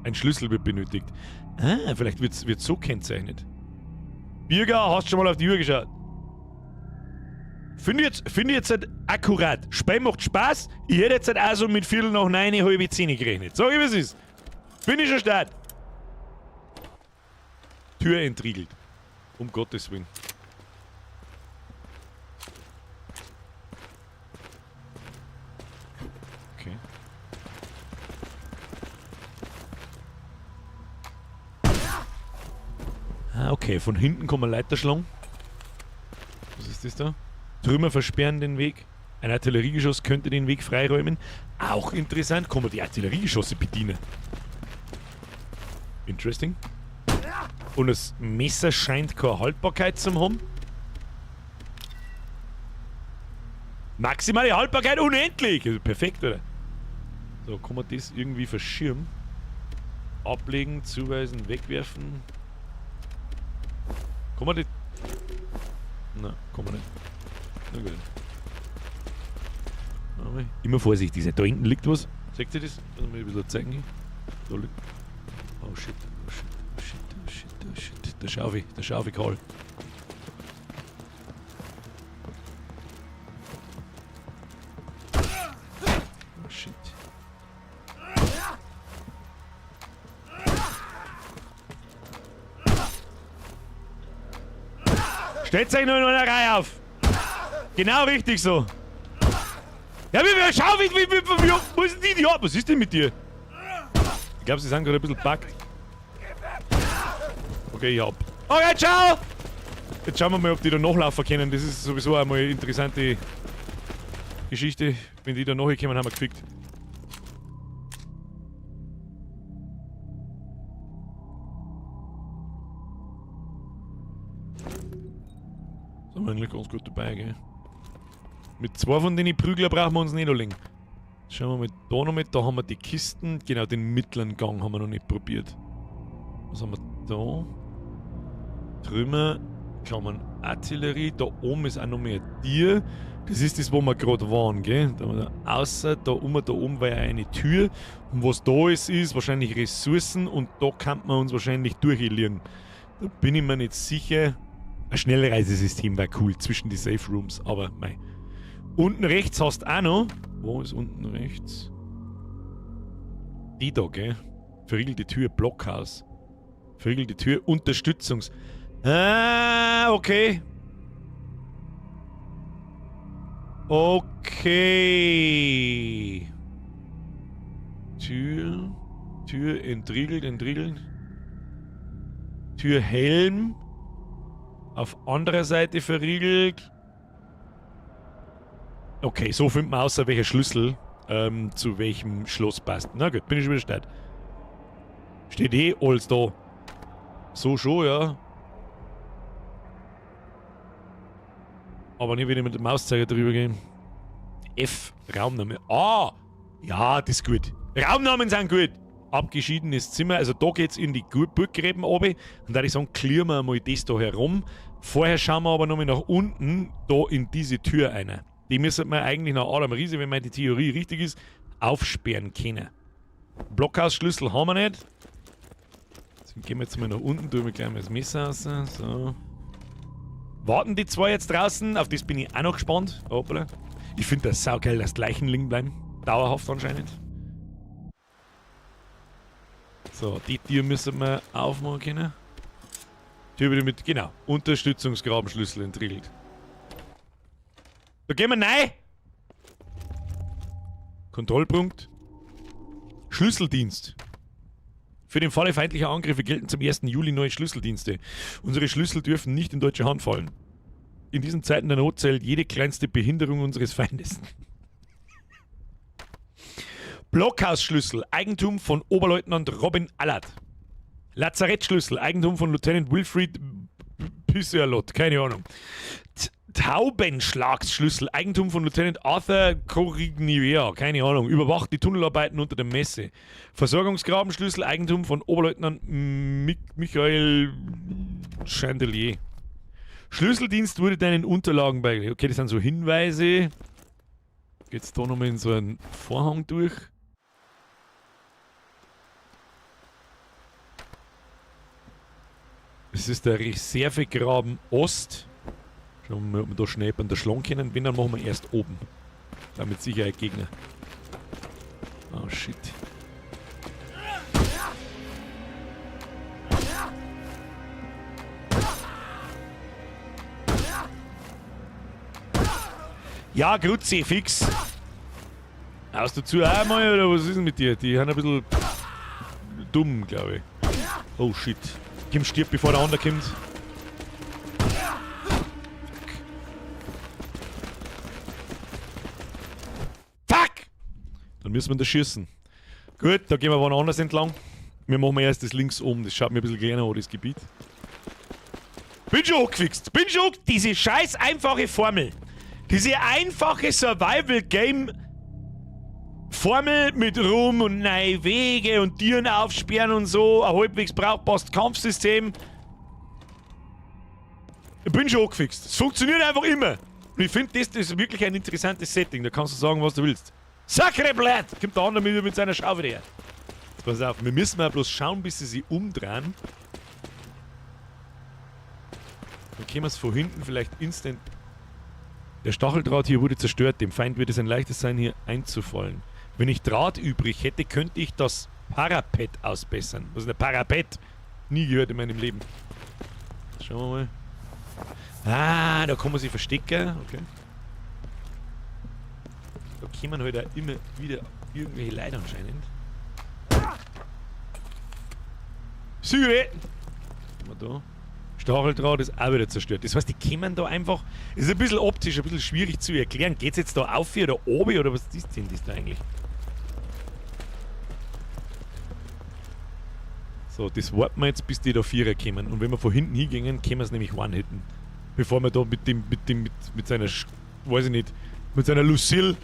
Ein Schlüssel wird benötigt. Ah, vielleicht wird's so kennzeichnet. Birger, hast du schon mal auf die Uhr geschaut? Finde ich jetzt halt akkurat. Spiel macht Spaß. Ich hätte jetzt halt auch so mit 9:15, 9:30 gerechnet. Sag ich, wie es ist. Bin ich schon stark. Tür entriegelt. Um Gottes Willen. Okay. Ah, okay. Von hinten kommt ein Leiterschlang. Was ist das da? Trümmer versperren den Weg. Ein Artilleriegeschoss könnte den Weg freiräumen. Auch interessant. Kann man die Artilleriegeschosse bedienen? Interesting. Und das Messer scheint keine Haltbarkeit zu haben. Maximale Haltbarkeit unendlich! Also perfekt, oder? So, kann man das irgendwie verschirmen? Ablegen, zuweisen, wegwerfen. Kann man das... Nein, kann man nicht. Na gut. Immer vorsichtig sein. Da hinten liegt was. Seht ihr das? Lass mal ein bisschen zeigen. Da liegt... Oh shit, oh shit, oh shit, oh shit, oh shit. Da schau ich, Karl. Oh shit. Stellt euch nur in einer Reihe auf! Genau richtig so! Ja, wie, schau, wie, wo ist denn die? Ja, was ist denn mit dir? Ich glaub, sie sind gerade ein bisschen packt. Okay, ich hab. Okay, ciao! Jetzt schauen wir mal, ob die da nachlaufen können. Das ist sowieso einmal eine interessante Geschichte. Wenn die da nachkommen, haben wir gefickt. Sind wir eigentlich ganz gut dabei, gell? Mit 2 von den Prügler brauchen wir uns nicht anlegen. Schauen wir mal da noch mit. Da haben wir die Kisten. Genau, den mittleren Gang haben wir noch nicht probiert. Was haben wir da? Trümmer, Klammern, Artillerie. Da oben ist auch noch mehr Tier. Das ist das, wo wir gerade waren, gell? Da haben wir da außer, da oben, da oben war ja eine Tür. Und was da ist, ist wahrscheinlich Ressourcen. Und da kann man uns wahrscheinlich durchliegen. Da bin ich mir nicht sicher. Ein Schnellreisesystem wär cool zwischen die Safe Rooms, aber mei. Unten rechts hast du auch noch. Wo ist unten rechts? Die da, gell? Verriegelte Tür, Blockhaus. Verriegelte Tür, Unterstützungs... Ah, okay. Okay. Tür. Tür entriegelt, entriegeln. Tür Helm. Auf anderer Seite verriegelt. Okay, so findet man außer welcher Schlüssel zu welchem Schloss passt. Na gut, bin ich schon wieder stark. Steht eh alles da. So schon, ja. Aber nicht, wenn ich mit dem Mauszeiger drüber gehe. F, Raumname. Ah! Ja, das ist gut. Raumnamen sind gut. Abgeschiedenes Zimmer. Also da geht's in die Burggräben runter. Und da würde ich sagen, clearen wir mal das da herum. Vorher schauen wir aber nochmal nach unten, da in diese Tür rein. Die müssen wir eigentlich nach Adam Riese, wenn meine Theorie richtig ist, aufsperren können. Blockhausschlüssel haben wir nicht. Deswegen gehen wir jetzt mal nach unten, tun wir gleich mal das Messer raus. So. Warten die zwei jetzt draußen? Auf das bin ich auch noch gespannt. Hoppala. Ich find das saugeil, dass die Leichen liegen bleiben. Dauerhaft anscheinend. So, die Tür müssen wir aufmachen können. Tür wieder mit, genau, Unterstützungsgrabenschlüssel entriegelt. Da gehen wir rein! Kontrollpunkt. Schlüsseldienst. Für den Falle feindlicher Angriffe gelten zum 1. Juli neue Schlüsseldienste. Unsere Schlüssel dürfen nicht in deutsche Hand fallen. In diesen Zeiten der Not zählt jede kleinste Behinderung unseres Feindes. Blockhausschlüssel, Eigentum von Oberleutnant Robin Allard. Lazarettschlüssel, Eigentum von Lieutenant Wilfried Pisserlot, keine Ahnung. Taubenschlagsschlüssel, Eigentum von Lieutenant Arthur Corignier, keine Ahnung. Überwacht die Tunnelarbeiten unter der Messe. Versorgungsgrabenschlüssel, Eigentum von Oberleutnant Michael Chandelier. Schlüsseldienst wurde deinen Unterlagen beigelegt. Okay, das sind so Hinweise. Geht's da nochmal in so einen Vorhang durch? Das ist der Reservegraben Ost. Schauen wir mal, ob wir da schnell bei der Schlong können. Wenn, dann machen wir erst oben. Da mit Sicherheit Gegner. Oh shit. Ja, Grüezi, fix. Haust du zu einmal oder was ist denn mit dir? Die sind ein bisschen dumm, glaube ich. Oh shit. Kim stirbt, bevor der andere kommt. Fuck! Dann müssen wir das schießen. Gut, da gehen wir woanders entlang. Wir machen erst das links oben. Das schaut mir ein bisschen kleiner an, das Gebiet. Bin schon angefixt. Bin schon angefixt. Diese scheiß einfache Formel. Diese einfache Survival-Game Formel mit Rum und neue Wege und Tieren aufsperren und so, ein halbwegs brauchbares Kampfsystem. Ich bin schon angefixt. Es funktioniert einfach immer. Und ich finde, das ist wirklich ein interessantes Setting. Da kannst du sagen, was du willst. Sacre blöd! Kommt der andere mit seiner Schaufel her. Jetzt pass auf, wir müssen mal bloß schauen, bis sie sich umdrehen. Dann können wir es von hinten vielleicht instant. Der Stacheldraht hier wurde zerstört. Dem Feind wird es ein leichtes sein, hier einzufallen. Wenn ich Draht übrig hätte, könnte ich das Parapet ausbessern. Was ist ein Parapet? Nie gehört in meinem Leben. Schauen wir mal. Ah, da kann man sich verstecken. Okay. Da kommen halt auch immer wieder irgendwelche Leute anscheinend. Syre! Was haben wir da? Stacheldraht ist auch wieder zerstört. Das heißt, die kommen da einfach. Ist ein bisschen optisch, ein bisschen schwierig zu erklären. Geht's jetzt da auf hier oder oben oder was ist denn das da eigentlich? So, das warten wir jetzt, bis die da Vierer kommen. Und wenn wir von hinten hingehen, können wir es nämlich one-hitten. Bevor wir da mit seiner, weiß ich nicht, mit seiner Lucille.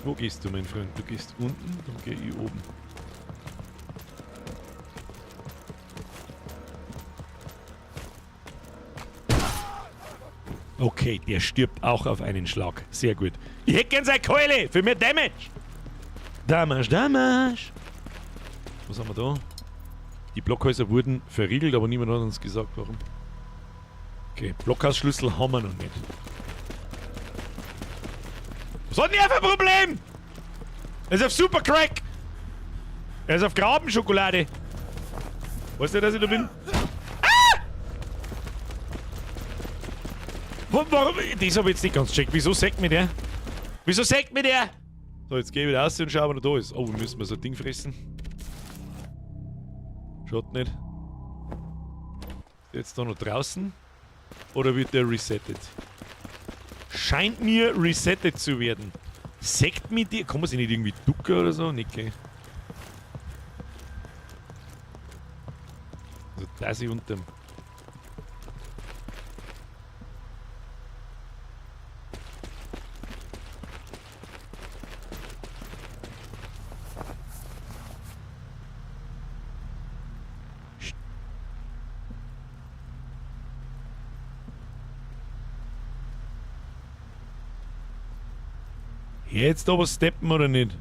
Wo gehst du, mein Freund? Du gehst unten, dann geh ich oben. Okay, der stirbt auch auf einen Schlag. Sehr gut. Ich hätte gern seine Keule für mehr Damage. Damage, Damage. Was haben wir da? Die Blockhäuser wurden verriegelt, aber niemand hat uns gesagt, warum. Okay, Blockhausschlüssel haben wir noch nicht. Was hat denn er für ein Problem? Er ist auf Supercrack. Er ist auf Grabenschokolade. Weißt du, dass ich da bin? Ah! Warum? Das hab ich jetzt nicht ganz gecheckt. Wieso sägt mir der? Wieso sägt mir der? So, jetzt geh ich wieder raus und schau, ob er noch da ist. Oh, wir müssen mal so ein Ding fressen. Schaut nicht. Ist der jetzt da noch draußen? Oder wird der resettet? Scheint mir resettet zu werden. Sägt mir die. Kann man sich nicht irgendwie ducken oder so? Nicht, gell? Also, da ist unterm. Jetzt aber steppen oder nicht?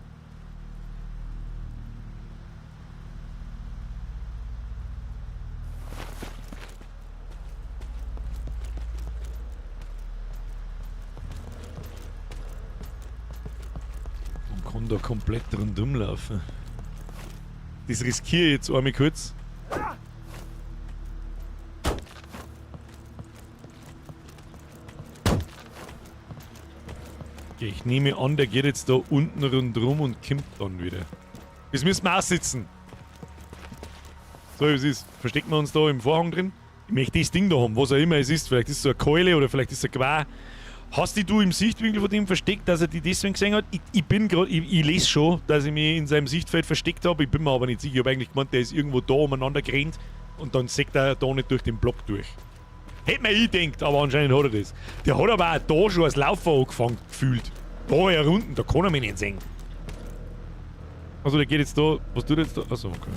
Man kann da komplett rundum laufen. Das riskiere ich jetzt einmal kurz. Okay, ich nehme an, der geht jetzt da unten rundrum und kommt dann wieder. Das müssen wir aussitzen. So, wie es ist. Verstecken wir uns da im Vorhang drin? Ich möchte das Ding da haben, was auch immer es ist. Vielleicht ist es so eine Keule oder vielleicht ist es ein Gewehr. Hast dich du im Sichtwinkel von dem versteckt, dass er die deswegen gesehen hat? Ich bin gerade, ich lese schon, dass ich mich in seinem Sichtfeld versteckt habe. Ich bin mir aber nicht sicher. Ich habe eigentlich gemeint, der ist irgendwo da umeinander gerannt und dann sägt er da nicht durch den Block durch. Hätte mir ich gedacht, aber anscheinend hat er das. Der hat aber auch da schon als Laufer angefangen gefühlt. Da hier unten, da kann er mich nicht sehen. Also der geht jetzt da. Was tut er jetzt da? Achso, okay.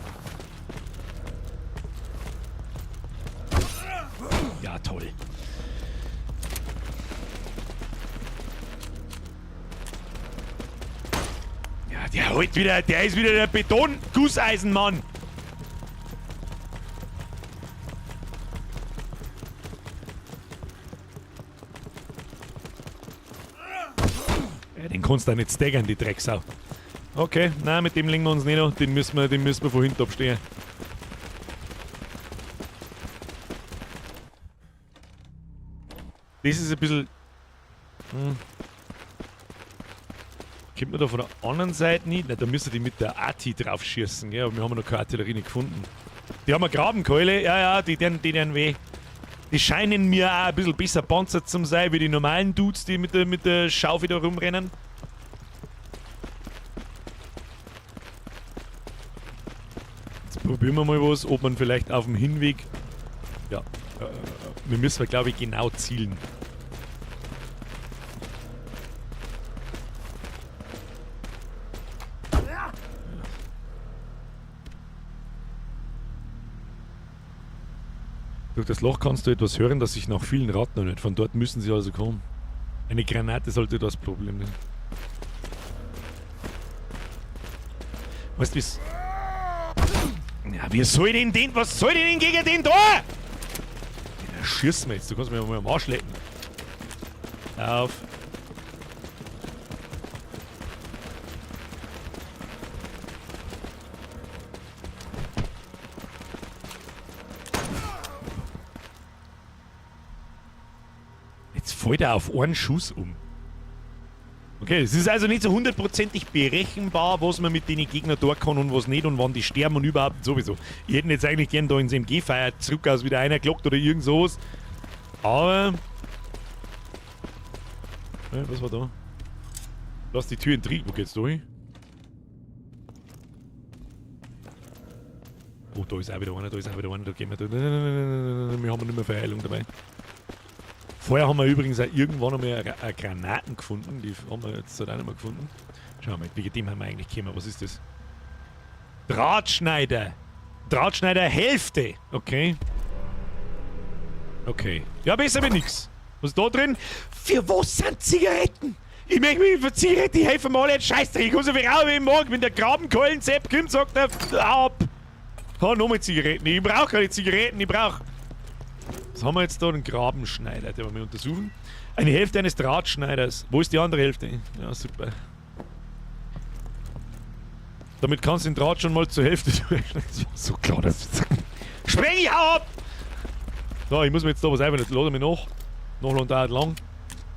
Ja, toll. Ja, der holt wieder, der ist wieder der Beton-Gusseisenmann. Ja, den kannst du auch nicht staggern, die Drecksau. Okay, nein, mit dem legen wir uns nicht noch. Den müssen wir von hinten abstehen. Das ist ein bisschen... Kommt man da von der anderen Seite nicht? Nein, da müssen die mit der Arti drauf schießen, gell? Aber wir haben noch keine Artillerie nicht gefunden. Die haben eine Grabenkeule, ja, ja, die tun weh. Die scheinen mir auch ein bisschen besser panzert zu sein, wie die normalen Dudes, die mit der Schaufel da rumrennen. Jetzt probieren wir mal was, ob man vielleicht auf dem Hinweg... Ja, wir müssen, glaube ich, genau zielen. Durch das Loch kannst du etwas hören, das sich nach vielen Ratten anhört. Von dort müssen sie also kommen. Eine Granate sollte das Problem sein. Weißt du, wie's... Ja, wie soll denn den... Was soll denn gegen den da? Den erschießen wir jetzt. Du kannst mir mal am Arsch lecken. Auf. Jetzt fällt er auf einen Schuss um. Okay, es ist also nicht so hundertprozentig berechenbar, was man mit den Gegnern da kann und was nicht und wann die sterben und überhaupt sowieso. Ich hätte jetzt eigentlich gern da ins MG-Fire zurück aus wieder einer gelockt oder irgend sowas. Aber... Was war da? Lass die Tür in Trieb. Wo geht's da hin? Oh, da ist auch wieder einer, da ist auch wieder einer, da gehen wir da. Wir haben nicht mehr Verheilung dabei. Vorher haben wir übrigens auch irgendwann einmal eine Granaten gefunden. Die haben wir jetzt halt auch nicht mehr gefunden. Schauen wir mal, wegen dem haben wir eigentlich gekommen. Was ist das? Drahtschneider! Drahtschneider Hälfte! Okay. Okay. Ja, besser wie nix. Was ist da drin? Für was sind Zigaretten? Ich möchte mich für Zigaretten, ich helfe mal jetzt Scheißdreck. Ich komme so viel rau wie ich mag. Wenn der Grabenkeulen-Sepp kommt, sagt er, ab! Ha, nochmal Zigaretten. Ich brauche keine Zigaretten, ich brauche... Was haben wir jetzt da? Den Grabenschneider, den wir untersuchen. Eine Hälfte eines Drahtschneiders. Wo ist die andere Hälfte? Ja, super. Damit kannst du den Draht schon mal zur Hälfte durchschneiden. Das war so klar, dass... Spreng ich, hau ab! So, ich muss mir jetzt da was einfallen. Jetzt lade ich mich nach. Nachladen dauert lang.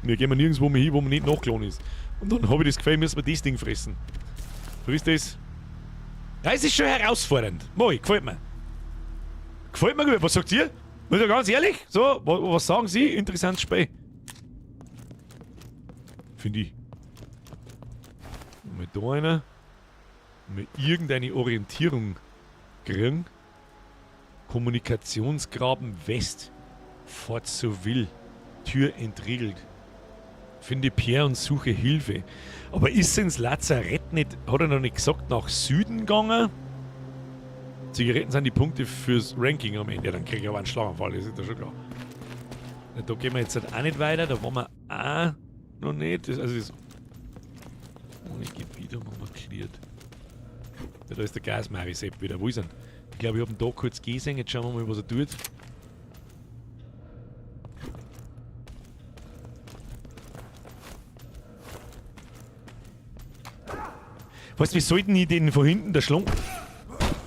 Wir gehen nirgendwo mehr hin, wo man nicht nachgeladen ist. Und dann habe ich das Gefühl, müssen wir das Ding fressen. Frisst das? Ja, es ist schon herausfordernd. Moi, gefällt mir. Gefällt mir gut. Was sagt ihr? Muss ich ganz ehrlich, so, was sagen Sie? Interessantes Spiel. Finde ich. Mal da einer. Mal irgendeine Orientierung kriegen. Kommunikationsgraben West. Fort Souville. Tür entriegelt. Finde Pierre und suche Hilfe. Aber ist ins Lazarett nicht, hat er noch nicht gesagt, nach Süden gegangen? Zigaretten sind die Punkte fürs Ranking am Ende. Ja, dann kriege ich aber einen Schlaganfall, das ist ja schon klar. Ja, da gehen wir jetzt halt auch nicht weiter, da waren wir auch noch nicht. Das, also das ohne Gebiet haben wir cleared. Ja, da ist der Gasmavi-Sepp wieder. Wo ist er? Ich glaube, ich habe ihn da kurz gesehen. Jetzt schauen wir mal, was er tut. Weißt du, wie sollten ich den von hinten der Schlong...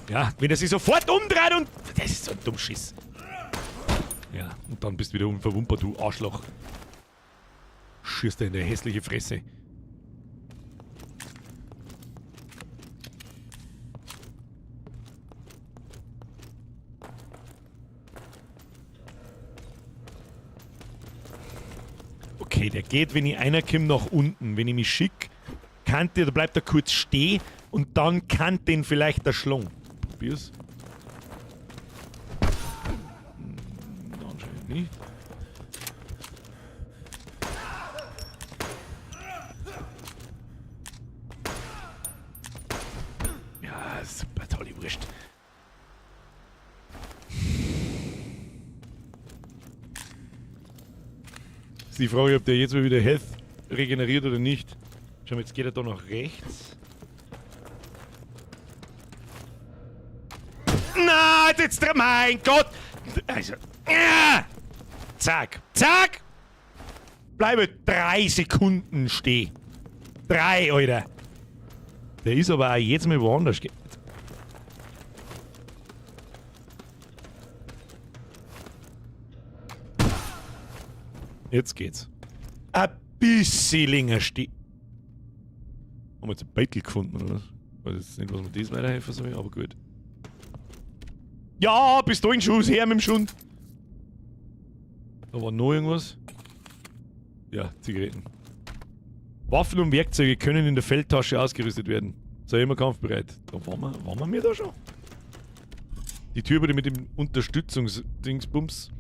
Ja, wenn er sich sofort umdreht und... Das ist so ein Dummschiss. Ja, und dann bist du wieder unverwundbar, du Arschloch. Schießt er in der hässliche Fresse. Okay, der geht, wenn ich einer komme, nach unten. Wenn ich mich schick, kann der, da bleibt er kurz stehen und dann kann den vielleicht der Schlong. Probier's. Anscheinend nicht. Ja, super tolle Wurst. Ist die Frage, ob der jetzt mal wieder Health regeneriert oder nicht. Schau mal, jetzt geht er da nach rechts. Na, jetzt, mein Gott! Also, zack, zack! Bleibe 3 Sekunden stehen. 3, Alter. Der ist aber auch jetzt mal woanders. Jetzt geht's. Ein bisschen länger stehen. Haben wir jetzt ein Beitel gefunden, oder was? Ich weiß jetzt nicht, was mir das weiterhelfen soll, aber gut. Ja, bist du in Schuss her mit dem Schund. Da war noch irgendwas. Ja, Zigaretten. Waffen und Werkzeuge können in der Feldtasche ausgerüstet werden. Sei immer kampfbereit. Da waren wir mir da schon? Die Tür wurde mit dem Unterstützungsdingsbums.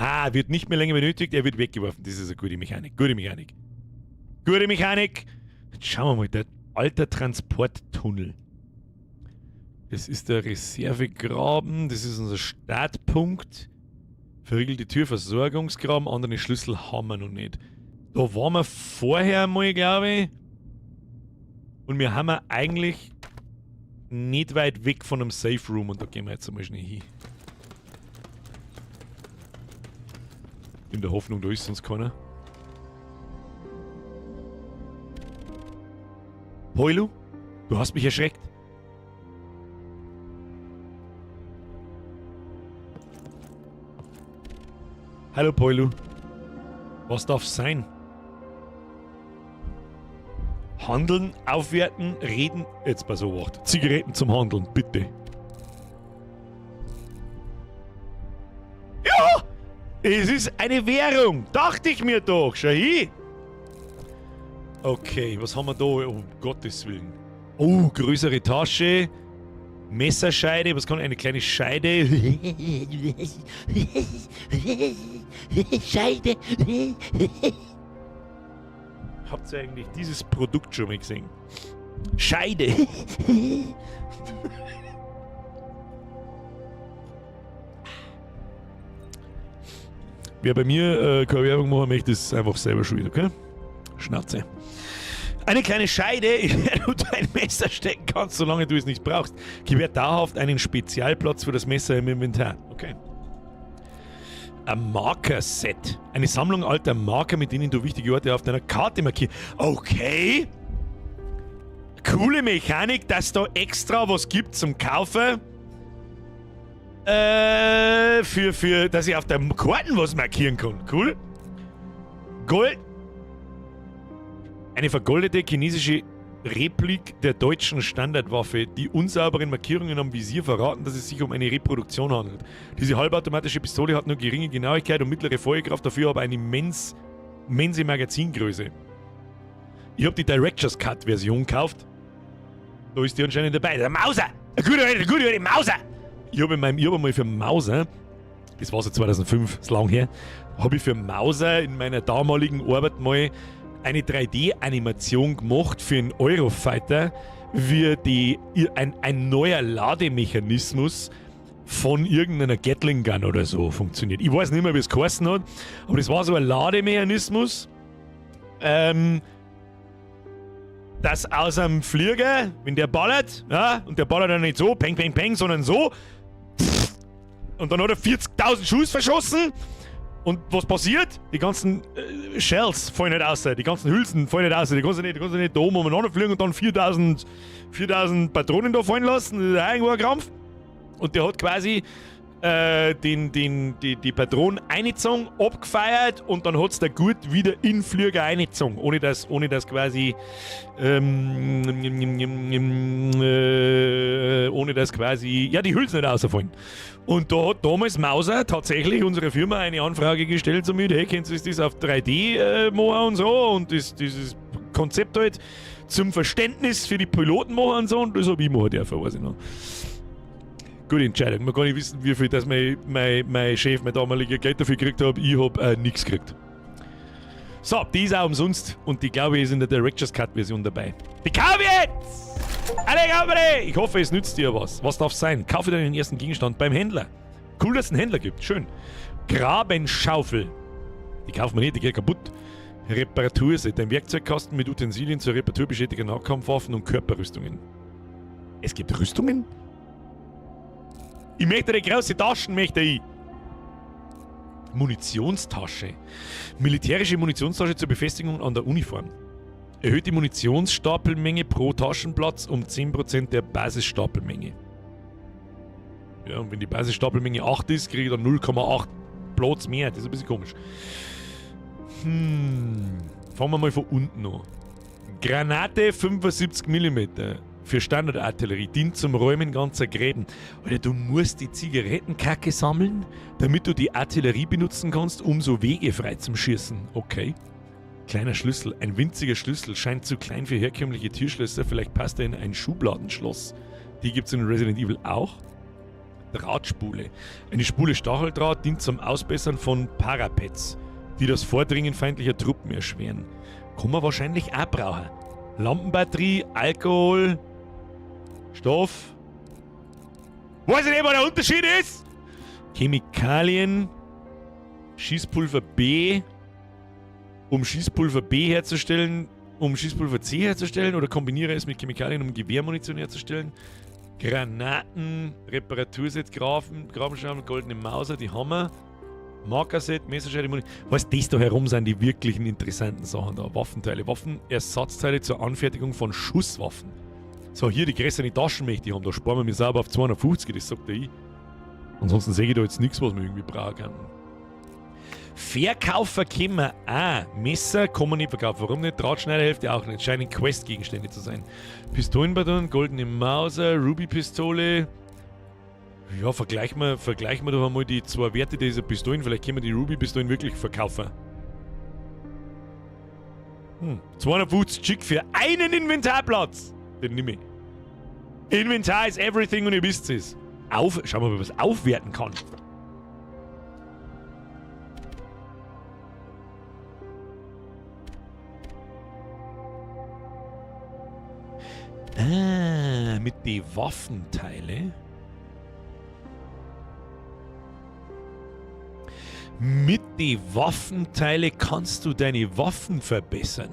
Ah, wird nicht mehr länger benötigt, er wird weggeworfen. Das ist eine gute Mechanik. Gute Mechanik. Gute Mechanik! Jetzt schauen wir mal, der alte Transporttunnel. Das ist der Reservegraben, das ist unser Startpunkt. Verriegelte Tür, Versorgungsgraben, andere Schlüssel haben wir noch nicht. Da waren wir vorher mal, glaube ich. Und wir haben eigentlich nicht weit weg von einem Safe Room und da gehen wir jetzt einmal schnell hin. In der Hoffnung, da ist sonst keiner. Poilu, du hast mich erschreckt. Hallo Poilu. Was darf sein? Handeln, aufwerten, reden. Jetzt pass auf, Zigaretten zum Handeln, bitte. Ja! Es ist eine Währung! Dachte ich mir doch! Schau hin! Okay, was haben wir da? Um Gottes Willen. Oh, größere Tasche. Messerscheide. Was kann eine kleine Scheide? Scheide. Habt ihr eigentlich dieses Produkt schon mal gesehen? Scheide. Wer bei mir keine Werbung machen möchte, ist einfach selber schuld, okay? Schnauze. Eine kleine Scheide, in der du dein Messer stecken kannst, solange du es nicht brauchst. Gewährt dauerhaft einen Spezialplatz für das Messer im Inventar. Okay. Ein Marker-Set. Eine Sammlung alter Marker, mit denen du wichtige Orte auf deiner Karte markierst. Okay. Coole Mechanik, dass da extra was gibt zum Kaufen. Für, dass ich auf der Karten was markieren kann. Cool. Gold. Eine vergoldete chinesische Replik der deutschen Standardwaffe. Die unsauberen Markierungen am Visier verraten, dass es sich um eine Reproduktion handelt. Diese halbautomatische Pistole hat nur geringe Genauigkeit und mittlere Feuerkraft, dafür aber eine immense Magazingröße. Ich hab die Director's Cut Version gekauft. Da ist die anscheinend dabei. Der Mauser! Eine gute alte Mauser! Ich hab einmal für Mauser, das war so 2005, ist lang her, hab ich für Mauser in meiner damaligen Arbeit mal eine 3D-Animation gemacht für einen Eurofighter, wie ein neuer Lademechanismus von irgendeiner Gatling Gun oder so funktioniert. Ich weiß nicht mehr, wie es geheißen hat, aber das war so ein Lademechanismus, dass aus einem Flieger, wenn der ballert, ja, und der ballert dann nicht so, peng, peng, peng, sondern so, und dann hat er 40.000 Schuss verschossen. Und was passiert? Die ganzen Shells fallen nicht raus, die ganzen Hülsen fallen nicht raus, die kannst du nicht da oben umeinander fliegen und dann 4000 Patronen da fallen lassen. Das ist auch irgendwo ein Krampf. Und der hat quasi Die Patronen eingezogen, abgefeiert und dann hat's der Gurt wieder in den Flieger eingezogen, ohne dass quasi, ohne dass quasi, ja, die Hülsen nicht rausfallen. Und da hat damals Mauser tatsächlich unsere Firma eine Anfrage gestellt, so mit, hey, kennst du das auf 3D machen und so und das, dieses Konzept halt zum Verständnis für die Piloten machen und so, und das hab ich machen dürfen, weiß ich noch. Gute Entscheidung. Man kann nicht wissen, wie viel das mein Chef, mein damaliger Geld dafür gekriegt hat. Ich hab nix gekriegt. So, die ist auch umsonst und die, glaube ich, ist in der Director's Cut Version dabei. Die kaufe ich jetzt! Alle kaufen die! Ich hoffe, es nützt dir was. Was darf's sein? Kaufe deinen ersten Gegenstand beim Händler. Cool, dass es einen Händler gibt. Schön. Grabenschaufel. Die kauft man nicht, die geht kaputt. Reparaturset. Ein Werkzeugkasten mit Utensilien zur Reparatur beschädigter Nahkampfwaffen und Körperrüstungen. Es gibt Rüstungen? Ich möchte eine große Taschen, möchte ich. Munitionstasche. Militärische Munitionstasche zur Befestigung an der Uniform. Erhöht die Munitionsstapelmenge pro Taschenplatz um 10% der Basisstapelmenge. Ja, und wenn die Basisstapelmenge 8 ist, kriege ich dann 0,8 Platz mehr. Das ist ein bisschen komisch. Fangen wir mal von unten an. Granate 75 Millimeter. Für Standardartillerie, dient zum Räumen ganzer Gräben. Alter, du musst die Zigarettenkacke sammeln, damit du die Artillerie benutzen kannst, um so Wege frei zum Schießen. Okay. Kleiner Schlüssel, ein winziger Schlüssel, scheint zu klein für herkömmliche Türschlösser, vielleicht passt er in ein Schubladenschloss. Die gibt's in Resident Evil auch. Drahtspule. Eine Spule Stacheldraht dient zum Ausbessern von Parapets, die das Vordringen feindlicher Truppen erschweren. Kann man wahrscheinlich auch brauchen. Lampenbatterie, Alkohol, Stoff. Weiß ich nicht, was der Unterschied ist? Chemikalien, Schießpulver B, um Schießpulver B herzustellen, um Schießpulver C herzustellen oder kombiniere es mit Chemikalien, um Gewehrmunition herzustellen. Granaten, Reparaturset, Grabenschrauben, goldene Mauser, die Hammer, Markerset, Messerscheide, Munition. Was das da herum sind, die wirklichen interessanten Sachen da. Waffenteile, Waffenersatzteile zur Anfertigung von Schusswaffen. So, hier die größeren Taschen möchte ich haben, da sparen wir mir sauber auf 250, das sagt der ich. Ansonsten sehe ich da jetzt nichts, was wir irgendwie brauchen können. Verkaufer können wir auch. Messer kann man nicht verkaufen. Warum nicht? Drahtschneiderhälfte auch nicht. Scheinen Quest-Gegenstände zu sein. Pistolenbatterien, goldene Mauser, Ruby-Pistole. Ja, vergleichen wir doch einmal die zwei Werte dieser Pistolen. Vielleicht können wir die Ruby-Pistolen wirklich verkaufen. 250 Chick für einen Inventarplatz. Den nehme ich. Inventar is everything und ihr wisst es. Schauen wir mal, was aufwerten kann. Ah, mit den Waffenteile. Mit den Waffenteile kannst du deine Waffen verbessern.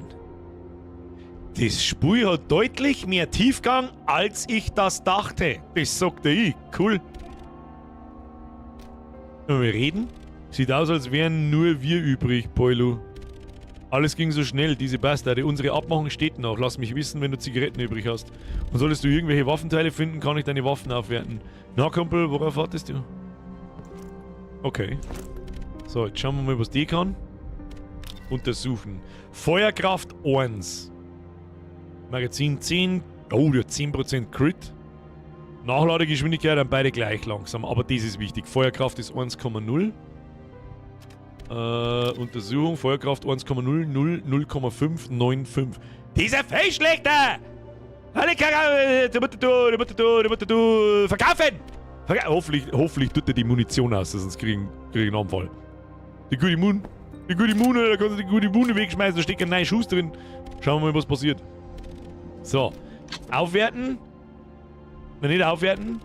Das Spiel hat deutlich mehr Tiefgang, als ich das dachte. Das sagte ich. Cool. Wollen wir reden? Sieht aus, als wären nur wir übrig, Poilu. Alles ging so schnell, diese Bastarde. Unsere Abmachung steht noch. Lass mich wissen, wenn du Zigaretten übrig hast. Und solltest du irgendwelche Waffenteile finden, kann ich deine Waffen aufwerten. Na, Kumpel, worauf wartest du? Okay. So, jetzt schauen wir mal, was die kann. Untersuchen. Feuerkraft 1. Magazin 10. Oh, der hat 10% Crit. Nachladegeschwindigkeit haben beide gleich langsam, aber das ist wichtig. Feuerkraft ist 1,0. Untersuchung, Feuerkraft 1,0, 0, 0,5, 9, 5. Das ist ja viel schlechter! Alle Karre, du, du, du, du, du, du, verkaufen! Hoffentlich tut er die Munition aus, sonst krieg ich einen Anfall. Die gute Moon. Die gute Moon, da kannst du die gute Moon wegschmeißen, da steckt ein neuer Schuss drin. Schauen wir mal, was passiert. So. Aufwerten. Nein, nicht aufwerten.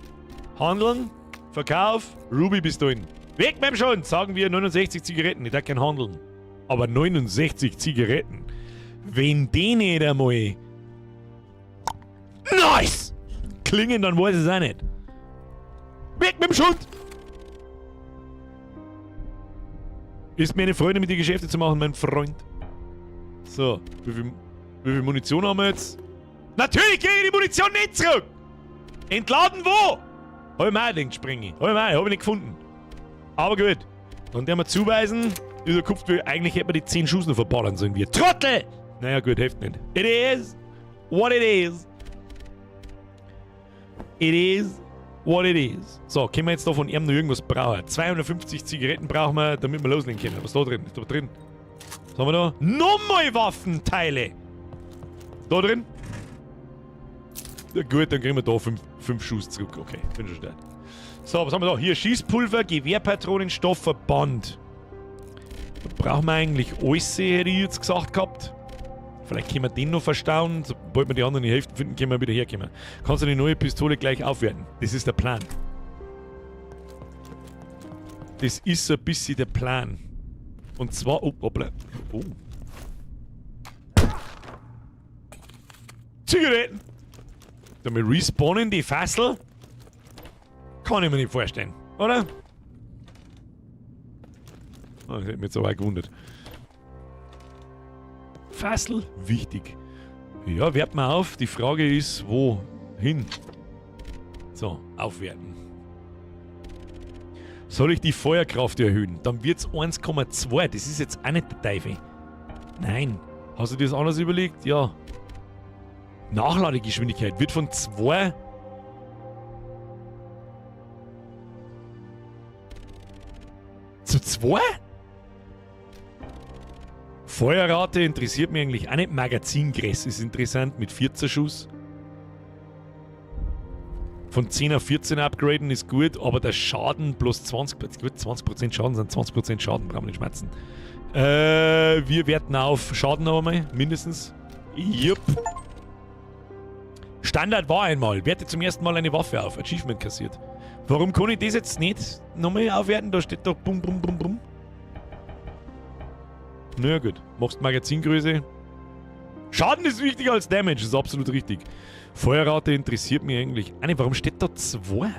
Handeln. Verkauf. Ruby Pistolen. Weg mit dem schon! Sagen wir 69 Zigaretten. Ich darf kein Handeln. Aber 69 Zigaretten. Wenn die nicht einmal nice klingen, dann weiß ich es auch nicht. Weg mit dem Schund! Ist mir eine Freude, mit dir Geschäfte zu machen, mein Freund. So, wie viel Munition haben wir jetzt? Natürlich kriege ich die Munition nicht zurück! Entladen wo? Hab ich mir auch gedacht, springe. Hab ich mir auch, hab ich nicht gefunden. Aber gut. Dann werden wir zuweisen, dieser Kopf, eigentlich hätten wir die 10 Schuss noch verballern sollen, wir Trottel! Naja, gut, hilft nicht. It is what it is. It is what it is. So, können wir jetzt da von ihm noch irgendwas brauchen? 250 Zigaretten brauchen wir, damit wir loslegen können. Was ist da drin? Ist da drin? Was haben wir da? Nochmal Waffenteile! Da drin? Ja, gut, dann kriegen wir da 5 Schuss zurück. Okay, bin schon stark. So, was haben wir da? Hier Schießpulver, Gewehrpatronen, Stoff, Verband. Da brauchen wir eigentlich alles, hätte ich jetzt gesagt gehabt. Vielleicht können wir den noch verstauen. Sobald wir die anderen die Hälfte finden, können wir wieder herkommen. Kannst du die neue Pistole gleich aufwerten? Das ist der Plan. Das ist so ein bisschen der Plan. Und zwar... Oh, hoppla. Oh. Zigaretten! Damit respawnen die Fassel? Kann ich mir nicht vorstellen, oder? Oh, das hätte mich jetzt aber auch gewundert. Fassel? Wichtig. Ja, wert mal auf. Die Frage ist, wohin? So, aufwerten. Soll ich die Feuerkraft erhöhen? Dann wird's 1,2. Das ist jetzt auch nicht der Teufel. Nein. Hast du dir das anders überlegt? Ja. Nachladegeschwindigkeit wird von 2 zu 2? Feuerrate interessiert mich eigentlich auch nicht. Magazingröße ist interessant mit 14 Schuss. Von 10 auf 14 upgraden ist gut, aber der Schaden plus 20, gut, 20% Schaden sind 20% Schaden, brauchen wir nicht schmerzen. Wir werten auf Schaden noch einmal, mindestens. Jupp. Standard war einmal. Werte zum ersten Mal eine Waffe auf. Achievement kassiert. Warum kann ich das jetzt nicht nochmal aufwerten? Da steht doch bum bum bum bum. Na ja, gut. Machst Magazingröße. Schaden ist wichtiger als Damage. Ist absolut richtig. Feuerrate interessiert mich eigentlich auch nicht. Warum steht da 2?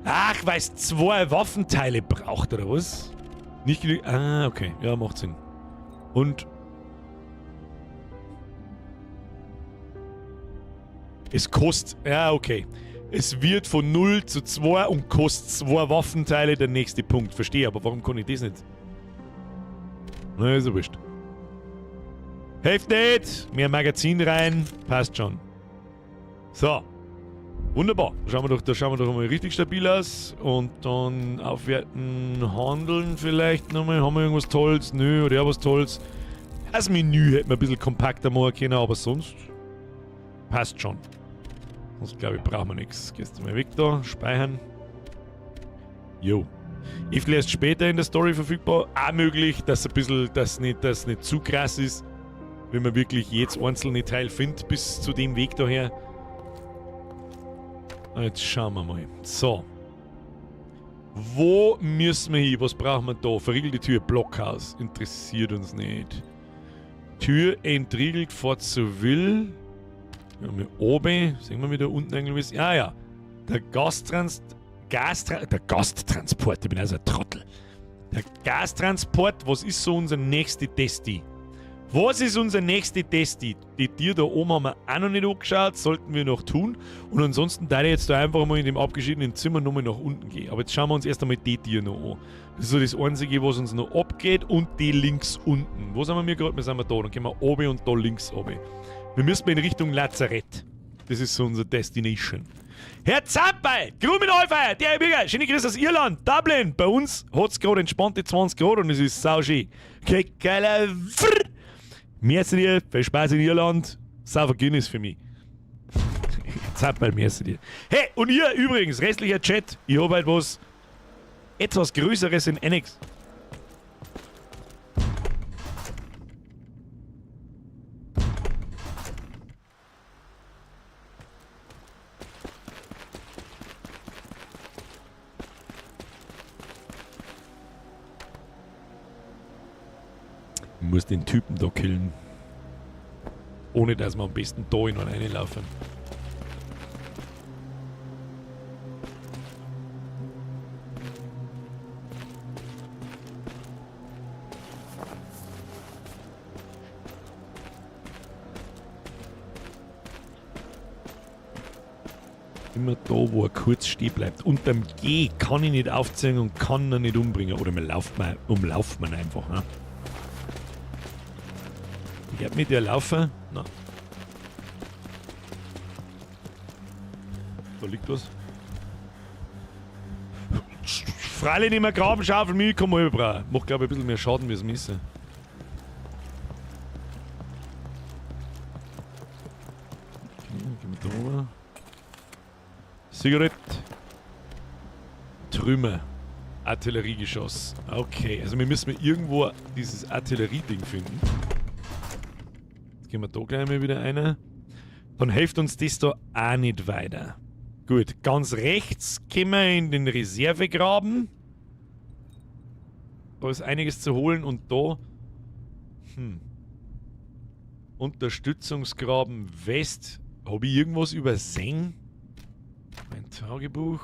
Ach, weil es 2 Waffenteile braucht, oder was? Nicht genügend. Ah, okay. Ja, macht Sinn. Und es kostet... Ja, okay. Es wird von 0 zu 2 und kostet 2 Waffenteile der nächste Punkt. Verstehe, aber warum kann ich das nicht? Na, ist ja wurscht. Hilft nicht! Mehr Magazin rein. Passt schon. So. Wunderbar. Da schauen wir doch mal richtig stabil aus. Und dann aufwerten, handeln vielleicht nochmal. Haben wir irgendwas Tolles? Nö, oder ja, was Tolles. Das Menü hätten wir ein bisschen kompakter machen können, aber sonst passt schon. Sonst glaube ich, brauchen wir nichts. Gehst du mal weg da, speichern. Jo. If erst später in der Story verfügbar. Auch möglich, dass ein bisschen, dass nicht zu krass ist, wenn man wirklich jedes einzelne Teil findet bis zu dem Weg daher. Jetzt schauen wir mal. So. Wo müssen wir hin? Was brauchen wir da? Verriegelte Tür, Blockhaus. Interessiert uns nicht. Tür entriegelt, fahrt so will. Ja, wir oben. Sehen wir wieder unten irgendwie. Ah ja. Der Gasttransport. Ich bin also ein Trottel. Der Gastransport. Was ist so unser nächster Desti? Was ist unser nächster Desti? Die Tür da oben haben wir auch noch nicht angeschaut. Sollten wir noch tun. Und ansonsten da ich jetzt da einfach mal in dem abgeschiedenen Zimmer nochmal nach unten gehen. Aber jetzt schauen wir uns erst einmal die Tür noch an. Das ist so das Einzige, was uns noch abgeht. Und die links unten. Wo sind wir gerade? Wir sind da. Dann gehen wir oben und da links oben. Wir müssen in Richtung Lazarett. Das ist so unser Destination. Herr Zamperl, Grumin Alpha, der Bürger, schöne Grüße aus Irland, Dublin. Bei uns hat es gerade entspannte 20 Grad und es ist sauschön. Geiler Frrr. Merci dir, viel Spaß in Irland. Sauber Guinness für mich. Zamperl, merci dir. Hey, und ihr übrigens, restlicher Chat, ich hab halt was etwas Größeres in Annex. Ich muss den Typen da killen. Ohne dass wir am besten da in einen reinlaufen. Immer da, wo er kurz stehen bleibt. Unterm G kann ich nicht aufziehen und kann ihn nicht umbringen. Oder man lauft mal, umlauft man einfach. Ne? Ich hab mit der laufen. Na. Da liegt was. Freilich nicht mehr graben, Schaufel, Mühe kann man überbrauchen. Macht, glaube ich, ein bisschen mehr Schaden, wie es müssen. Okay, gehen wir da rüber. Zigarette. Trümmer. Artilleriegeschoss. Okay, also wir müssen irgendwo dieses Artillerieding finden. Jetzt gehen wir da gleich mal wieder rein. Dann hilft uns das da auch nicht weiter. Gut, ganz rechts gehen wir in den Reservegraben. Da ist einiges zu holen und da... Unterstützungsgraben West. Hab ich irgendwas übersehen? Mein Tagebuch.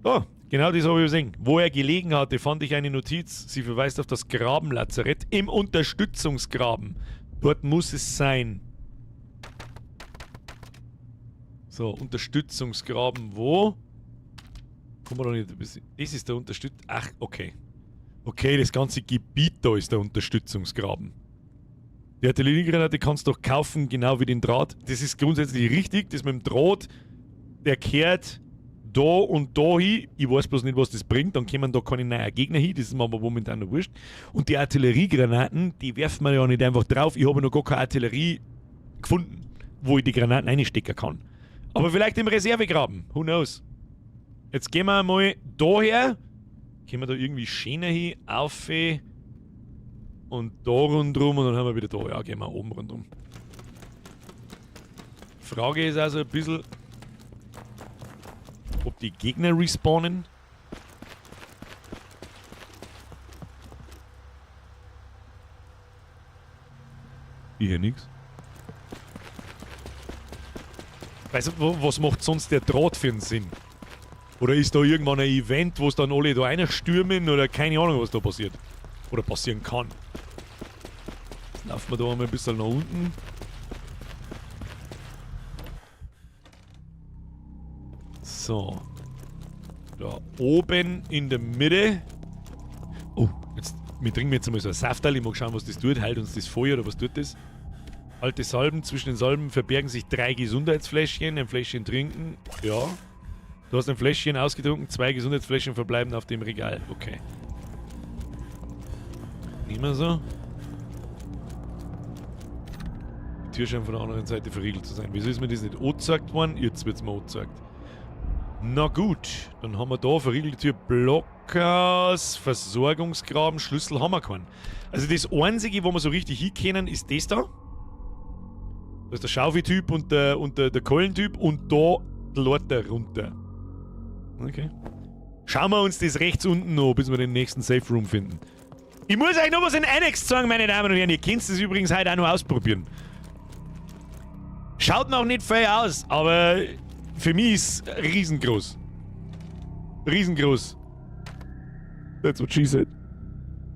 Oh, genau das habe ich übersehen. Wo er gelegen hatte, fand ich eine Notiz. Sie verweist auf das Grabenlazarett im Unterstützungsgraben. Dort muss es sein. So, Unterstützungsgraben wo? Kommen wir da nicht ein bisschen. Das ist der Unterstützungsgraben. Ach, okay. Okay, das ganze Gebiet da ist der Unterstützungsgraben. Die Artilleriegranate kannst du doch kaufen, genau wie den Draht. Das ist grundsätzlich richtig. Das mit dem Draht, der kehrt da und da hin. Ich weiß bloß nicht, was das bringt. Dann kommen da keine neuen Gegner hin. Das ist mir aber momentan noch wurscht. Und die Artilleriegranaten, die werfen wir ja nicht einfach drauf. Ich habe noch gar keine Artillerie gefunden, wo ich die Granaten reinstecken kann. Aber vielleicht im Reservegraben. Who knows? Jetzt gehen wir mal daher. Gehen wir da irgendwie schöner hin, auf und da rundrum und dann haben wir wieder da. Ja, gehen wir oben rundrum. Frage ist also ein bisschen, ob die Gegner respawnen. Hier nix. Weißt du, was macht sonst der Draht für einen Sinn? Oder ist da irgendwann ein Event, wo es dann alle da reinstürmen oder keine Ahnung, was da passiert. Oder passieren kann. Jetzt laufen wir da einmal ein bisschen nach unten. So. Da oben in der Mitte. Oh, jetzt, wir trinken jetzt einmal so ein Safterl. Ich mag schauen, was das tut. Heilt uns das Feuer oder was tut das? Alte Salben. Zwischen den Salben verbergen sich 3 Gesundheitsfläschchen. Ein Fläschchen trinken. Ja. Du hast ein Fläschchen ausgetrunken, 2 Gesundheitsfläschchen verbleiben auf dem Regal. Okay. Nehmen wir so. Die Tür scheint von der anderen Seite verriegelt zu sein. Wieso ist mir das nicht angezeigt worden? Jetzt wird's mir angezeigt. Na gut, dann haben wir da verriegelte Tür, Blockers, Versorgungsgraben, Schlüssel haben wir keinen. Also das Einzige, wo wir so richtig hinkennen, ist das da. Da ist der Schaufeltyp und der Keulentyp und da die Leiter runter. Okay. Schauen wir uns das rechts unten an, bis wir den nächsten Safe Room finden. Ich muss euch noch was in Annex zeigen, meine Damen und Herren. Ihr könnt es übrigens heute auch noch ausprobieren. Schaut noch nicht viel aus, aber für mich ist es riesengroß. Riesengroß. That's what she said.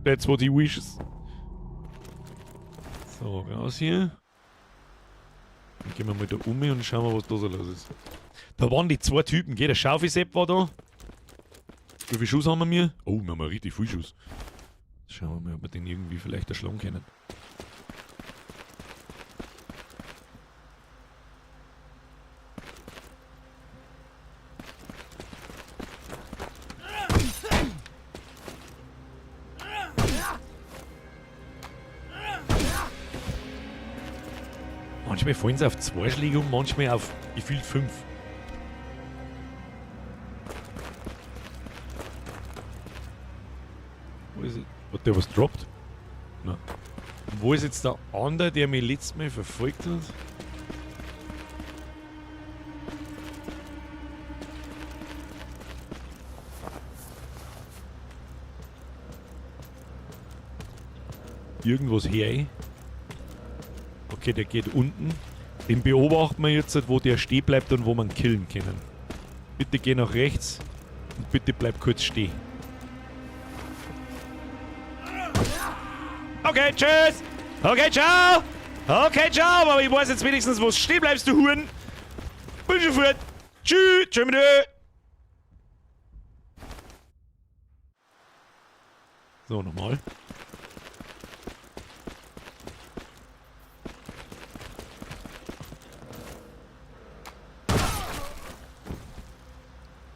That's what he wishes. So, raus hier. Dann gehen wir mal da um und schauen wir, was da so los ist. Da waren die 2 Typen, gell? Der Schaufelsepp war da. Wie viel Schuss haben wir mir? Oh, wir haben ja richtig viel Schuss. Schauen wir mal, ob wir den irgendwie vielleicht erschlagen können. Manchmal fallen sie auf 2 Schläge um, manchmal auf gefühlt 5. Wo ist es? Hat der was droppt? Nein. Wo ist jetzt der andere, der mich letztes Mal verfolgt hat? Irgendwas her. Okay, der geht unten. Den beobachten wir jetzt, wo der stehen bleibt und wo man killen können. Bitte geh nach rechts und bitte bleib kurz stehen. Okay, tschüss. Okay, ciao. Okay, ciao. Aber ich weiß jetzt wenigstens, wo stehen bleibst, du Huren. Bin schon fort. Tschüss. Tschüss mit dir. So, nochmal.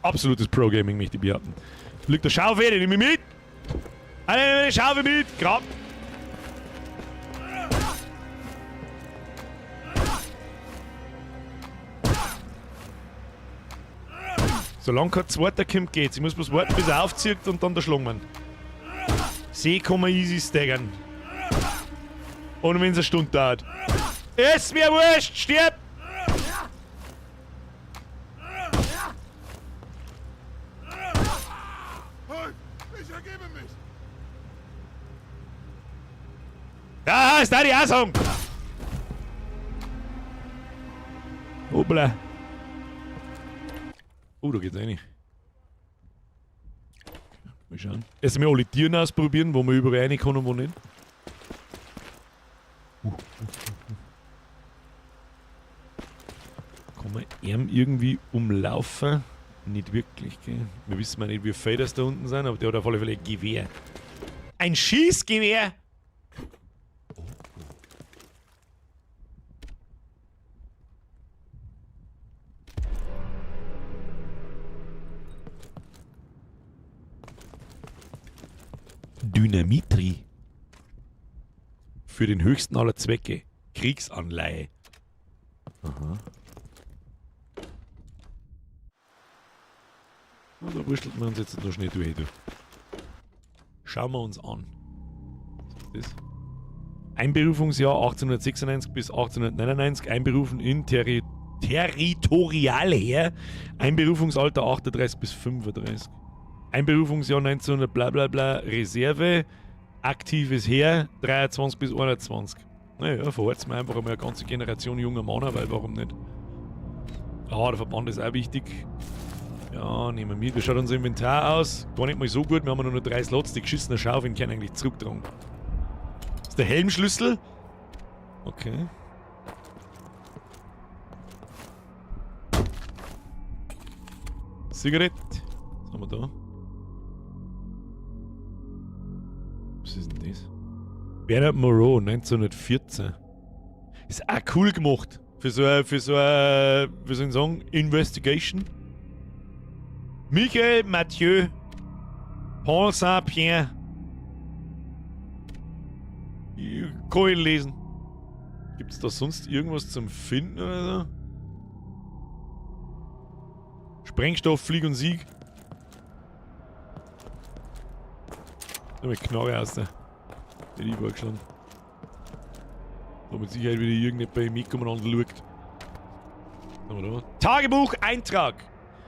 Absolutes Pro-Gaming, möchte ich behaupten. Liegt der Schaufel, den nehme ich mit. Eine Schaufel mit. Grab. Solange kein zweiter kommt, geht's. Ich muss bloß warten, bis er aufzieht und dann der Schlungmann. See kann man easy staggern. Und wenn es eine Stunde dauert. Ist mir wurscht! Stirb! Ich ergebe mich! Ja, ist da die Asung! Hoppla. Oh, da geht's rein. Mal schauen. Erst mal alle Tieren ausprobieren, wo man überall rein kann und wo nicht. Kann man ihm irgendwie umlaufen? Nicht wirklich, gell? Wir wissen ja nicht, wie viel das da unten sind, aber der hat auf alle Fälle ein Gewehr. Ein Schießgewehr! Dynamitri. Für den höchsten aller Zwecke. Kriegsanleihe. Aha. Na, da wurschtelt man uns jetzt noch schnell durch. Du. Schauen wir uns an. Was ist das? Einberufungsjahr 1896 bis 1899. Einberufen in Territorialheer. Einberufungsalter 38 bis 35. Einberufungsjahr 1900 bla bla bla, Reserve, aktives Heer, 23 bis 21. Naja, verhalten wir einfach einmal eine ganze Generation junger Männer, weil warum nicht? Ah, der Verband ist auch wichtig. Ja, nehmen wir mit. Wie schaut unser Inventar aus? Gar nicht mal so gut, wir haben nur noch 3 Slots, die geschissene Schaufeln können eigentlich zurücktragen. Ist der Helmschlüssel? Okay. Zigarette. Was haben wir da? Was ist denn das? Bernard Moreau, 1914. Ist auch cool gemacht. Für so ein, wie soll ich sagen, Investigation. Michael Mathieu, Paul Saint-Pierre. Kann ich lesen. Gibt's da sonst irgendwas zum Finden oder so? Sprengstoff, Flieg und Sieg. Mit Knarre aus der. Den ich vorgeschlagen. Da mit Sicherheit wieder irgendjemand bei mir kommen und schaut. Was haben wir da? Tagebuch-Eintrag!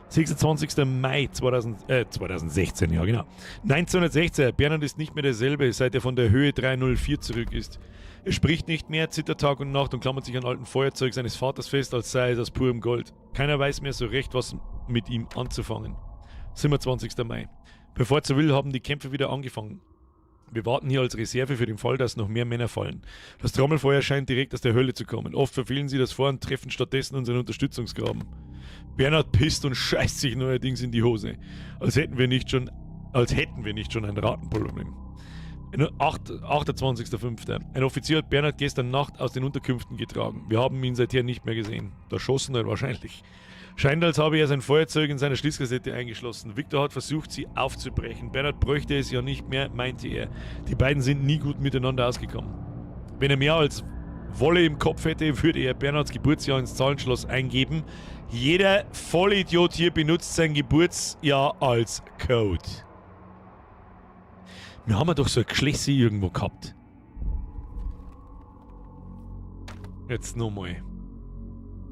26. Mai 2016, ja genau. 1916, Bernhard ist nicht mehr derselbe, seit er von der Höhe 304 zurück ist. Er spricht nicht mehr, zittert Tag und Nacht und klammert sich an alten Feuerzeug seines Vaters fest, als sei es aus purem Gold. Keiner weiß mehr so recht, was mit ihm anzufangen. 27. Mai. Bevor zu will, haben die Kämpfe wieder angefangen. Wir warten hier als Reserve für den Fall, dass noch mehr Männer fallen. Das Trommelfeuer scheint direkt aus der Hölle zu kommen. Oft verfehlen sie das Vor und treffen stattdessen unseren Unterstützungsgraben. Bernhard pisst und scheißt sich neuerdings in die Hose. Als hätten wir nicht schon ein Rattenproblem. 28.05. Ein Offizier hat Bernhard gestern Nacht aus den Unterkünften getragen. Wir haben ihn seither nicht mehr gesehen. Erschossen er wahrscheinlich. Scheint, als habe er sein Feuerzeug in seiner Schließkassette eingeschlossen. Victor hat versucht, sie aufzubrechen. Bernhard bräuchte es ja nicht mehr, meinte er. Die beiden sind nie gut miteinander ausgekommen. Wenn er mehr als Wolle im Kopf hätte, würde er Bernhards Geburtsjahr ins Zahlenschloss eingeben. Jeder Vollidiot hier benutzt sein Geburtsjahr als Code. Wir haben ja doch so ein Geschlechse irgendwo gehabt. Jetzt nochmal.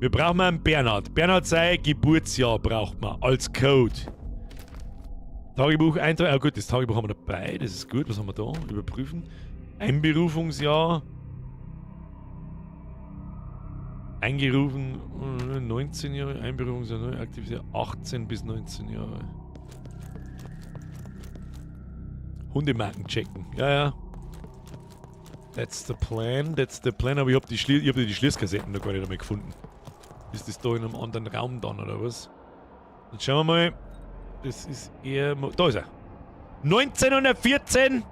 Wir brauchen einen Bernhard. Bernhard sein Geburtsjahr braucht man als Code. Tagebuch Eintrag. Ah gut, das Tagebuch haben wir dabei. Das ist gut. Was haben wir da? Überprüfen. Einberufungsjahr. Eingerufen 19 Jahre. Einberufungsjahr, aktives Jahr 18 bis 19 Jahre. Hundemarken checken. Ja, ja. That's the plan, that's the plan. Aber ich hab die, ich hab die Schließkassetten noch gar nicht einmal gefunden. Ist das da in einem anderen Raum dann, oder was? Jetzt schauen wir mal. Das ist eher... Da ist er. 1914!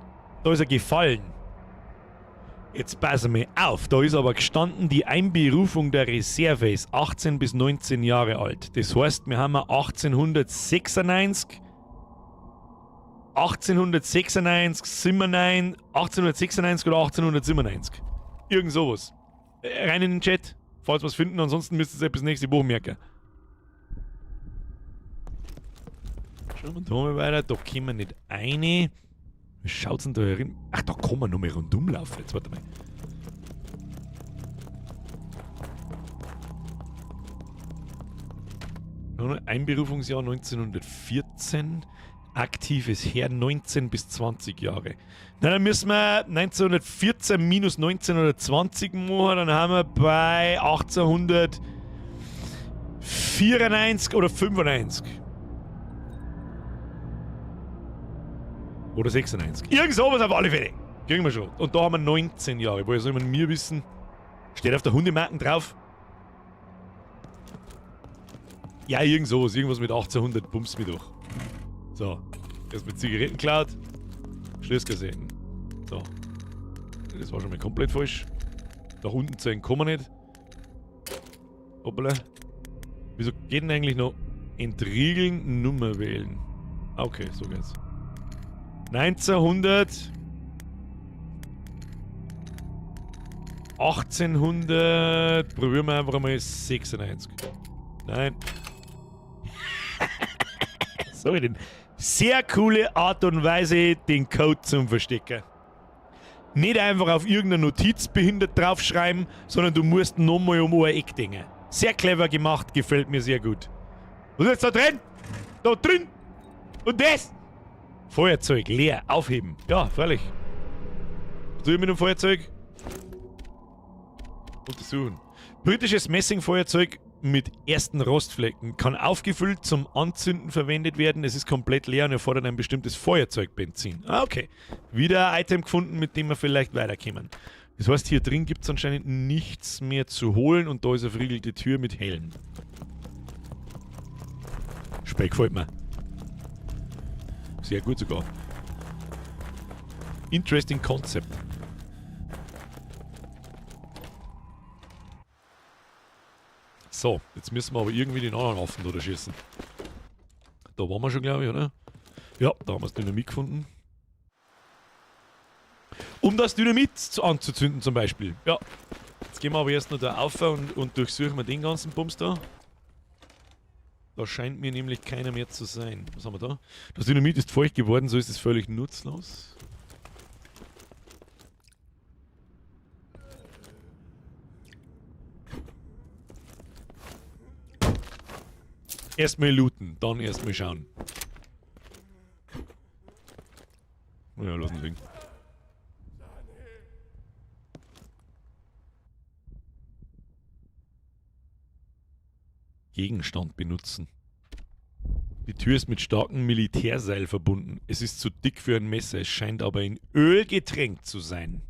Da ist er gefallen. Jetzt passen wir auf. Da ist aber gestanden, die Einberufung der Reserve ist 18 bis 19 Jahre alt. Das heißt, wir haben 1896, 1896, 97, 1896 oder 1897. Irgend sowas. Rein in den Chat, falls wir es finden. Ansonsten müsst ihr es bis nächste Woche merken. Schauen wir da mal weiter. Da kommen wir nicht rein. Wie schaut's denn da herin? Ach, da kann man noch mal rundum laufen. Jetzt warte mal. Einberufungsjahr 1914. Aktives Heer 19 bis 20 Jahre. Na, dann müssen wir 1914 minus 1920 machen. Dann haben wir bei 1894 oder 95. Oder 96. Irgend sowas auf alle Fälle. Kriegen wir schon. Und da haben wir 19 Jahre. Woher soll man mir wissen? Steht auf der Hundemarken drauf? Ja, irgend sowas. Irgendwas mit 1800. Bumst mich doch. So. Erst mit Zigaretten geklaut. Schließkassetten. So. Das war schon mal komplett falsch. Nach unten zeigen kann man nicht. Hoppala. Wieso geht denn eigentlich noch entriegeln, Nummer wählen? Okay, so geht's. 1900. 1800. Probieren wir einfach einmal 96. Nein. Sorry, denn. Sehr coole Art und Weise, den Code zum Verstecken. Nicht einfach auf irgendeine Notiz behindert draufschreiben, sondern du musst nochmal um ein Eck denken. Sehr clever gemacht, gefällt mir sehr gut. Was ist jetzt da drin? Da drin! Und das? Feuerzeug leer, aufheben. Ja, freilich. Was tue ich mit dem Feuerzeug? Untersuchen. Britisches Messingfeuerzeug mit ersten Rostflecken kann aufgefüllt zum Anzünden verwendet werden. Es ist komplett leer und erfordert ein bestimmtes Feuerzeugbenzin. Ah, okay. Wieder ein Item gefunden, mit dem wir vielleicht weiterkommen. Das heißt, hier drin gibt's anscheinend nichts mehr zu holen und da ist eine verriegelte Tür mit Helm. Speck gefällt mir. Sehr gut sogar. Interesting Concept. So, jetzt müssen wir aber irgendwie den anderen Affen da schießen. Da waren wir schon, glaube ich, oder? Ja, da haben wir das Dynamit gefunden. Um das Dynamit anzuzünden zum Beispiel. Ja. Jetzt gehen wir aber erst noch da auf und durchsuchen wir den ganzen Bums da. Da scheint mir nämlich keiner mehr zu sein. Was haben wir da? Das Dynamit ist feucht geworden, so ist es völlig nutzlos. Erstmal looten, dann erstmal schauen. Ja, lass ihn liegen. Gegenstand benutzen. Die Tür ist mit starkem Militärseil verbunden. Es ist zu dick für ein Messer, es scheint aber in Öl getränkt zu sein.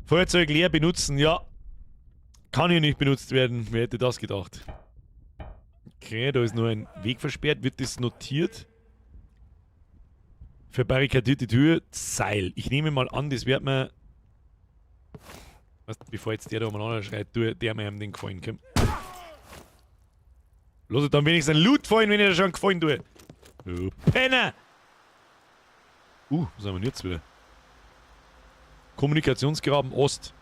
Feuerzeug leer benutzen, ja. Kann hier nicht benutzt werden. Wer hätte das gedacht? Okay, da ist nur ein Weg versperrt. Wird das notiert? Verbarrikadierte Tür, Seil. Ich nehme mal an, das wird mir... Weißt, bevor jetzt der da umeinander schreit, der mir ihm den Gefallen kommt. Lass es dann wenigstens einen Loot fallen, wenn ich da schon einen Gefallen tue. Du Penner! Was haben wir denn jetzt wieder? Kommunikationsgraben Ost.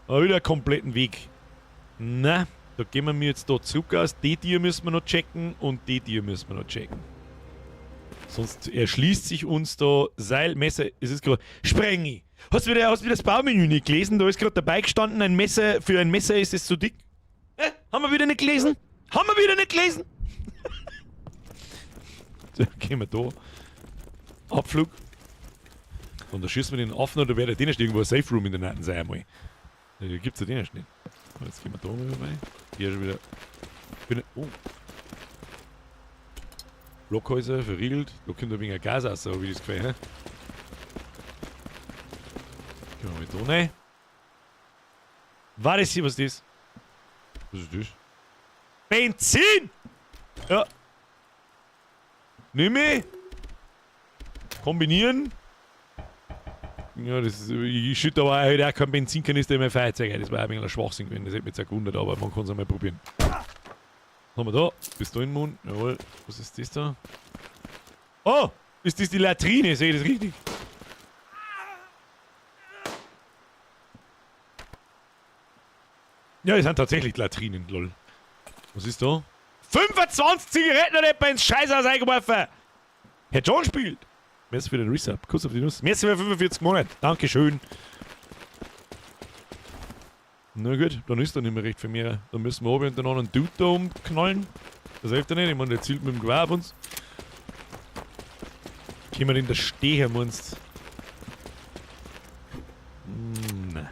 Aber wieder einen kompletten Weg. Na, da gehen wir jetzt da zurück aus. Die Tür müssen wir noch checken und die Tür müssen wir noch checken. Sonst erschließt sich uns da Seil, Messer, es ist gerade... Sprengi! Hast du wieder das Baumenü nicht gelesen? Da ist gerade dabei gestanden, ein Messer, für ein Messer ist es zu dick. Haben wir wieder nicht gelesen? Haben wir wieder nicht gelesen? So, gehen wir da. Abflug. Und da schießen wir den Affen oder wäre der nicht irgendwo ein Safe Room in der Nacht sein einmal. Da gibt's ja den erst nicht. So, jetzt gehen wir da mal vorbei. Hier schon wieder. Bin, oh. Blockhäuser verriegelt. Da kommt ein wenig Gas raus, so wie das gefällt. Hä? Gehen wir mal da rein. War das hier, was das? Was ist das? Benzin! Ja. Nimm ich. Kombinieren. Ja, das ist, ich schütte aber halt auch keinen Benzinkanister in mein Feuerzeug. Das war ein wenig ein Schwachsinn gewesen. Das hätte mich jetzt auch gewundert, aber man kann es einmal probieren. Was haben wir da? Pistolenmund. Jawohl. Was ist das da? Oh! Ist das die Latrine? Sehe ich das richtig? Ja, es sind tatsächlich Latrinen, lol. Was ist da? 25 Zigaretten hat jemand ins Scheißhaus eingeworfen! Herr John spielt! Merci für den Resub. Kuss auf die Nuss. Merci für 45 Monate. Dankeschön. Na gut, dann ist da nicht mehr recht für mehr. Dann müssen wir oben und dann einen Dude da umknallen. Das hilft ja nicht. Ich meine, der zielt mit dem Gewehr auf uns. Können wir denn da stehen, meinst du? Nein.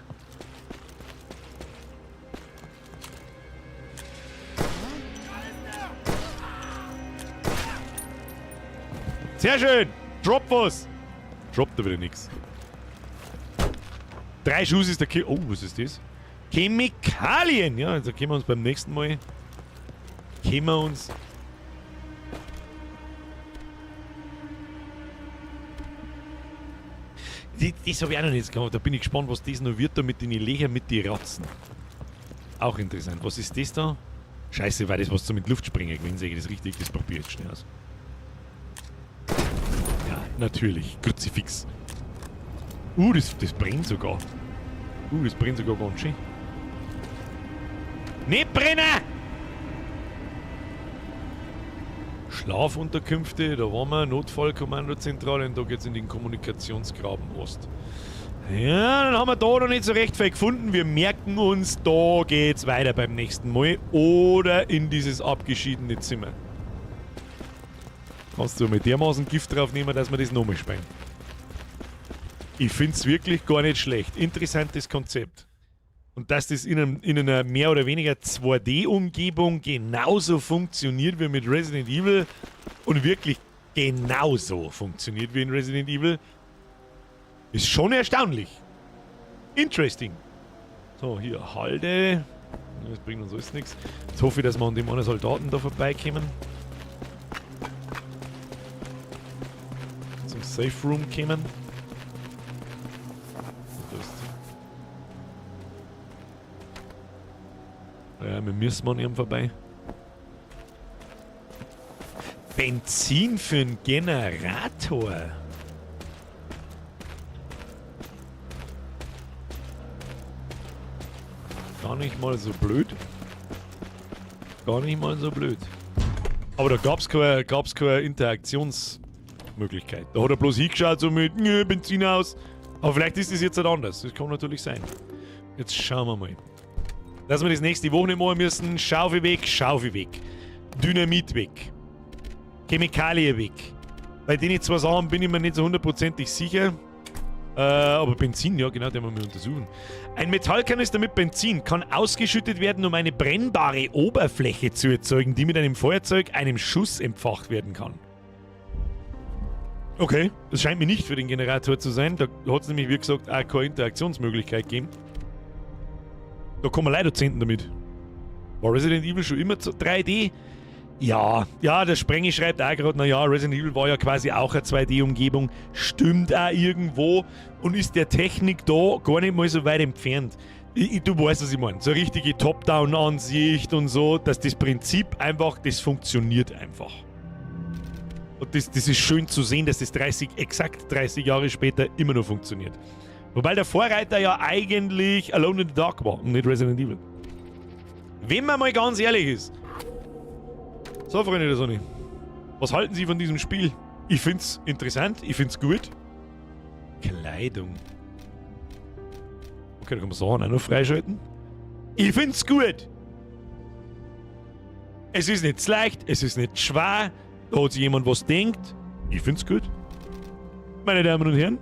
Sehr schön! Drop was! Droppt da wieder nix. 3 Schuss ist der Kill. Oh, was ist das? Chemikalien! Ja, also können wir uns beim nächsten Mal. Können wir uns. Das habe ich auch noch nicht gemacht. Da bin ich gespannt, was das noch wird da mit den Löchern, mit den Ratzen. Auch interessant. Was ist das da? Scheiße, weil das was so mit Luftspringen gewesen, sehe ich das richtig? Das probiere ich jetzt schnell aus. Ja, natürlich. Kruzifix. Das brennt sogar. Das brennt sogar ganz schön. Nicht brennen! Schlafunterkünfte, da waren wir, Notfallkommandozentrale und da geht's in den Kommunikationsgraben Ost. Ja, dann haben wir da noch nicht so recht viel gefunden. Wir merken uns, da geht's weiter beim nächsten Mal oder in dieses abgeschiedene Zimmer. Kannst du mit dermaßen Gift drauf nehmen, dass wir das nochmal spielen. Ich find's wirklich gar nicht schlecht. Interessantes Konzept. Und dass das in einer mehr oder weniger 2D-Umgebung genauso funktioniert wie mit Resident Evil und wirklich genauso funktioniert wie in Resident Evil, ist schon erstaunlich. Interesting. So, hier, Halde. Das bringt uns alles nichts. Jetzt hoffe ich, dass wir an dem einen Soldaten da vorbeikommen. Zum Safe Room kommen. Ja, wir müssen an ihm vorbei. Benzin für einen Generator. Gar nicht mal so blöd. Gar nicht mal so blöd. Aber da gab's keine Interaktionsmöglichkeit. Da hat er bloß hingeschaut, so mit nö, Benzin aus. Aber vielleicht ist das jetzt halt anders. Das kann natürlich sein. Jetzt schauen wir mal. Dass wir das nächste Woche nicht machen müssen. Schaufel weg, Schaufel weg. Dynamit weg. Chemikalie weg. Bei den zwei Sachen bin ich mir nicht so hundertprozentig sicher. Aber Benzin, ja genau, den müssen wir untersuchen. Ein Metallkanister mit Benzin kann ausgeschüttet werden, um eine brennbare Oberfläche zu erzeugen, die mit einem Feuerzeug, einem Schuss entfacht werden kann. Okay, das scheint mir nicht für den Generator zu sein. Da hat's nämlich, wie gesagt, auch keine Interaktionsmöglichkeit gegeben. Da kommen leider Dozenten damit. War Resident Evil schon immer zu 3D? Ja, ja, der Sprengi schreibt auch gerade, naja, Resident Evil war ja quasi auch eine 2D-Umgebung. Stimmt auch irgendwo und ist der Technik da gar nicht mal so weit entfernt. Du weißt, was ich meine. So eine richtige Top-Down-Ansicht und so, dass das Prinzip einfach, das funktioniert einfach. Und das ist schön zu sehen, dass das exakt 30 Jahre später immer noch funktioniert. Wobei der Vorreiter ja eigentlich Alone in the Dark war und nicht Resident Evil. Wenn man mal ganz ehrlich ist. So, Freunde der Sonne. Was halten Sie von diesem Spiel? Ich find's interessant, ich find's gut. Kleidung. Okay, da kann man Sachen auch noch freischalten. Ich find's gut. Es ist nicht leicht, es ist nicht schwer. Da hat sich jemand was denkt. Ich find's gut. Meine Damen und Herren,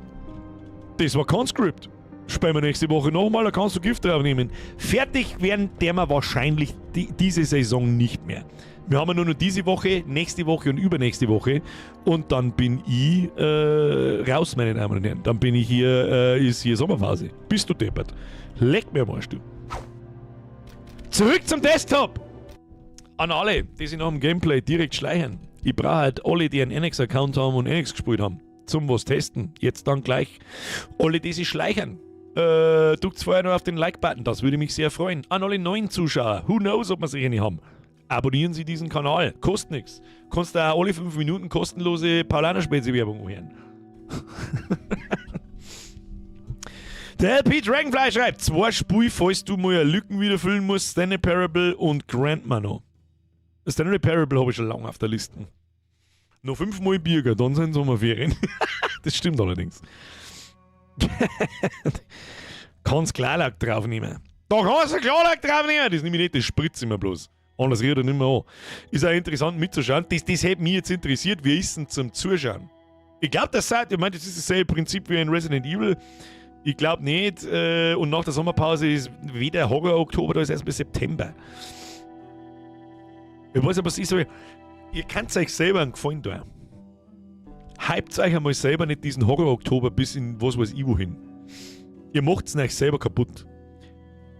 das war Conscript. Spielen wir nächste Woche nochmal, da kannst du Gift drauf nehmen. Fertig werden der wir wahrscheinlich diese Saison nicht mehr. Wir haben ja nur noch diese Woche, nächste Woche und übernächste Woche. Und dann bin ich raus, meine Damen und Herren. Dann bin ich hier, ist hier Sommerphase. Bist du deppert? Leck mir am Arsch, du. Zurück zum Desktop! An alle, die sich nach dem Gameplay direkt schleichen. Ich brauche halt alle, die einen Annex-Account haben und Annex gespielt haben, zum was testen. Jetzt dann gleich alle, die sich schleichen. Drückt vorher noch auf den Like-Button, das würde mich sehr freuen. An alle neuen Zuschauer, who knows, ob wir sich eine haben. Abonnieren Sie diesen Kanal, kostet nichts. Kannst da alle 5 Minuten kostenlose Paulaner-Spezi-Werbung hören. Der LP Dragonfly schreibt, 2 Spiele, falls du mal Lücken wieder füllen musst, Stanley Parable und Grandma noch. Stanley Parable habe ich schon lange auf der Liste. Noch 5-mal Birger, dann sind Sommerferien. Das stimmt allerdings. Kannst Klarlack draufnehmen. Da kannst du Klarlack draufnehmen! Das nehme ich nicht, das spritze ich mir bloß. Anders rührt er nicht mehr an. Ist auch interessant mitzuschauen. Das hätte mich jetzt interessiert, wie ist denn zum Zuschauen? Ich glaub, das sagt, ich mein, das ist dasselbe Prinzip wie in Resident Evil. Ich glaub nicht. Und nach der Sommerpause ist weder Horror-Oktober, da ist erst bis September. Ich weiß aber, was ich so. Ihr könnt euch selber einen Gefallen tun. Hypt euch einmal selber nicht diesen Horror-Oktober bis in was weiß ich wohin. Ihr macht's euch selber kaputt.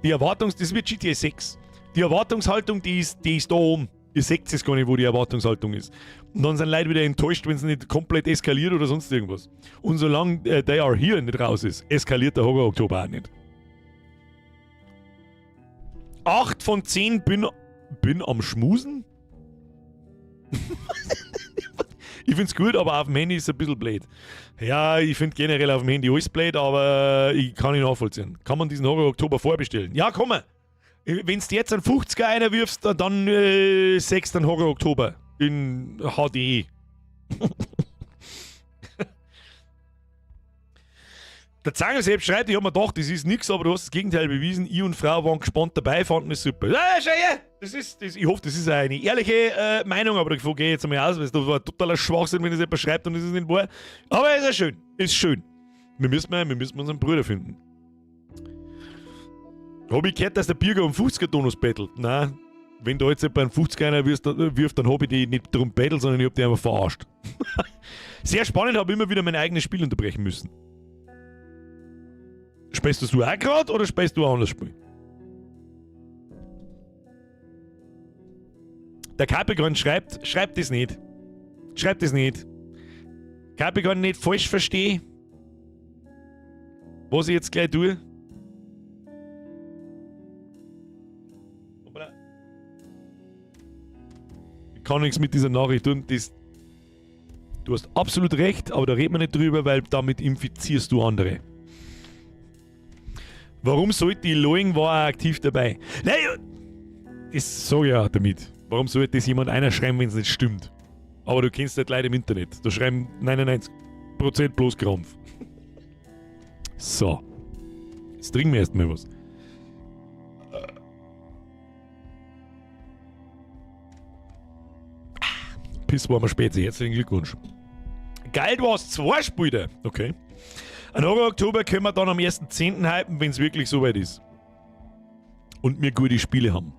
Die Erwartungs-, das wird GTA 6. Die Erwartungshaltung, die ist da oben. Ihr seht es gar nicht, wo die Erwartungshaltung ist. Und dann sind Leute wieder enttäuscht, wenn es nicht komplett eskaliert oder sonst irgendwas. Und solange They Are Here nicht raus ist, eskaliert der Horror-Oktober auch nicht. 8 von 10 bin am Schmusen? Ich find's gut, aber auf dem Handy ist es ein bisschen blöd. Ja, ich find generell auf dem Handy alles blöd, aber ich kann ihn nachvollziehen. Kann man diesen Horror-Oktober vorbestellen? Ja, kann man. Wenn's du jetzt einen 50er einwirfst, dann 6. Horror-Oktober in HD. Der Zangersepp schreibt, ich hab mir gedacht, das ist nix, aber du hast das Gegenteil bewiesen. Ich und Frau waren gespannt dabei, fanden es super. Ja, schau her! Ich hoffe, das ist eine ehrliche Meinung, aber davon gehe ich jetzt einmal aus, weil es war totaler Schwachsinn, wenn das jemand schreibt und das ist nicht wahr. Aber es ist ja schön. Ist schön. Wir müssen unseren Bruder finden. Hab ich gehört, dass der Birger um 50er-Tonus bettelt? Nein. Wenn da jetzt jemand einen 50er einer wirft, dann hab ich die nicht drum bettelt, sondern ich hab die einfach verarscht. Sehr spannend, hab immer wieder mein eigenes Spiel unterbrechen müssen. Spielst du auch grad oder spielst du ein anderes Spiel? Der Capricorn schreibt, schreibt das nicht. Schreibt das nicht. Capricorn nicht falsch verstehe, was ich jetzt gleich tue. Ich kann nichts mit dieser Nachricht tun. Du hast absolut recht, aber da redet man nicht drüber, weil damit infizierst du andere. Warum sollte die Loing war auch aktiv dabei? Nein, das sag ich auch damit. Warum sollte das jemand einer schreiben, wenn's nicht stimmt? Aber du kennst halt Leute im Internet. Da schreiben 99% bloß Krampf. So. Jetzt trinken wir erstmal was. Pisswarmer Spezi, herzlichen Glückwunsch. Geil, du hast 2 Spiele. Okay. Am Horror Oktober können wir dann am 1.10 hypen, wenn's wirklich soweit ist. Und wir gute Spiele haben.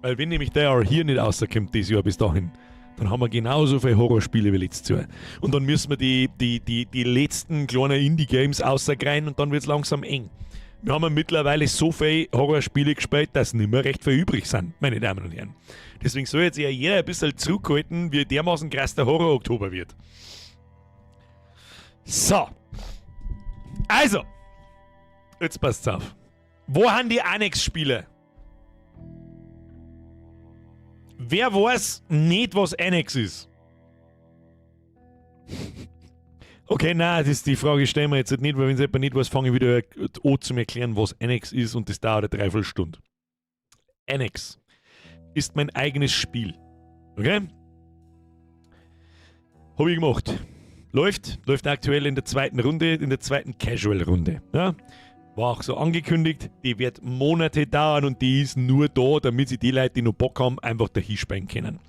Weil wenn nämlich der hier nicht rauskommt dieses Jahr bis dahin, dann haben wir genauso viele Horrorspiele wie letztes Jahr. Und dann müssen wir die letzten kleinen Indie-Games rauskriegen und dann wird's langsam eng. Wir haben ja mittlerweile so viele Horrorspiele gespielt, dass nicht mehr recht viel übrig sind, meine Damen und Herren. Deswegen soll jetzt ja jeder ein bisschen zurückhalten, wie dermaßen krass der Horror-Oktober wird. So. Also. Jetzt passt's auf. Wo haben die Annex-Spiele? Wer weiß nicht, was Annex ist? Okay, nein, das ist die Frage stellen wir jetzt nicht, weil wenn es jemand nicht weiß, fange ich wieder an zu erklären, was Annex ist und das dauert eine Dreiviertelstunde. Annex ist mein eigenes Spiel. Okay? Hab ich gemacht. Läuft aktuell in der zweiten Runde, in der zweiten Casual-Runde. Ja? War auch so angekündigt, die wird Monate dauern und die ist nur da, damit sie die Leute, die noch Bock haben, einfach dahin spielen können.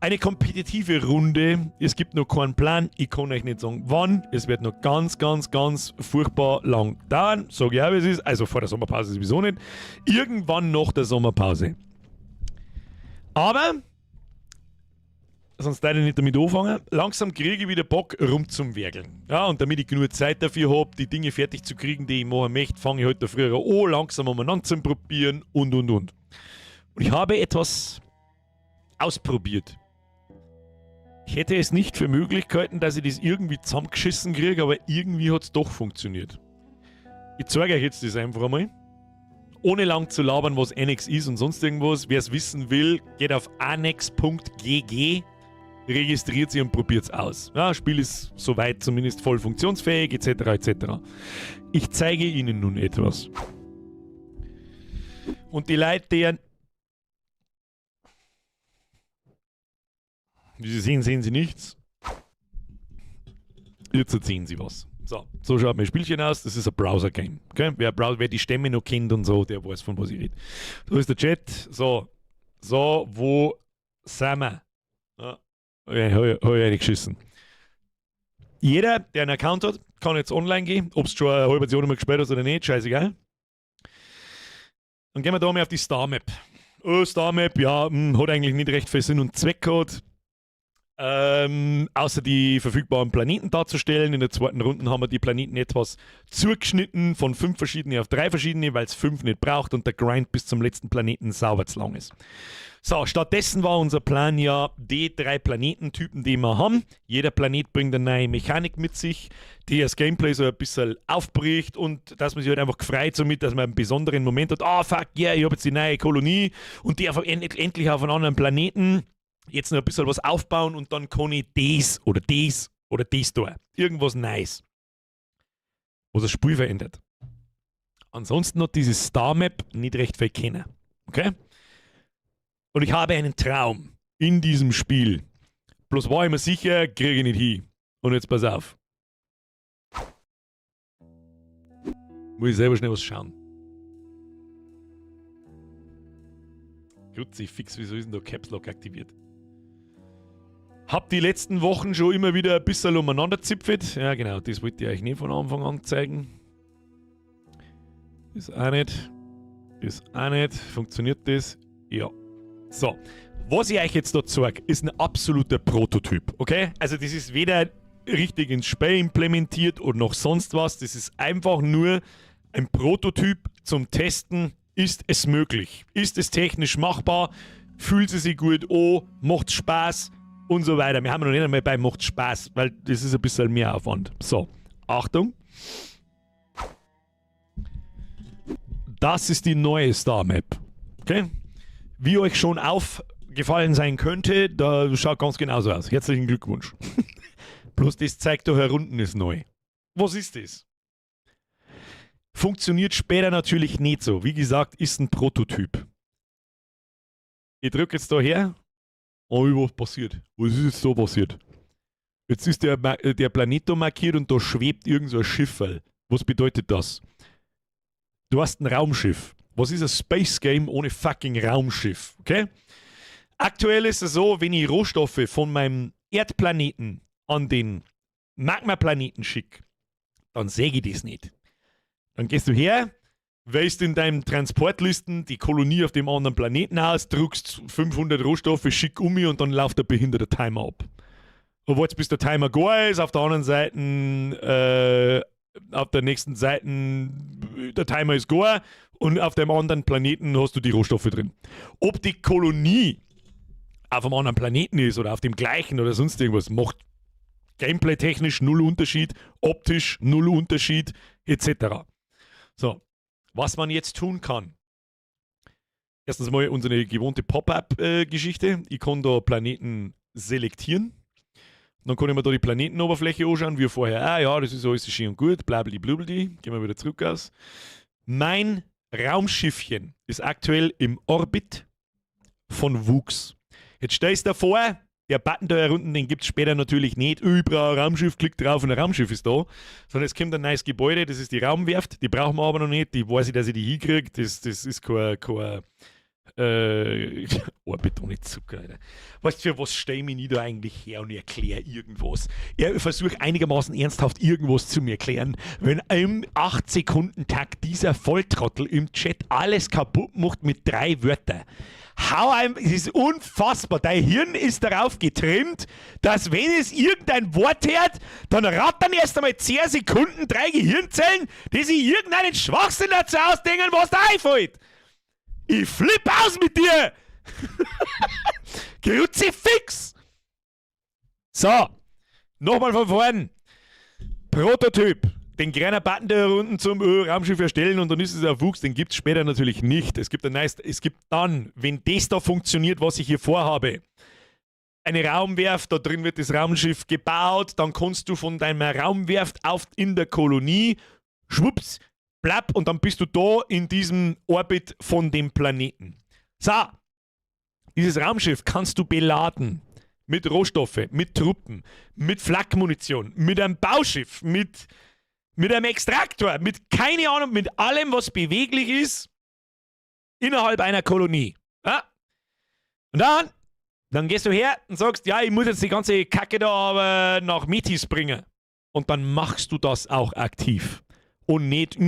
Eine kompetitive Runde. Es gibt noch keinen Plan. Ich kann euch nicht sagen, wann. Es wird noch ganz, ganz, ganz furchtbar lang dauern. Sag ich auch, wie es ist. Also vor der Sommerpause sowieso nicht. Irgendwann nach der Sommerpause. Aber, sonst darf ich nicht damit anfangen, langsam kriege ich wieder Bock, rum zum Werkeln. Ja, und damit ich genug Zeit dafür habe, die Dinge fertig zu kriegen, die ich machen möchte, fange ich heute früher an, langsam umeinander zu probieren und, und, und. Und ich habe etwas ausprobiert. Ich hätte es nicht für möglich gehalten, dass ich das irgendwie zusammengeschissen kriege, aber irgendwie hat es doch funktioniert. Ich zeige euch jetzt das einfach einmal. Ohne lang zu labern, was Annex ist und sonst irgendwas. Wer es wissen will, geht auf anex.gg, registriert sich und probiert es aus. Ja, Spiel ist soweit zumindest voll funktionsfähig, etc. etc. Ich zeige Ihnen nun etwas. Und die Leute, die Wie Sie sehen, sehen Sie nichts. Jetzt sehen Sie was. So, so schaut mein Spielchen aus. Das ist ein Browser-Game. Okay? Wer die Stämme noch kennt und so, der weiß, von was ich rede. Da ist der Chat. So, so, wo sind wir? Ja, okay, hab ich reingeschissen. Jeder, der einen Account hat, kann jetzt online gehen. Ob es schon eine halbe Jahr nicht mehr gespielt hast oder nicht, scheißegal. Dann gehen wir da mal auf die Star Map. Oh, Star Map, ja, hat eigentlich nicht recht viel Sinn und Zweck gehabt. Außer die verfügbaren Planeten darzustellen. In der zweiten Runde haben wir die Planeten etwas zugeschnitten von 5 verschiedene auf 3 verschiedene, weil es 5 nicht braucht und der Grind bis zum letzten Planeten sauber zu lang ist. So, stattdessen war unser Plan ja die 3 Planetentypen, die wir haben. Jeder Planet bringt eine neue Mechanik mit sich, die das Gameplay so ein bisschen aufbricht und dass man sich halt einfach gefreut somit, dass man einen besonderen Moment hat. Ah, oh, fuck yeah, ich hab jetzt die neue Kolonie und die auf, endlich auf einem anderen Planeten. Jetzt noch ein bisschen was aufbauen und dann kann ich das oder das oder das da. Irgendwas Neues. Was das Spiel verändert. Ansonsten hat diese Star Map nicht recht viel kennen. Okay? Und ich habe einen Traum in diesem Spiel. Bloß war ich mir sicher, kriege ich nicht hin. Und jetzt pass auf. Muss ich selber schnell was schauen. Kruzifix, wieso ist denn da Caps Lock aktiviert? Hab die letzten Wochen schon immer wieder ein bisschen umeinander zipfelt. Ja genau, das wollte ich euch nicht von Anfang an zeigen. Ist auch nicht. Ist auch nicht. Funktioniert das? Ja. So. Was ich euch jetzt da zeige, ist ein absoluter Prototyp. Okay? Also das ist weder richtig ins Spiel implementiert oder noch sonst was. Das ist einfach nur ein Prototyp zum Testen. Ist es möglich? Ist es technisch machbar? Fühlt es sich gut an? Macht Spaß? Und so weiter. Wir haben noch nicht einmal bei macht Spaß, weil das ist ein bisschen mehr Aufwand. So, Achtung. Das ist die neue Star Map. Okay? Wie euch schon aufgefallen sein könnte, da schaut ganz genauso aus. Herzlichen Glückwunsch. Bloß das zeigt da herunten ist neu. Was ist das? Funktioniert später natürlich nicht so. Wie gesagt, ist ein Prototyp. Ich drücke jetzt da her. Oh, was passiert? Was ist jetzt da passiert? Jetzt ist der Planet da markiert und da schwebt irgend so ein Schifferl. Was bedeutet das? Du hast ein Raumschiff. Was ist ein Space Game ohne fucking Raumschiff? Okay? Aktuell ist es so, wenn ich Rohstoffe von meinem Erdplaneten an den Magma-Planeten schicke, dann sehe ich das nicht. Dann gehst du her, wählst in deinem Transportlisten die Kolonie auf dem anderen Planeten aus, druckst 500 Rohstoffe, schick um mich und dann läuft der behinderte Timer ab. Und wartest, bis der Timer gar ist, auf der anderen Seite, auf der nächsten Seite, der Timer ist gar und auf dem anderen Planeten hast du die Rohstoffe drin. Ob die Kolonie auf einem anderen Planeten ist oder auf dem gleichen oder sonst irgendwas, macht gameplay-technisch null Unterschied, optisch null Unterschied, etc. So. Was man jetzt tun kann. Erstens mal unsere gewohnte Pop-up-Geschichte. Ich kann da Planeten selektieren. Dann kann ich mir da die Planetenoberfläche anschauen, wie vorher. Ah ja, das ist alles schön und gut. Blablabla. Gehen wir wieder zurück aus. Mein Raumschiffchen ist aktuell im Orbit von Wuchs. Jetzt stellst du dir vor, der Button da unten, den gibt es später natürlich nicht. Überall Raumschiff, klick drauf und ein Raumschiff ist da. Sondern es kommt ein neues Gebäude, das ist die Raumwerft. Die brauchen wir aber noch nicht. Die weiß ich, dass ich die hinkriege. Das ist kein Orbit ohne Zucker, Alter. Weißt du, für was stelle ich mich nie da eigentlich her und erkläre irgendwas? Ich versuche einigermaßen ernsthaft irgendwas zu mir erklären, wenn im 8-Sekunden-Takt dieser Volltrottel im Chat alles kaputt macht mit 3 Wörtern. Hau einem, es ist unfassbar. Dein Hirn ist darauf getrimmt, dass wenn es irgendein Wort hört, dann rattern erst einmal 10 Sekunden 3 Gehirnzellen, die sich irgendeinen Schwachsinn dazu ausdenken, was da einfällt. Ich flipp aus mit dir! Kruzifix! So, nochmal von vorn. Prototyp. Den kleinen Button da unten zum Raumschiff erstellen und dann ist es ein Fuchs, den gibt's später natürlich nicht. Es gibt ein nice, es gibt dann, wenn das da funktioniert, was ich hier vorhabe, eine Raumwerft, da drin wird das Raumschiff gebaut, dann kannst du von deiner Raumwerft auf in der Kolonie, schwupps, plapp, und dann bist du da in diesem Orbit von dem Planeten. So, dieses Raumschiff kannst du beladen mit Rohstoffe, mit Truppen, mit Flakmunition, mit einem Bauschiff, mit einem Extraktor, mit keine Ahnung, mit allem, was beweglich ist, innerhalb einer Kolonie. Ja? Und dann gehst du her und sagst, ja, ich muss jetzt die ganze Kacke da aber nach Metis bringen. Und dann machst du das auch aktiv. Und nicht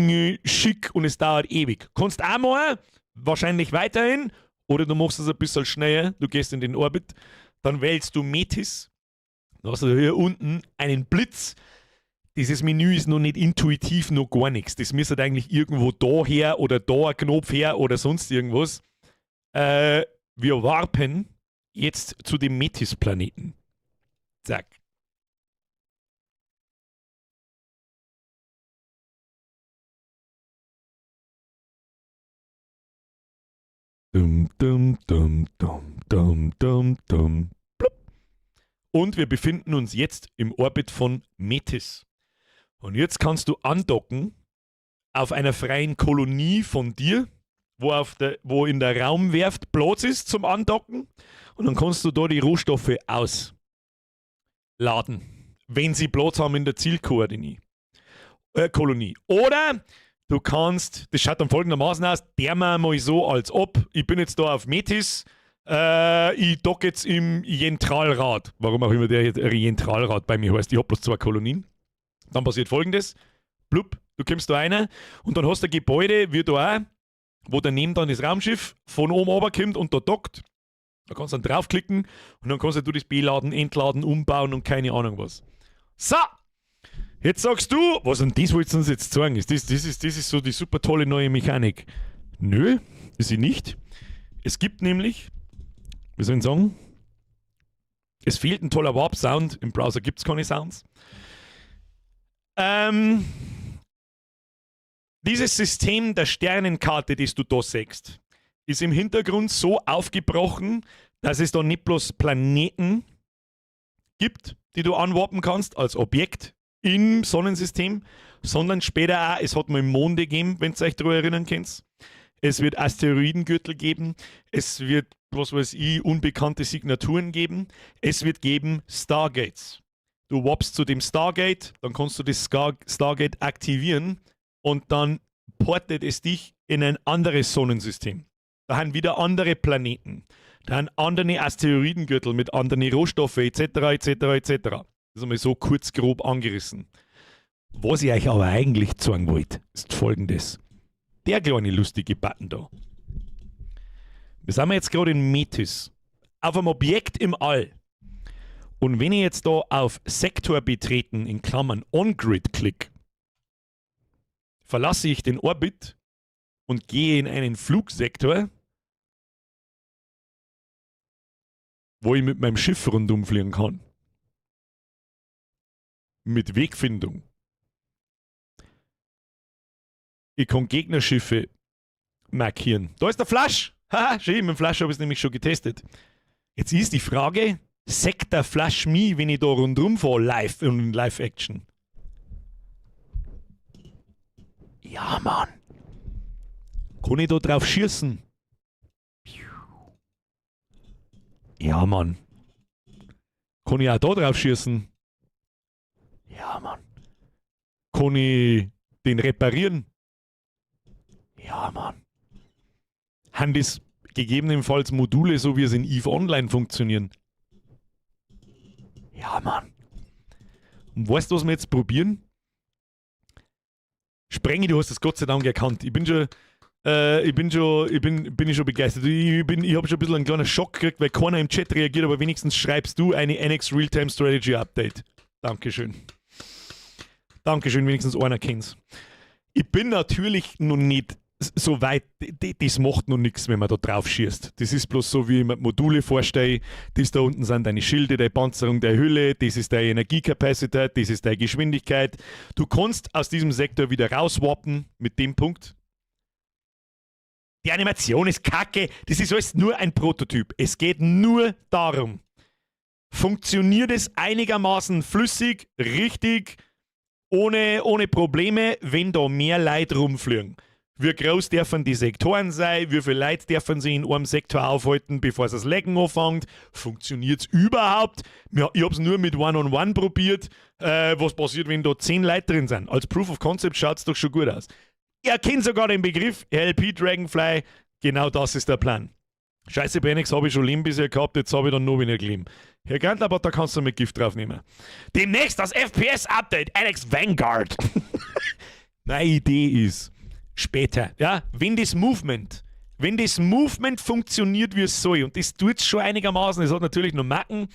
schick und es dauert ewig. Kannst auch mal, wahrscheinlich weiterhin, oder du machst es ein bisschen schneller, du gehst in den Orbit, dann wählst du Metis, dann hast du hier unten einen Blitz. Dieses Menü ist noch nicht intuitiv, noch gar nichts. Das müsste eigentlich irgendwo da her oder da ein Knopf her oder sonst irgendwas. Wir warpen jetzt zu dem Metis-Planeten. Zack. Dum, dum, dum, dum, dum, dum, dum. Blub. Und wir befinden uns jetzt im Orbit von Metis. Und jetzt kannst du andocken auf einer freien Kolonie von dir, wo in der Raumwerft Platz ist zum Andocken. Und dann kannst du da die Rohstoffe ausladen, wenn sie Platz haben in der Zielkolonie. Oder du kannst, das schaut dann folgendermaßen aus, der mal so, als ob, ich bin jetzt da auf Metis, ich dock jetzt im Jentralrad. Warum auch immer der Jentralrad bei mir heißt, ich hab bloß 2 Kolonien. Dann passiert Folgendes, blub, du kommst da rein und dann hast du ein Gebäude, wie da auch, wo daneben dann das Raumschiff von oben runterkommt und da dockt. Da kannst du dann draufklicken und dann kannst du das beladen, entladen, umbauen und keine Ahnung was. So, jetzt sagst du, was denn das wolltest du uns jetzt zeigen? Ist das ist so die super tolle neue Mechanik. Nö, ist sie nicht. Es gibt nämlich, wie soll ich sagen, es fehlt ein toller Warp-Sound, im Browser gibt es keine Sounds. Dieses System der Sternenkarte, das du da siehst, ist im Hintergrund so aufgebrochen, dass es da nicht bloß Planeten gibt, die du anwarpen kannst als Objekt im Sonnensystem, sondern später auch, es hat mal Monde gegeben, wenn ihr euch daran erinnern könnt. Es wird Asteroidengürtel geben, es wird, was weiß ich, unbekannte Signaturen geben, es wird geben Stargates. Du warpst zu dem Stargate, dann kannst du das Stargate aktivieren und dann portet es dich in ein anderes Sonnensystem. Da haben wieder andere Planeten, da haben andere Asteroidengürtel mit anderen Rohstoffen etc. etc. etc. Das ist einmal so kurz grob angerissen. Was ich euch aber eigentlich zeigen wollte, ist Folgendes. Der kleine lustige Button da. Wir sind jetzt gerade in Metis, auf einem Objekt im All. Und wenn ich jetzt da auf Sektor betreten, in Klammern On-Grid klick, verlasse ich den Orbit und gehe in einen Flugsektor, wo ich mit meinem Schiff rundum fliegen kann. Mit Wegfindung. Ich kann Gegnerschiffe markieren. Da ist der Flash! Haha, schön, mit dem Flash habe ich es nämlich schon getestet. Jetzt ist die Frage, sagt der Flash mich, wenn ich da rundum fahre, live und in Live-Action? Ja, Mann. Kann ich da drauf schießen? Ja, Mann. Kann ich auch da drauf schießen? Ja, Mann. Kann ich den reparieren? Ja, Mann. Haben das Gegebenenfalls Module, so wie es in EVE Online funktionieren. Ja, Mann. Und weißt du, was wir jetzt probieren? Sprengi, du hast das Gott sei Dank erkannt. Ich bin schon, ich bin schon, ich bin, bin ich schon begeistert. Ich habe schon ein bisschen einen kleinen Schock gekriegt, weil keiner im Chat reagiert, aber wenigstens schreibst du eine NX Realtime Strategy Update. Dankeschön. Dankeschön, wenigstens einer kennt's. Ich bin natürlich noch nicht so weit, das macht noch nichts, wenn man da drauf schießt. Das ist bloß so, wie ich mir Module vorstelle. Das da unten sind deine Schilde, deine Panzerung, deine Hülle, das ist deine Energiekapazität, das ist deine Geschwindigkeit. Du kannst aus diesem Sektor wieder rauswarpen mit dem Punkt. Die Animation ist kacke. Das ist alles nur ein Prototyp. Es geht nur darum, funktioniert es einigermaßen flüssig, richtig, ohne Probleme, wenn da mehr Leute rumfliegen? Wie groß dürfen die Sektoren sein? Wie viele Leute dürfen sie in einem Sektor aufhalten, bevor es das Laggen anfängt? Funktioniert es überhaupt? Ja, ich habe es nur mit One-on-One probiert. Was passiert, wenn da 10 Leute drin sind? Als Proof of Concept schaut es doch schon gut aus. Er kennt sogar den Begriff LP Dragonfly. Genau das ist der Plan. Scheiße, bei NX habe ich schon Leben bisher gehabt, jetzt habe ich dann noch weniger Leben. Herr Gantler, aber da kannst du mit Gift drauf nehmen. Demnächst das FPS-Update, NX Vanguard. Meine Idee ist, später, ja, wenn das Movement funktioniert, wie es soll, und das tut es schon einigermaßen, es hat natürlich noch Macken,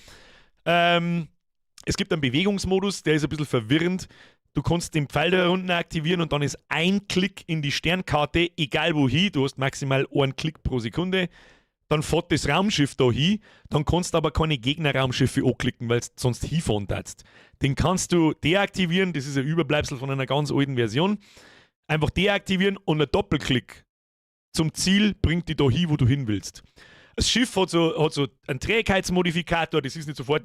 es gibt einen Bewegungsmodus, der ist ein bisschen verwirrend. Du kannst den Pfeil da unten aktivieren und dann ist ein Klick in die Sternkarte, egal wohin, du hast maximal einen Klick pro Sekunde. Dann fährt das Raumschiff da hin, dann kannst du aber keine Gegnerraumschiffe anklicken, weil du sonst hinfahren darfst. Den kannst du deaktivieren, das ist ein Überbleibsel von einer ganz alten Version. Einfach deaktivieren und ein Doppelklick zum Ziel bringt dich da hin, wo du hin willst. Das Schiff hat so einen Trägheitsmodifikator, das ist nicht sofort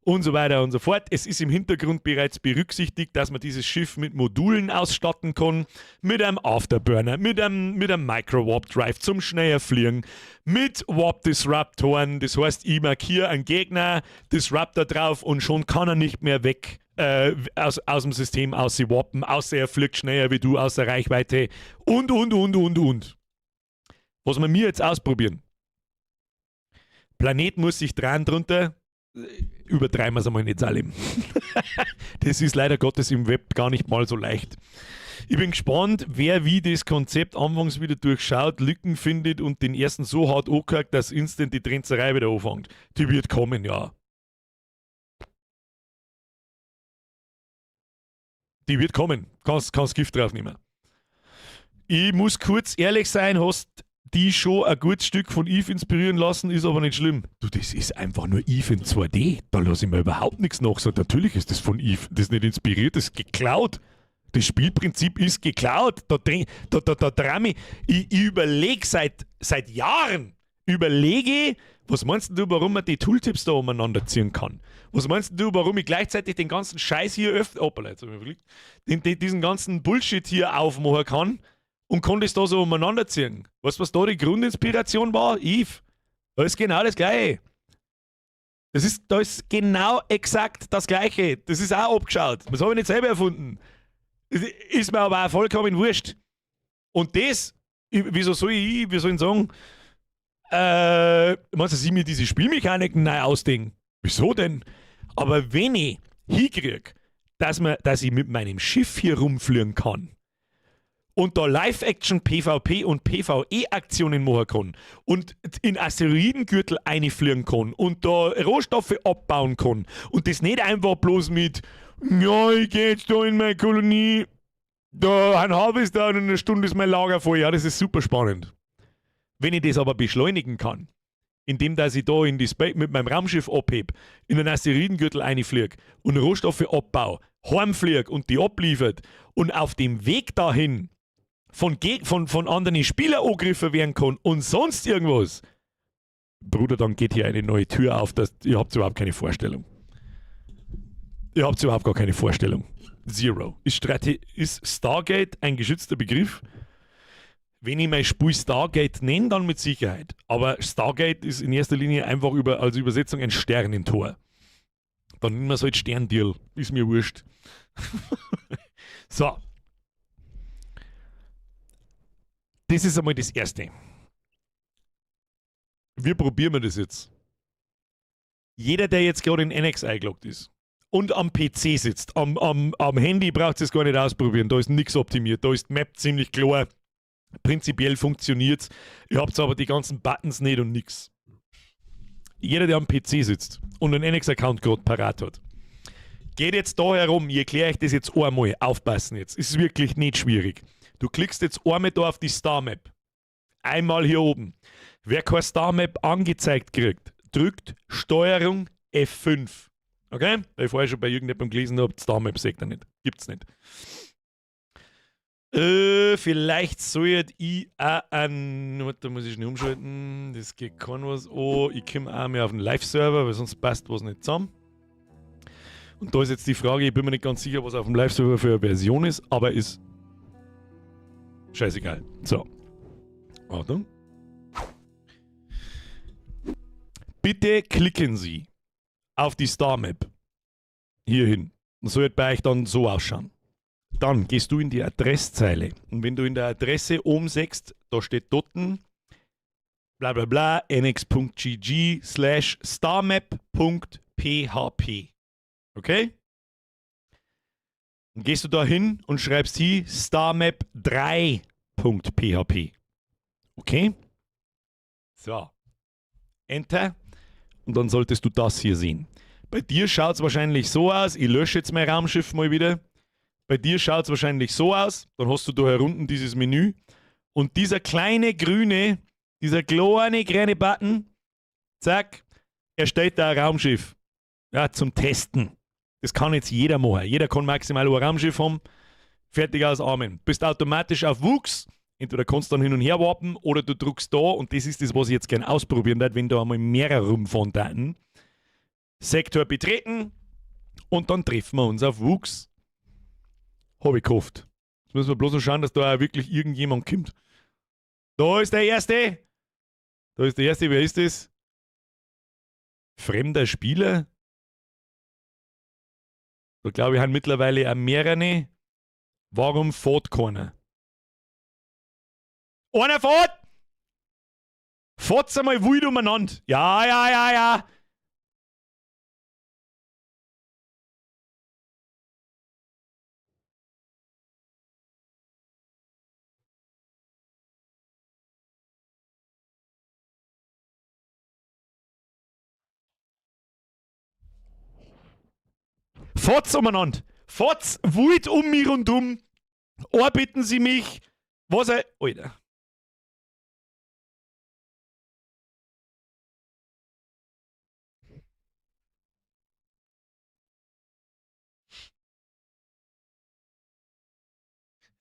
und so weiter und so fort. Es ist im Hintergrund bereits berücksichtigt, dass man dieses Schiff mit Modulen ausstatten kann, mit einem Afterburner, mit einem Micro-Warp Drive zum schneller Fliegen, mit Warp Disruptoren, das heißt, ich markiere einen Gegner, Disruptor drauf und schon kann er nicht mehr weg aus dem System auswarpen, außer er fliegt schneller wie du aus der Reichweite und, und. Was wir mir jetzt ausprobieren. Planet muss sich dran drunter, übertreiben wir es einmal nicht alle. Das ist leider Gottes im Web gar nicht mal so leicht. Ich bin gespannt, wer wie das Konzept anfangs wieder durchschaut, Lücken findet und den ersten so hart ankackt, dass instant die Trenzerei wieder anfängt. Die wird kommen, ja. Die wird kommen. Kannst Gift drauf nehmen. Ich muss kurz ehrlich sein, hast di schon ein gutes Stück von Eve inspirieren lassen, ist aber nicht schlimm. Du, das ist einfach nur Eve in 2D. Da lasse ich mir überhaupt nichts nachsagen. Natürlich ist das von Eve. Das ist nicht inspiriert, das ist geklaut. Das Spielprinzip ist geklaut. Da, da, da, da ich, ich überlege seit Jahren, überlege, was meinst du, warum man die Tooltips da umeinander ziehen kann? Was meinst du, warum ich gleichzeitig den ganzen Scheiß hier öffne, hoppala, jetzt hab ich mich diesen ganzen Bullshit hier aufmachen kann und kann das da so umeinander ziehen? Weißt du, was da die Grundinspiration war? Eve. Da ist genau das Gleiche. Da ist genau exakt das Gleiche. Das ist auch abgeschaut. Das habe ich nicht selber erfunden. Das ist mir aber auch vollkommen wurscht. Und das, wieso soll ich, wie soll ich sagen, meinst du, dass ich mir diese Spielmechaniken neu ausdenken? Wieso denn? Aber wenn ich hinkriege, dass ich mit meinem Schiff hier rumfliegen kann und da Live-Action PvP und PvE-Aktionen machen kann und in Asteroidengürtel einfliegen kann und da Rohstoffe abbauen kann und das nicht einfach bloß mit, ja, ich geh jetzt da in meine Kolonie, da ein Harvester und in einer Stunde ist mein Lager voll. Ja, das ist super spannend. Wenn ich das aber beschleunigen kann, indem dass ich da in die Space mit meinem Raumschiff abheb, in den Asteroidengürtel einfliege und Rohstoffe abbau, heimflieg und die abliefert und auf dem Weg dahin von anderen Spielern angegriffen werden kann und sonst irgendwas, Bruder, dann geht hier eine neue Tür auf, dass, ihr habt überhaupt keine Vorstellung. Ihr habt überhaupt gar keine Vorstellung. Zero. Ist Stargate ein geschützter Begriff? Wenn ich mein Spiel Stargate nenne, dann mit Sicherheit. Aber Stargate ist in erster Linie einfach als Übersetzung ein Sternentor. Dann nehmen wir es halt Sterndeal. Ist mir wurscht. So. Das ist einmal das Erste. Wie probieren wir das jetzt? Jeder, der jetzt gerade in NX eingeloggt ist und am PC sitzt, am Handy braucht es gar nicht ausprobieren, da ist nichts optimiert, da ist die Map ziemlich klar. Prinzipiell funktioniert's. Ihr habt aber die ganzen Buttons nicht und nix. Jeder, der am PC sitzt und einen NX-Account gerade parat hat, geht jetzt da herum. Ich erkläre euch das jetzt einmal. Aufpassen jetzt. Ist wirklich nicht schwierig. Du klickst jetzt einmal da auf die Star Map. Einmal hier oben. Wer keine Star Map angezeigt kriegt, drückt Steuerung F5. Okay? Weil ich vorher schon bei irgendjemandem gelesen habe, Star Map seht ihr nicht. Gibt's nicht. Vielleicht sollte ich auch an. Warte, da muss ich schnell umschalten. Das geht kein was an. Ich komme auch mehr auf den Live-Server, weil sonst passt was nicht zusammen. Und da ist jetzt die Frage, ich bin mir nicht ganz sicher, was auf dem Live-Server für eine Version ist, aber ist scheißegal. So. Achtung. Bitte klicken Sie auf die Star Map. Hier hin. Das sollte bei euch dann so ausschauen. Dann gehst du in die Adresszeile. Und wenn du in der Adresse oben siehst, da steht dort bla bla bla nx.gg slash starmap.php. Okay? Dann gehst du da hin und schreibst hier starmap3.php. Okay? So. Enter. Und dann solltest du das hier sehen. Bei dir schaut es wahrscheinlich so aus. Ich lösche jetzt mein Raumschiff mal wieder. Bei dir schaut es wahrscheinlich so aus. Dann hast du da herunten dieses Menü. Und dieser kleine grüne, dieser kleine grüne Button, zack, erstellt da ein Raumschiff. Ja, zum Testen. Das kann jetzt jeder machen. Jeder kann maximal ein Raumschiff haben. Fertig aus, Amen. Bist automatisch auf Wuchs. Entweder kannst du dann hin und her warpen oder du drückst da, und das ist das, was ich jetzt gerne ausprobieren werde, wenn da einmal mehrere rumfahren täten. Sektor betreten und dann treffen wir uns auf Wuchs. Hab ich gehofft. Jetzt müssen wir bloß noch schauen, dass da auch wirklich irgendjemand kommt. Da ist der Erste! Da ist der Erste, wer ist das? Fremder Spieler? Da glaube ich, haben mittlerweile auch mehrere. Warum fährt keiner? Einer fährt! Fahrt's einmal wild umeinander. Ja, ja, ja, ja. Fahrt's umeinander. Fahrt's wild um mich rundum. Orbiten Sie mich. Was er. Alter.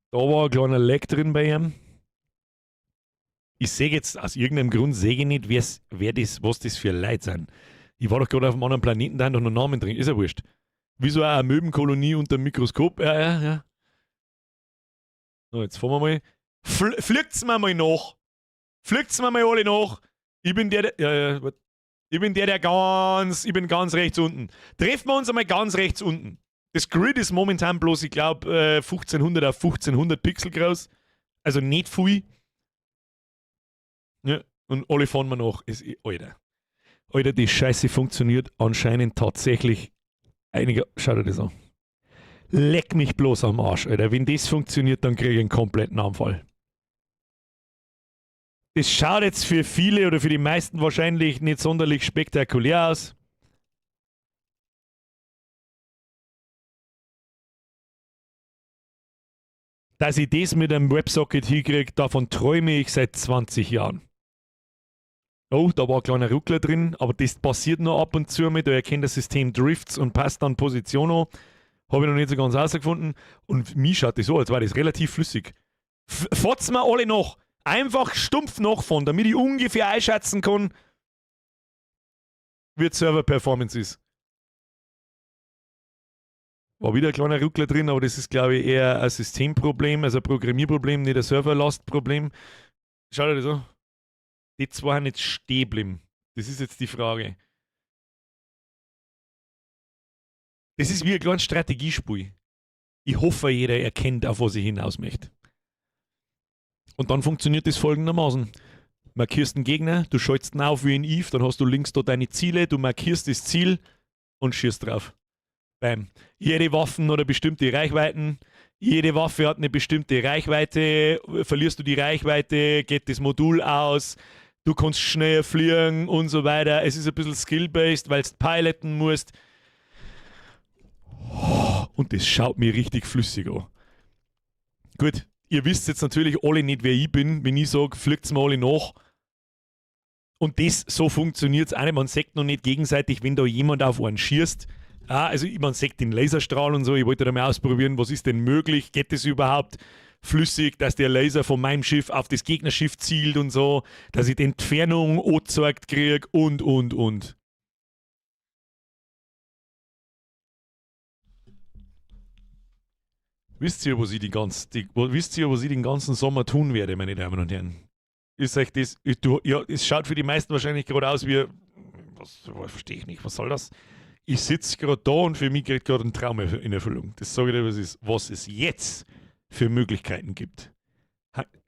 Da war ein kleiner Leck drin bei ihm. Ich sehe jetzt, aus irgendeinem Grund sehe ich nicht, wer das, was das für Leute sind. Ich war doch gerade auf einem anderen Planeten, da haben doch noch Namen drin. Ist ja wurscht. Wie so eine Amöbenkolonie unter dem Mikroskop. Ja, ja, ja. So, jetzt fahren wir mal. Fliegt's mir mal nach. Fliegt's mir mal alle nach. Ich bin der, der, ja, ja, warte. Ich bin der, der ganz, ich bin ganz rechts unten. Treffen wir uns einmal ganz rechts unten. Das Grid ist momentan bloß, ich glaub, 1500 auf 1500 Pixel groß. Also nicht viel. Ja, und alle fahren wir nach. Ist, Alter. Alter, die Scheiße funktioniert anscheinend tatsächlich einiger. Schau dir das an. Leck mich bloß am Arsch, Alter. Wenn das funktioniert, dann krieg ich einen kompletten Anfall. Das schaut jetzt für viele oder für die meisten wahrscheinlich nicht sonderlich spektakulär aus. Dass ich das mit einem Websocket hinkriege, davon träume ich seit 20 Jahren. Oh, da war ein kleiner Ruckler drin, aber das passiert nur ab und zu mit. Da erkennt das System Drifts und passt dann Position an. Habe ich noch nicht so ganz rausgefunden. Und mir schaut das so, als war das relativ flüssig. Fahrt's mir alle nach. Einfach stumpf nachfahren, damit ich ungefähr einschätzen kann, wie die Server-Performance ist. War wieder ein kleiner Ruckler drin, aber das ist, glaube ich, eher ein Systemproblem, also ein Programmierproblem, nicht ein Serverlastproblem. Schau dir das an. Die zwei haben jetzt stehen geblieben. Das ist jetzt die Frage. Das ist wie ein kleines Strategiespiel. Ich hoffe, jeder erkennt, auf was ich hinaus möchte. Und dann funktioniert das folgendermaßen. Markierst einen Gegner, du schaltest ihn auf wie in Eve, dann hast du links da deine Ziele, du markierst das Ziel und schießt drauf. Bam. Jede Waffe hat eine bestimmte Reichweiten. Jede Waffe hat eine bestimmte Reichweite. Verlierst du die Reichweite, geht das Modul aus. Du kannst schneller fliegen und so weiter. Es ist ein bisschen skill-based, weil du piloten musst. Und das schaut mir richtig flüssig an. Gut, ihr wisst jetzt natürlich alle nicht, wer ich bin. Wenn ich sage, fliegt's mir alle nach. Und das, so funktioniert es auch nicht. Man sagt noch nicht gegenseitig, wenn da jemand auf einen schießt. Ah, also man sieht den Laserstrahl und so. Ich wollte da mal ausprobieren, was ist denn möglich? Geht das überhaupt flüssig, dass der Laser von meinem Schiff auf das Gegnerschiff zielt und so, dass ich die Entfernung angezeigt kriege und, und. Wisst ihr, was ich den ganzen Sommer tun werde, meine Damen und Herren? Ist euch das, ich, du, ja, es schaut für die meisten wahrscheinlich gerade aus wie, was verstehe ich nicht, was soll das? Ich sitze gerade da und für mich geht gerade ein Traum in Erfüllung. Das sage ich dir, was ist, was es jetzt für Möglichkeiten gibt.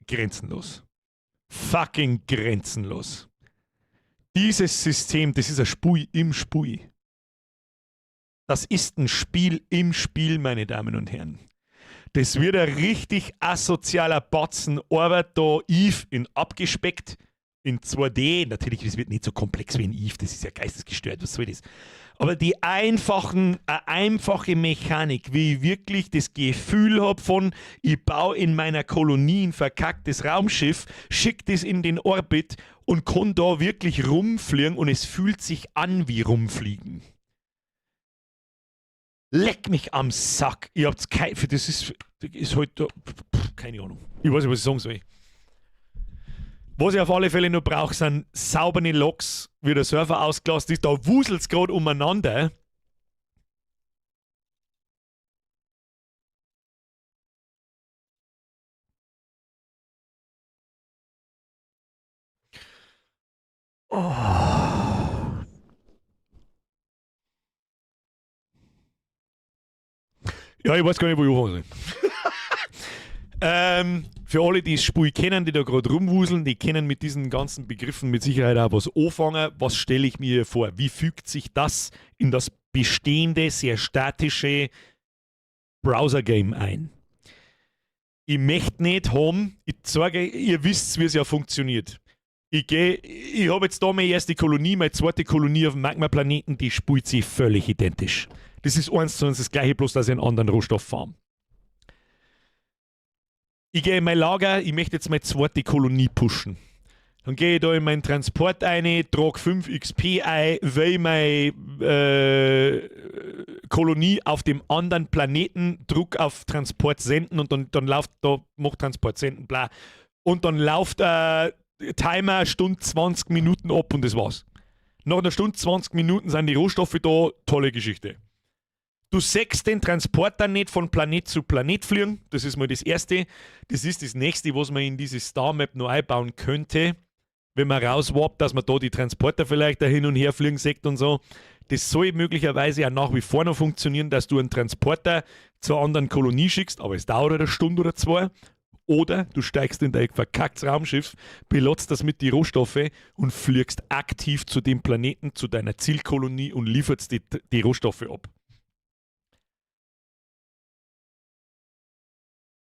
Grenzenlos. Fucking grenzenlos. Dieses System, das ist ein Spiel im Spiel. Das ist ein Spiel im Spiel, meine Damen und Herren. Das wird ein richtig asozialer Batzen Arbeit da, Eve in abgespeckt, in 2D. Natürlich, das wird nicht so komplex wie in Eve, das ist ja geistesgestört, was soll das? Aber eine einfache Mechanik, wie ich wirklich das Gefühl habe von, ich baue in meiner Kolonie ein verkacktes Raumschiff, schick das in den Orbit und kann da wirklich rumfliegen und es fühlt sich an wie rumfliegen. Leck mich am Sack. Ihr habt's kein, für das ist halt, pff, keine Ahnung. Ich weiß nicht, was ich sagen soll. Was ich auf alle Fälle noch brauche, sind saubere Logs, wie der Server ausgelastet ist. Da wuselt's gerade umeinander. Oh. Ja, ich weiß gar nicht, wo ich anfangen soll. Für alle, die das Spiel kennen, die da gerade rumwuseln, die kennen mit diesen ganzen Begriffen mit Sicherheit auch was anfangen. Was stelle ich mir hier vor? Wie fügt sich das in das bestehende, sehr statische Browser-Game ein? Ich möchte nicht haben, ich sage, ihr wisst, wie es ja funktioniert. Ich habe jetzt da meine erste Kolonie, meine zweite Kolonie auf dem Magma-Planeten, die spielt sich völlig identisch. Das ist eins zu eins das gleiche, bloß dass ich einen anderen Rohstoff farm. Ich gehe in mein Lager, ich möchte jetzt meine zweite Kolonie pushen. Dann gehe ich da in meinen Transport ein, trage 5 XP ein, wähle meine Kolonie auf dem anderen Planeten, druck auf Transport senden und dann läuft da, macht Transport senden, bla. Und dann läuft Timer Stunde 20 Minuten ab und das war's. Nach einer Stunde 20 Minuten sind die Rohstoffe da, tolle Geschichte. Du siehst den Transporter nicht von Planet zu Planet fliegen. Das ist mal das Erste. Das ist das Nächste, was man in diese Star Map noch einbauen könnte, wenn man rauswarpt, dass man da die Transporter vielleicht da hin und her fliegen sieht und so. Das soll möglicherweise auch nach wie vor noch funktionieren, dass du einen Transporter zur anderen Kolonie schickst, aber es dauert eine Stunde oder zwei. Oder du steigst in dein verkacktes Raumschiff, belädst das mit die Rohstoffe und fliegst aktiv zu dem Planeten, zu deiner Zielkolonie und lieferst die Rohstoffe ab.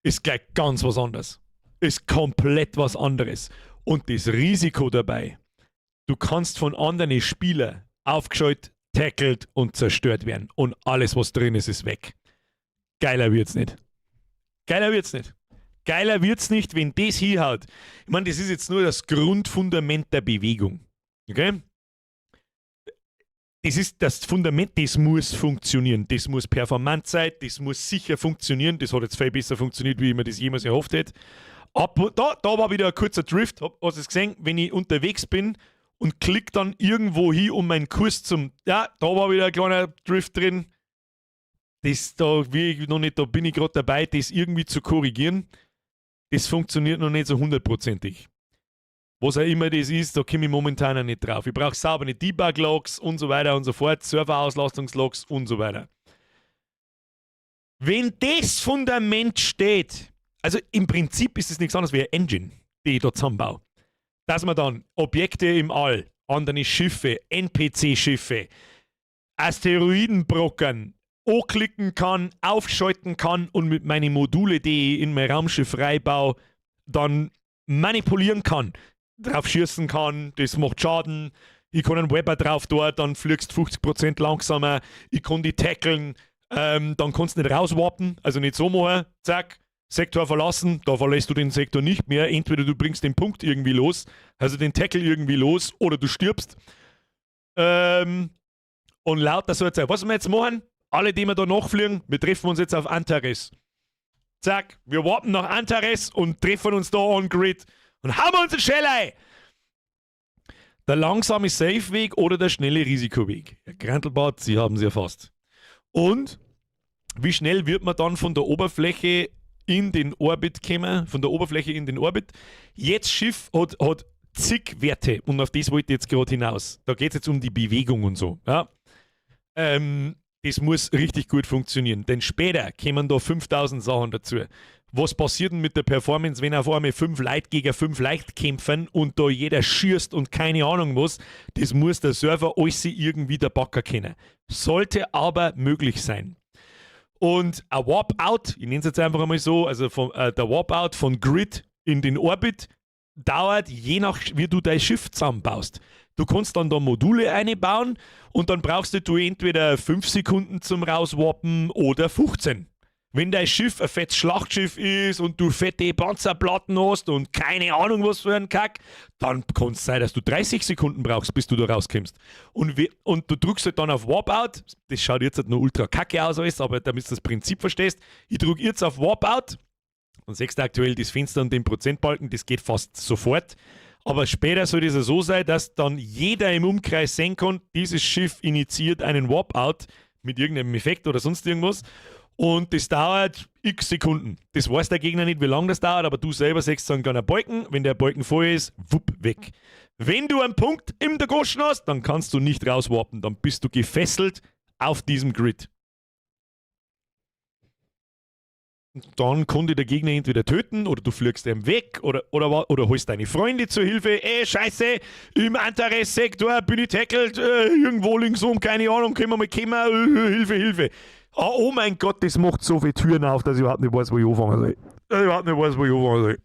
Ist gleich ganz was anderes. Ist komplett was anderes. Und das Risiko dabei, du kannst von anderen Spielern aufgeschaltet, tackled und zerstört werden. Und alles, was drin ist, ist weg. Geiler wird's nicht. Geiler wird's nicht. Geiler wird's nicht, wenn das hinhaut. Ich meine, das ist jetzt nur das Grundfundament der Bewegung. Okay? Das ist das Fundament, das muss funktionieren. Das muss performant sein, das muss sicher funktionieren. Das hat jetzt viel besser funktioniert, wie ich mir das jemals erhofft hätte. Da war wieder ein kurzer Drift. Hast du es gesehen? Wenn ich unterwegs bin und klick dann irgendwo hin, um meinen Kurs zum. Ja, da war wieder ein kleiner Drift drin. Das da will ich noch nicht, da bin ich gerade dabei, das irgendwie zu korrigieren. Das funktioniert noch nicht so hundertprozentig. Was auch immer das ist, da komme ich momentan noch nicht drauf. Ich brauche saubere Debug-Logs und so weiter und so fort, Server-Auslastungslogs und so weiter. Wenn das Fundament steht, also im Prinzip ist es nichts anderes wie eine Engine, die ich da zusammenbaue. Dass man dann Objekte im All, andere Schiffe, NPC-Schiffe, Asteroidenbrocken anklicken kann, aufschalten kann und mit meinen Module, die ich in mein Raumschiff reinbaue, dann manipulieren kann. Drauf schießen kann, das macht Schaden. Ich kann einen Webber drauf dort, dann fliegst 50% langsamer. Ich kann die tackeln, dann kannst du nicht rauswarpen, also nicht so machen, zack, Sektor verlassen, da verlässt du den Sektor nicht mehr. Entweder du bringst den Punkt irgendwie los, also den Tackle irgendwie los, oder du stirbst. Und lauter so Zeug. Was wir jetzt machen, alle, die wir da nachfliegen, wir treffen uns jetzt auf Antares. Zack, wir warpen nach Antares und treffen uns da on Grid und hauen uns ein Shell ein. Der langsame Safe-Weg oder der schnelle Risikoweg? Herr Grantelbart, Sie haben sie erfasst. Und wie schnell wird man dann von der Oberfläche in den Orbit kommen? Von der Oberfläche in den Orbit? Jetzt Schiff hat zig Werte und auf das wollte ich jetzt gerade hinaus. Da geht es jetzt um die Bewegung und so. Ja? Das muss richtig gut funktionieren, denn später kommen da 5000 Sachen dazu. Was passiert denn mit der Performance, wenn auf einmal fünf Leute gegen fünf Leute kämpfen und da jeder schießt und keine Ahnung was? Das muss der Server alles irgendwie der Backer kennen. Sollte aber möglich sein. Und ein Warp-Out, ich nenne es jetzt einfach einmal so, also der Warp-Out von Grid in den Orbit dauert je nach, wie du dein Schiff zusammenbaust. Du kannst dann da Module einbauen und dann brauchst du entweder 5 Sekunden zum Rauswarpen oder 15. Wenn dein Schiff ein fettes Schlachtschiff ist und du fette Panzerplatten hast und keine Ahnung was für ein Kack, dann kann es sein, dass du 30 Sekunden brauchst, bis du da rauskommst. Und du drückst halt dann auf Warp Out. Das schaut jetzt halt noch ultra kacke aus alles, aber damit du das Prinzip verstehst. Ich drücke jetzt auf Warp Out und siehst du aktuell das Fenster und den Prozentbalken, das geht fast sofort. Aber später soll das ja so sein, dass dann jeder im Umkreis sehen kann, dieses Schiff initiiert einen Warp-Out mit irgendeinem Effekt oder sonst irgendwas. Und das dauert x Sekunden. Das weiß der Gegner nicht, wie lange das dauert, aber du selber siehst dann einen Balken. Wenn der Balken voll ist, wupp, weg. Wenn du einen Punkt im der Goschen hast, dann kannst du nicht rauswarpen. Dann bist du gefesselt auf diesem Grid. Dann konnte der Gegner entweder töten oder du fliegst ihm weg oder holst deine Freunde zur Hilfe. Ey, Scheiße, im Antares-Sektor bin ich tackled, irgendwo links um, keine Ahnung, können wir mal kommen, Hilfe, Hilfe. Ah, oh mein Gott, das macht so viele Türen auf, dass ich überhaupt nicht weiß, wo ich anfangen soll. Dass ich überhaupt nicht weiß, wo ich anfangen soll.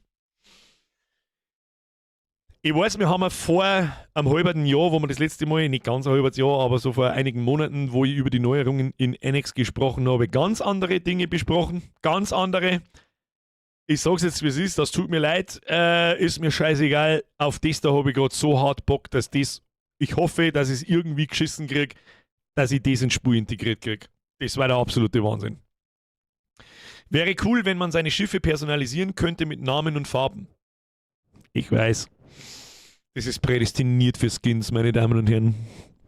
Ich weiß, wir haben ja vor einem halben Jahr, wo wir das letzte Mal, nicht ganz ein halbes Jahr, aber so vor einigen Monaten, wo ich über die Neuerungen in NX gesprochen habe, ganz andere Dinge besprochen. Ganz andere. Ich sag's jetzt, wie es ist, das tut mir leid, ist mir scheißegal. Auf das da habe ich gerade so hart Bock, dass das, ich hoffe, dass ich es irgendwie geschissen krieg, dass ich das ins Spiel integriert krieg. Das war der absolute Wahnsinn. Wäre cool, wenn man seine Schiffe personalisieren könnte mit Namen und Farben. Ich weiß. Das ist prädestiniert für Skins, meine Damen und Herren.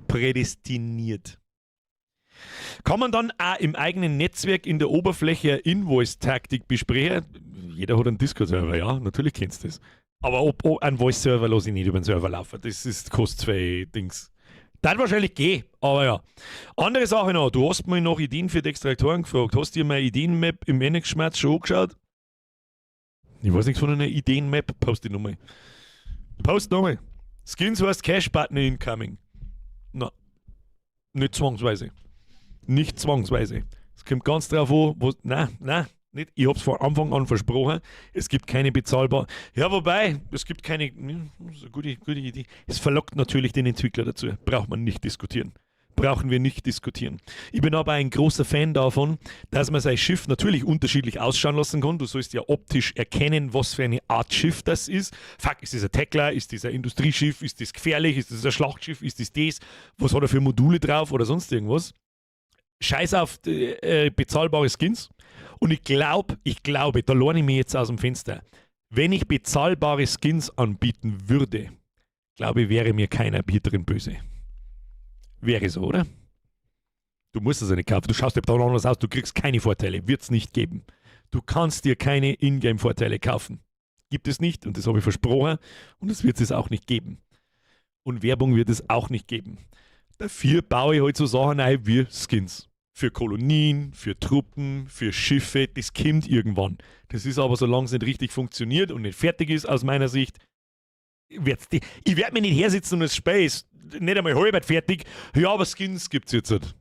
Prädestiniert. Kann man dann auch im eigenen Netzwerk in der Oberfläche eine Invoice-Taktik besprechen? Jeder hat einen Discord-Server, ja, natürlich kennst du das. Aber ob einen Voice-Server lasse ich nicht über den Server laufen. Das ist, kostet zwei Dings. Das wahrscheinlich gehen, aber ja. Andere Sache noch, du hast mir nach Ideen für die Extraktoren gefragt. Hast du dir meine Ideen-Map im NX-Schmerz schon angeschaut? Ich weiß nichts von einer Ideen-Map. Post die nochmal. Post nochmal. Skins heißt Cash-Button incoming. Na, nicht zwangsweise. Nicht zwangsweise. Es kommt ganz drauf an, wo. Nein, nein, nicht. Ich hab's von Anfang an versprochen. Es gibt keine bezahlbar. Ja, wobei, es gibt keine. Das ist eine gute, gute Idee. Es verlockt natürlich den Entwickler dazu. Braucht man nicht diskutieren. Brauchen wir nicht diskutieren. Ich bin aber ein großer Fan davon, dass man sein Schiff natürlich unterschiedlich ausschauen lassen kann. Du sollst ja optisch erkennen, was für eine Art Schiff das ist. Fuck, ist das ein Tackler? Ist das ein Industrieschiff? Ist das gefährlich? Ist das ein Schlachtschiff? Ist das das? Was hat er für Module drauf oder sonst irgendwas? Scheiß auf bezahlbare Skins. Und ich glaube, da lehne ich mich jetzt aus dem Fenster. Wenn ich bezahlbare Skins anbieten würde, glaube ich, wäre mir keiner Bier drin böse. Wäre so, oder? Du musst es ja nicht kaufen. Du schaust ja da anders aus, du kriegst keine Vorteile. Wird es nicht geben. Du kannst dir keine Ingame-Vorteile kaufen. Gibt es nicht und das habe ich versprochen und das wird es auch nicht geben. Und Werbung wird es auch nicht geben. Dafür baue ich halt so Sachen ein wie Skins. Für Kolonien, für Truppen, für Schiffe, das kommt irgendwann. Das ist aber, solange es nicht richtig funktioniert und nicht fertig ist, aus meiner Sicht, Ich werd mich nicht hersitzen und das Spiel ist nicht einmal halb fertig. Ja, aber Skins gibt's jetzt nicht.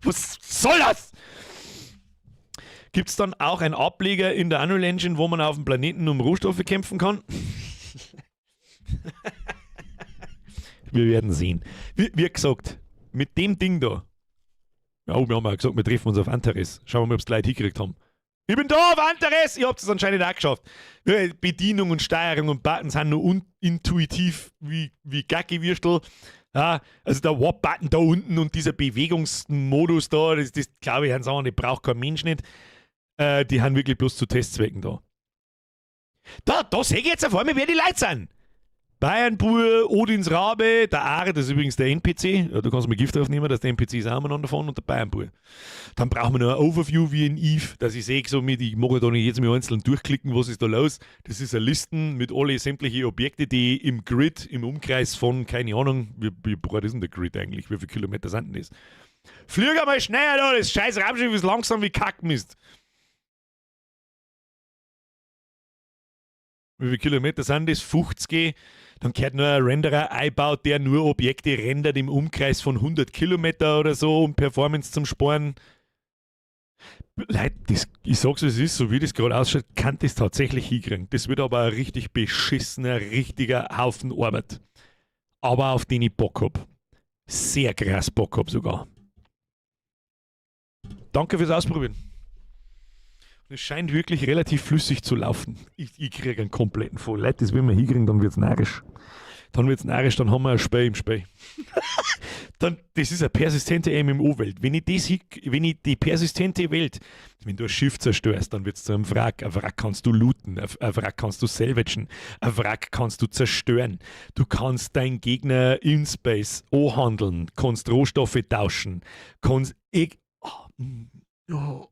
Was soll das? Gibt's dann auch einen Ableger in der Unreal Engine, wo man auf dem Planeten um Rohstoffe kämpfen kann? Wir werden sehen. Wie gesagt, mit dem Ding da. Ja, wir haben ja gesagt, wir treffen uns auf Antares. Schauen wir mal, ob es Leute hingekriegt haben. Ich bin da auf Antares! Ihr habt es anscheinend auch geschafft. Bedienung und Steuerung und Buttons sind nur unintuitiv wie Gacki-Würstel. Ja, also der Warp-Button da unten und dieser Bewegungsmodus da, das glaube ich, haben die braucht kein Mensch nicht. Die haben wirklich bloß zu Testzwecken da. Da sehe ich jetzt auf einmal, wer die Leute sind. Bayernbur, Odins Rabe, der Are, das ist übrigens der NPC. Ja, du kannst mir Gift drauf nehmen, dass der NPC ist auch umeinander fahren und der Bayernbur. Dann brauchen wir noch ein Overview wie in Eve, dass ich sehe, so mit, ich mag ja da nicht jetzt mal einzeln durchklicken, was ist da los. Das ist eine Listen mit alle sämtliche Objekte, die im Grid, im Umkreis von, keine Ahnung, wie breit ist denn der Grid eigentlich? Wie viele Kilometer sind denn das? Flieg einmal schneller da, das scheiß Raumschiff ist langsam wie Kackmist. Wie viele Kilometer sind das? 50. Dann gehört nur ein Renderer eingebaut, der nur Objekte rendert im Umkreis von 100 Kilometer oder so, um Performance zum Sparen. Leute, das, ich sag's wie es ist, so wie das gerade ausschaut, kann das tatsächlich hinkriegen. Das wird aber ein richtig beschissener, richtiger Haufen Arbeit. Aber auf den ich Bock hab. Sehr krass Bock hab sogar. Danke fürs Ausprobieren. Es scheint wirklich relativ flüssig zu laufen. Ich kriege einen kompletten Voll. Leute, das wenn wir hinkriegen, dann wird's narrisch. Dann wird's narrisch, dann haben wir ein Spiel im Spiel. Dann, das ist eine persistente MMO-Welt. Wenn ich das hick-, wenn ich die persistente Welt, wenn du ein Schiff zerstörst, dann wird's zu einem Wrack. Ein Wrack kannst du looten, ein Wrack kannst du salvagen, ein Wrack kannst du zerstören. Du kannst deinen Gegner in Space anhandeln, kannst Rohstoffe tauschen, kannst oh, oh.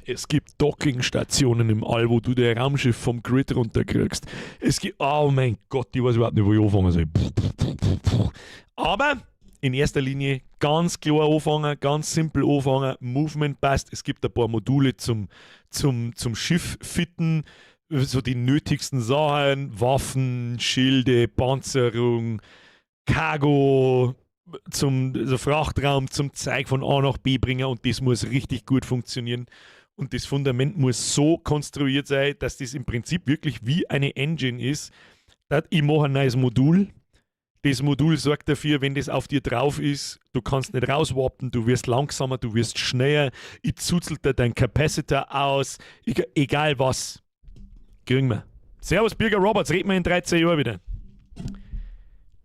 Es gibt Dockingstationen im All, wo du dein Raumschiff vom Grid runterkriegst. Es gibt, oh mein Gott, ich weiß überhaupt nicht, wo ich anfangen soll. Aber in erster Linie ganz klar anfangen, ganz simpel anfangen. Movement passt. Es gibt ein paar Module zum Schiff fitten. So die nötigsten Sachen, Waffen, Schilde, Panzerung, Cargo, also Frachtraum zum Zeug von A nach B bringen und das muss richtig gut funktionieren. Und das Fundament muss so konstruiert sein, dass das im Prinzip wirklich wie eine Engine ist. Ich mache ein neues Modul. Das Modul sorgt dafür, wenn das auf dir drauf ist, du kannst nicht rauswarpen, du wirst langsamer, du wirst schneller, ich zuzel dir dein Capacitor aus, egal was. Kriegen wir. Servus, Birger Roberts, reden wir in 13 Jahren wieder.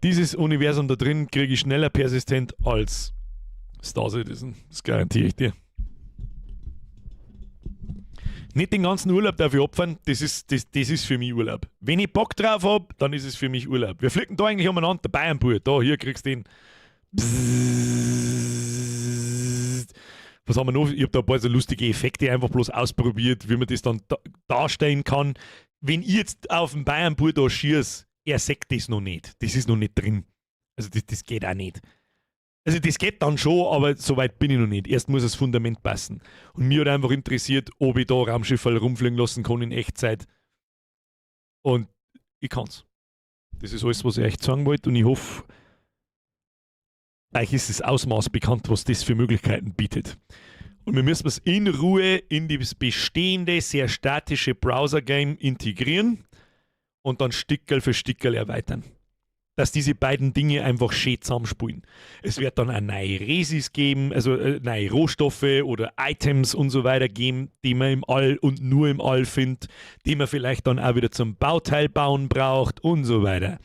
Dieses Universum da drin kriege ich schneller persistent als Star Citizen. Das garantiere ich dir. Nicht den ganzen Urlaub dafür opfern, das ist für mich Urlaub. Wenn ich Bock drauf hab, dann ist es für mich Urlaub. Wir fliegen da eigentlich umeinander, der Bayernbur. Da, hier kriegst du den. Bzzzt. Was haben wir noch? Ich hab da ein paar so lustige Effekte einfach bloß ausprobiert, wie man das dann darstellen kann. Wenn ich jetzt auf dem Bayernbur da schieß, er sagt das noch nicht. Das ist noch nicht drin. Also das geht auch nicht. Also das geht dann schon, aber so weit bin ich noch nicht. Erst muss das Fundament passen. Und mir hat einfach interessiert, ob ich da Raumschiffe rumfliegen lassen kann in Echtzeit. Und ich kann's. Das ist alles, was ich euch sagen wollte. Und ich hoffe, euch ist das Ausmaß bekannt, was das für Möglichkeiten bietet. Und wir müssen es in Ruhe in das bestehende, sehr statische Browser-Game integrieren und dann Stickerl für Stickerl erweitern. Dass diese beiden Dinge einfach schön zusammenspielen. Es wird dann auch neue Resis geben, also neue Rohstoffe oder Items und so weiter geben, die man im All und nur im All findet, die man vielleicht dann auch wieder zum Bauteil bauen braucht und so weiter.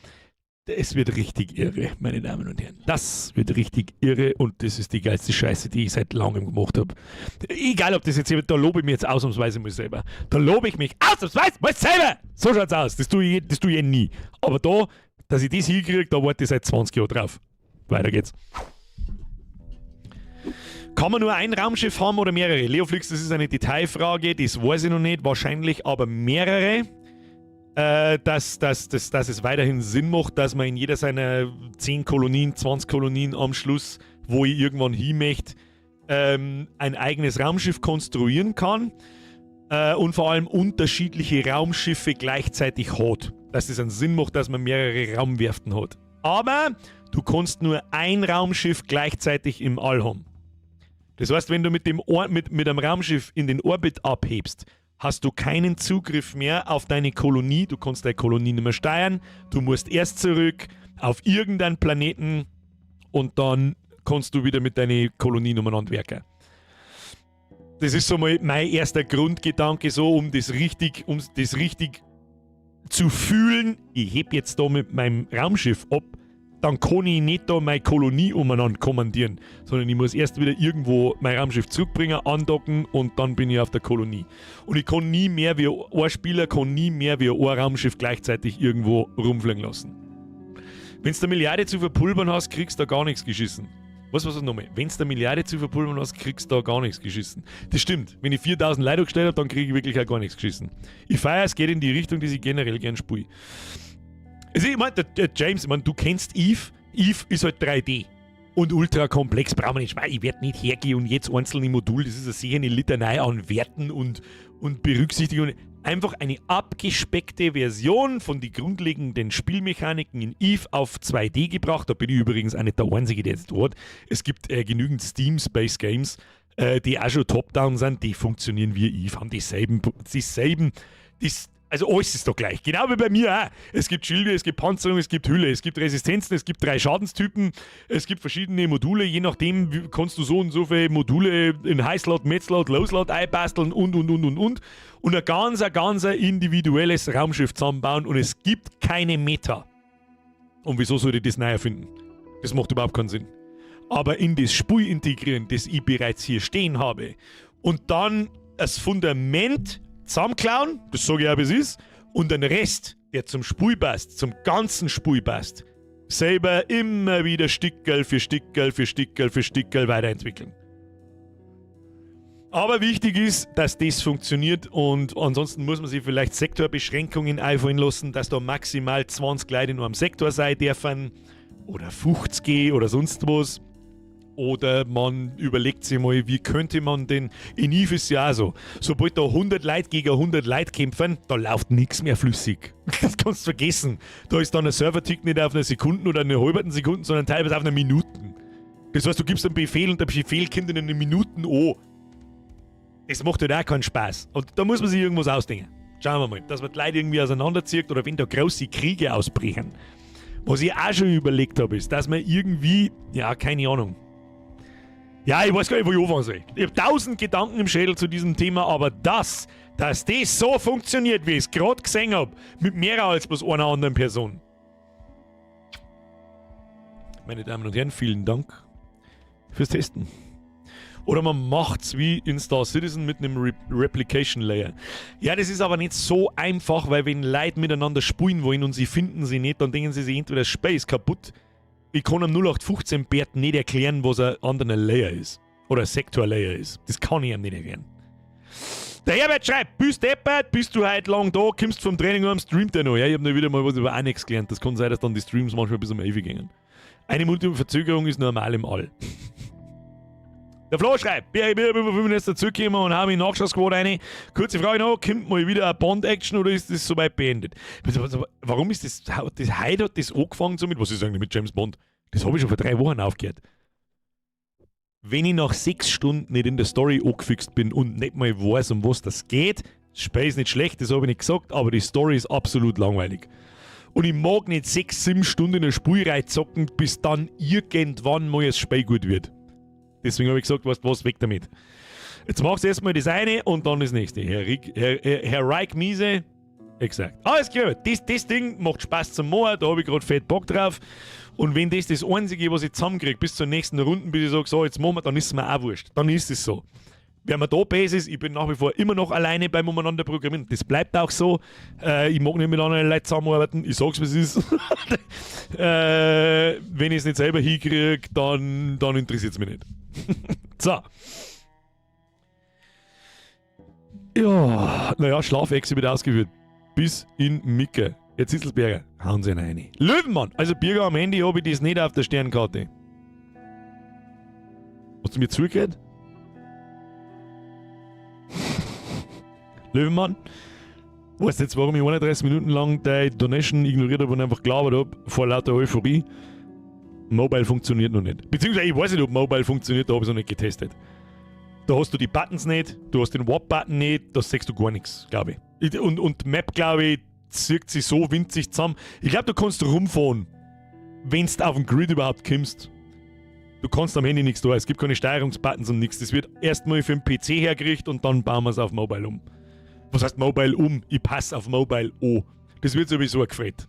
Es wird richtig irre, meine Damen und Herren. Das wird richtig irre und das ist die geilste Scheiße, die ich seit langem gemacht hab. Egal, ob das jetzt jemand, da lobe ich mich jetzt ausnahmsweise mal selber. Da lobe ich mich ausnahmsweise mal selber! So schaut's aus. Das tue ich eh nie. Aber da, dass ich das hinkriege, da warte ich seit 20 Jahren drauf. Weiter geht's. Kann man nur ein Raumschiff haben oder mehrere? Leoflix, das ist eine Detailfrage, das weiß ich noch nicht. Wahrscheinlich aber mehrere. Dass es weiterhin Sinn macht, dass man in jeder seiner 10 Kolonien, 20 Kolonien am Schluss, wo ich irgendwann hin möchte, ein eigenes Raumschiff konstruieren kann und vor allem unterschiedliche Raumschiffe gleichzeitig hat. Dass es einen Sinn macht, dass man mehrere Raumwerften hat. Aber du kannst nur ein Raumschiff gleichzeitig im All haben. Das heißt, wenn du mit einem Raumschiff in den Orbit abhebst, hast du keinen Zugriff mehr auf deine Kolonie. Du kannst deine Kolonie nicht mehr steuern. Du musst erst zurück auf irgendeinen Planeten und dann kannst du wieder mit deiner Kolonie umeinander werken. Das ist so mal mein erster Grundgedanke, so um das richtig zu fühlen. Ich heb jetzt da mit meinem Raumschiff ab, dann kann ich nicht da meine Kolonie umeinander kommandieren, sondern ich muss erst wieder irgendwo mein Raumschiff zurückbringen, andocken und dann bin ich auf der Kolonie. Und ich kann nie mehr wie ein Spieler, kann nie mehr wie ein Raumschiff gleichzeitig irgendwo rumfliegen lassen. Wenn du eine Milliarde zu verpulvern hast, kriegst du da gar nichts geschissen. Was nochmal? Wenn du eine Milliarde zu verpulvern hast, kriegst du da gar nichts geschissen. Das stimmt. Wenn ich 4000 Leute gestellt habe, dann kriege ich wirklich auch gar nichts geschissen. Ich feiere, es geht in die Richtung, die ich generell gern spiele. Also ich meine, der James, ich mein, du kennst Eve. Eve ist halt 3D. Und ultra komplex brauchen wir nicht. Ich werde nicht hergehen und jetzt einzelne Module, das ist eine sehr eine Litanei an Werten und Berücksichtigungen. Einfach eine abgespeckte Version von den grundlegenden Spielmechaniken in Eve auf 2D gebracht. Da bin ich übrigens auch nicht der Einzige, der das tut. Es gibt genügend Steam Space Games, die auch schon top-down sind, die funktionieren wie Eve, haben dieselben, das, also alles ist doch gleich. Genau wie bei mir auch. Es gibt Schilde, es gibt Panzerung, es gibt Hülle, es gibt Resistenzen, es gibt drei Schadenstypen, es gibt verschiedene Module. Je nachdem kannst du so und so viele Module in High-Slot, Mid-Slot, Low-Slot einbasteln und, und, und. Und ein ganz individuelles Raumschiff zusammenbauen und es gibt keine Meta. Und wieso soll ich das neu erfinden? Das macht überhaupt keinen Sinn. Aber in das Spiel integrieren, das ich bereits hier stehen habe, und dann das Fundament zusammenklauen, das sage ich auch, wie es ist, und den Rest, der zum Spiel passt, zum ganzen Spiel passt, selber immer wieder Stickerl für Stickerl für Stickerl für Stickerl weiterentwickeln. Aber wichtig ist, dass das funktioniert, und ansonsten muss man sich vielleicht Sektorbeschränkungen einfallen lassen, dass da maximal 20 Leute in einem Sektor sein dürfen oder 50 oder sonst was. Oder man überlegt sich mal, wie könnte man denn, in Eve ist ja auch so, sobald da 100 Leute gegen 100 Leute kämpfen, da läuft nichts mehr flüssig. Das kannst du vergessen. Da ist dann ein Server-Tick nicht auf einer Sekunde oder einer halben Sekunde, sondern teilweise auf einer Minuten. Das heißt, du gibst einen Befehl und der Befehl kommt in einer Minuten an. Das macht halt auch keinen Spaß. Und da muss man sich irgendwas ausdenken. Schauen wir mal, dass man die Leute irgendwie auseinanderzieht oder wenn da große Kriege ausbrechen. Was ich auch schon überlegt habe, ist, dass man irgendwie, ja, keine Ahnung. Ja, ich weiß gar nicht, wo ich anfangen soll. Ich habe tausend Gedanken im Schädel zu diesem Thema, aber dass das so funktioniert, wie ich es gerade gesehen habe, mit mehr als bloß einer anderen Person. Meine Damen und Herren, vielen Dank fürs Testen. Oder man macht's wie in Star Citizen mit einem Re Replication Layer. Ja, das ist aber nicht so einfach, weil, wenn Leute miteinander spielen wollen und sie finden sich nicht, dann denken sie sich entweder, das Spiel ist kaputt. Ich kann einem 0815 Bert nicht erklären, was ein anderer Layer ist. Oder ein Sektor Layer ist. Das kann ich ihm nicht erklären. Der Herbert schreibt: Bist deppert, bist du heute lang da, kommst vom Training heim, streamt er noch. Ja, ich habe noch wieder mal was über Annex gelernt. Das kann sein, dass dann die Streams manchmal bis um 11 gingen. Eine Minute Verzögerung ist normal im All. Der Flo schreibt: Ich bin über 5 Minuten dazugekommen und habe mich Nachschussquote rein. Kurze Frage noch: Kommt mal wieder eine Bond-Action oder ist das soweit beendet? Warum ist das, das heute hat das angefangen so mit, was ist eigentlich mit James Bond? Das habe ich schon vor 3 Wochen aufgehört. Wenn ich nach 6 Stunden nicht in der Story angefixt bin und nicht mal weiß, um was das geht, das Spiel ist nicht schlecht, das habe ich nicht gesagt, aber die Story ist absolut langweilig. Und ich mag nicht 6, 7 Stunden in der Spielreihe zocken, bis dann irgendwann mal das Spiel gut wird. Deswegen habe ich gesagt, weißt du was, weg damit. Jetzt machst du erstmal das eine und dann das nächste. Herr Reich Miese, exakt. Alles klar, das Ding macht Spaß zum Machen, da habe ich gerade fett Bock drauf. Und wenn das das Einzige, was ich zusammenkriege, bis zur nächsten Runde, bis ich sage, so, jetzt machen wir, dann ist es mir auch wurscht. Dann ist es so. Wer mir da Base ist, ich bin nach wie vor immer noch alleine beim Umeinander programmieren. Das bleibt auch so. Ich mag nicht mit anderen Leuten zusammenarbeiten. Ich sag's, wie es ist. Wenn ich es nicht selber hinkriege, dann interessiert es mich nicht. So. Ja, naja, Schlafechse wird ausgeführt. Bis in Micke. Jetzt Hitzlsperger, hauen Sie rein. Löwenmann! Also Birger, am Handy habe ich das nicht auf der Sternkarte. Hast du mir zugehört? Löwenmann, weißt jetzt, warum ich 31 Minuten lang deine Donation ignoriert habe und einfach gelabert habe, vor lauter Euphorie? Mobile funktioniert noch nicht. Beziehungsweise ich weiß nicht, ob Mobile funktioniert, da habe ich es noch nicht getestet. Da hast du die Buttons nicht, du hast den Warp-Button nicht, da siehst du gar nichts, glaube ich. Und die Map, glaube ich, zieht sich so winzig zusammen. Ich glaube, du kannst rumfahren, wenn du auf den Grid überhaupt kommst. Du kannst am Handy nichts da. Es gibt keine Steuerungsbuttons und nichts. Das wird erstmal für den PC hergerichtet und dann bauen wir es auf Mobile um. Was heißt Mobile um? Ich passe auf Mobile an. Das wird sowieso gefreut.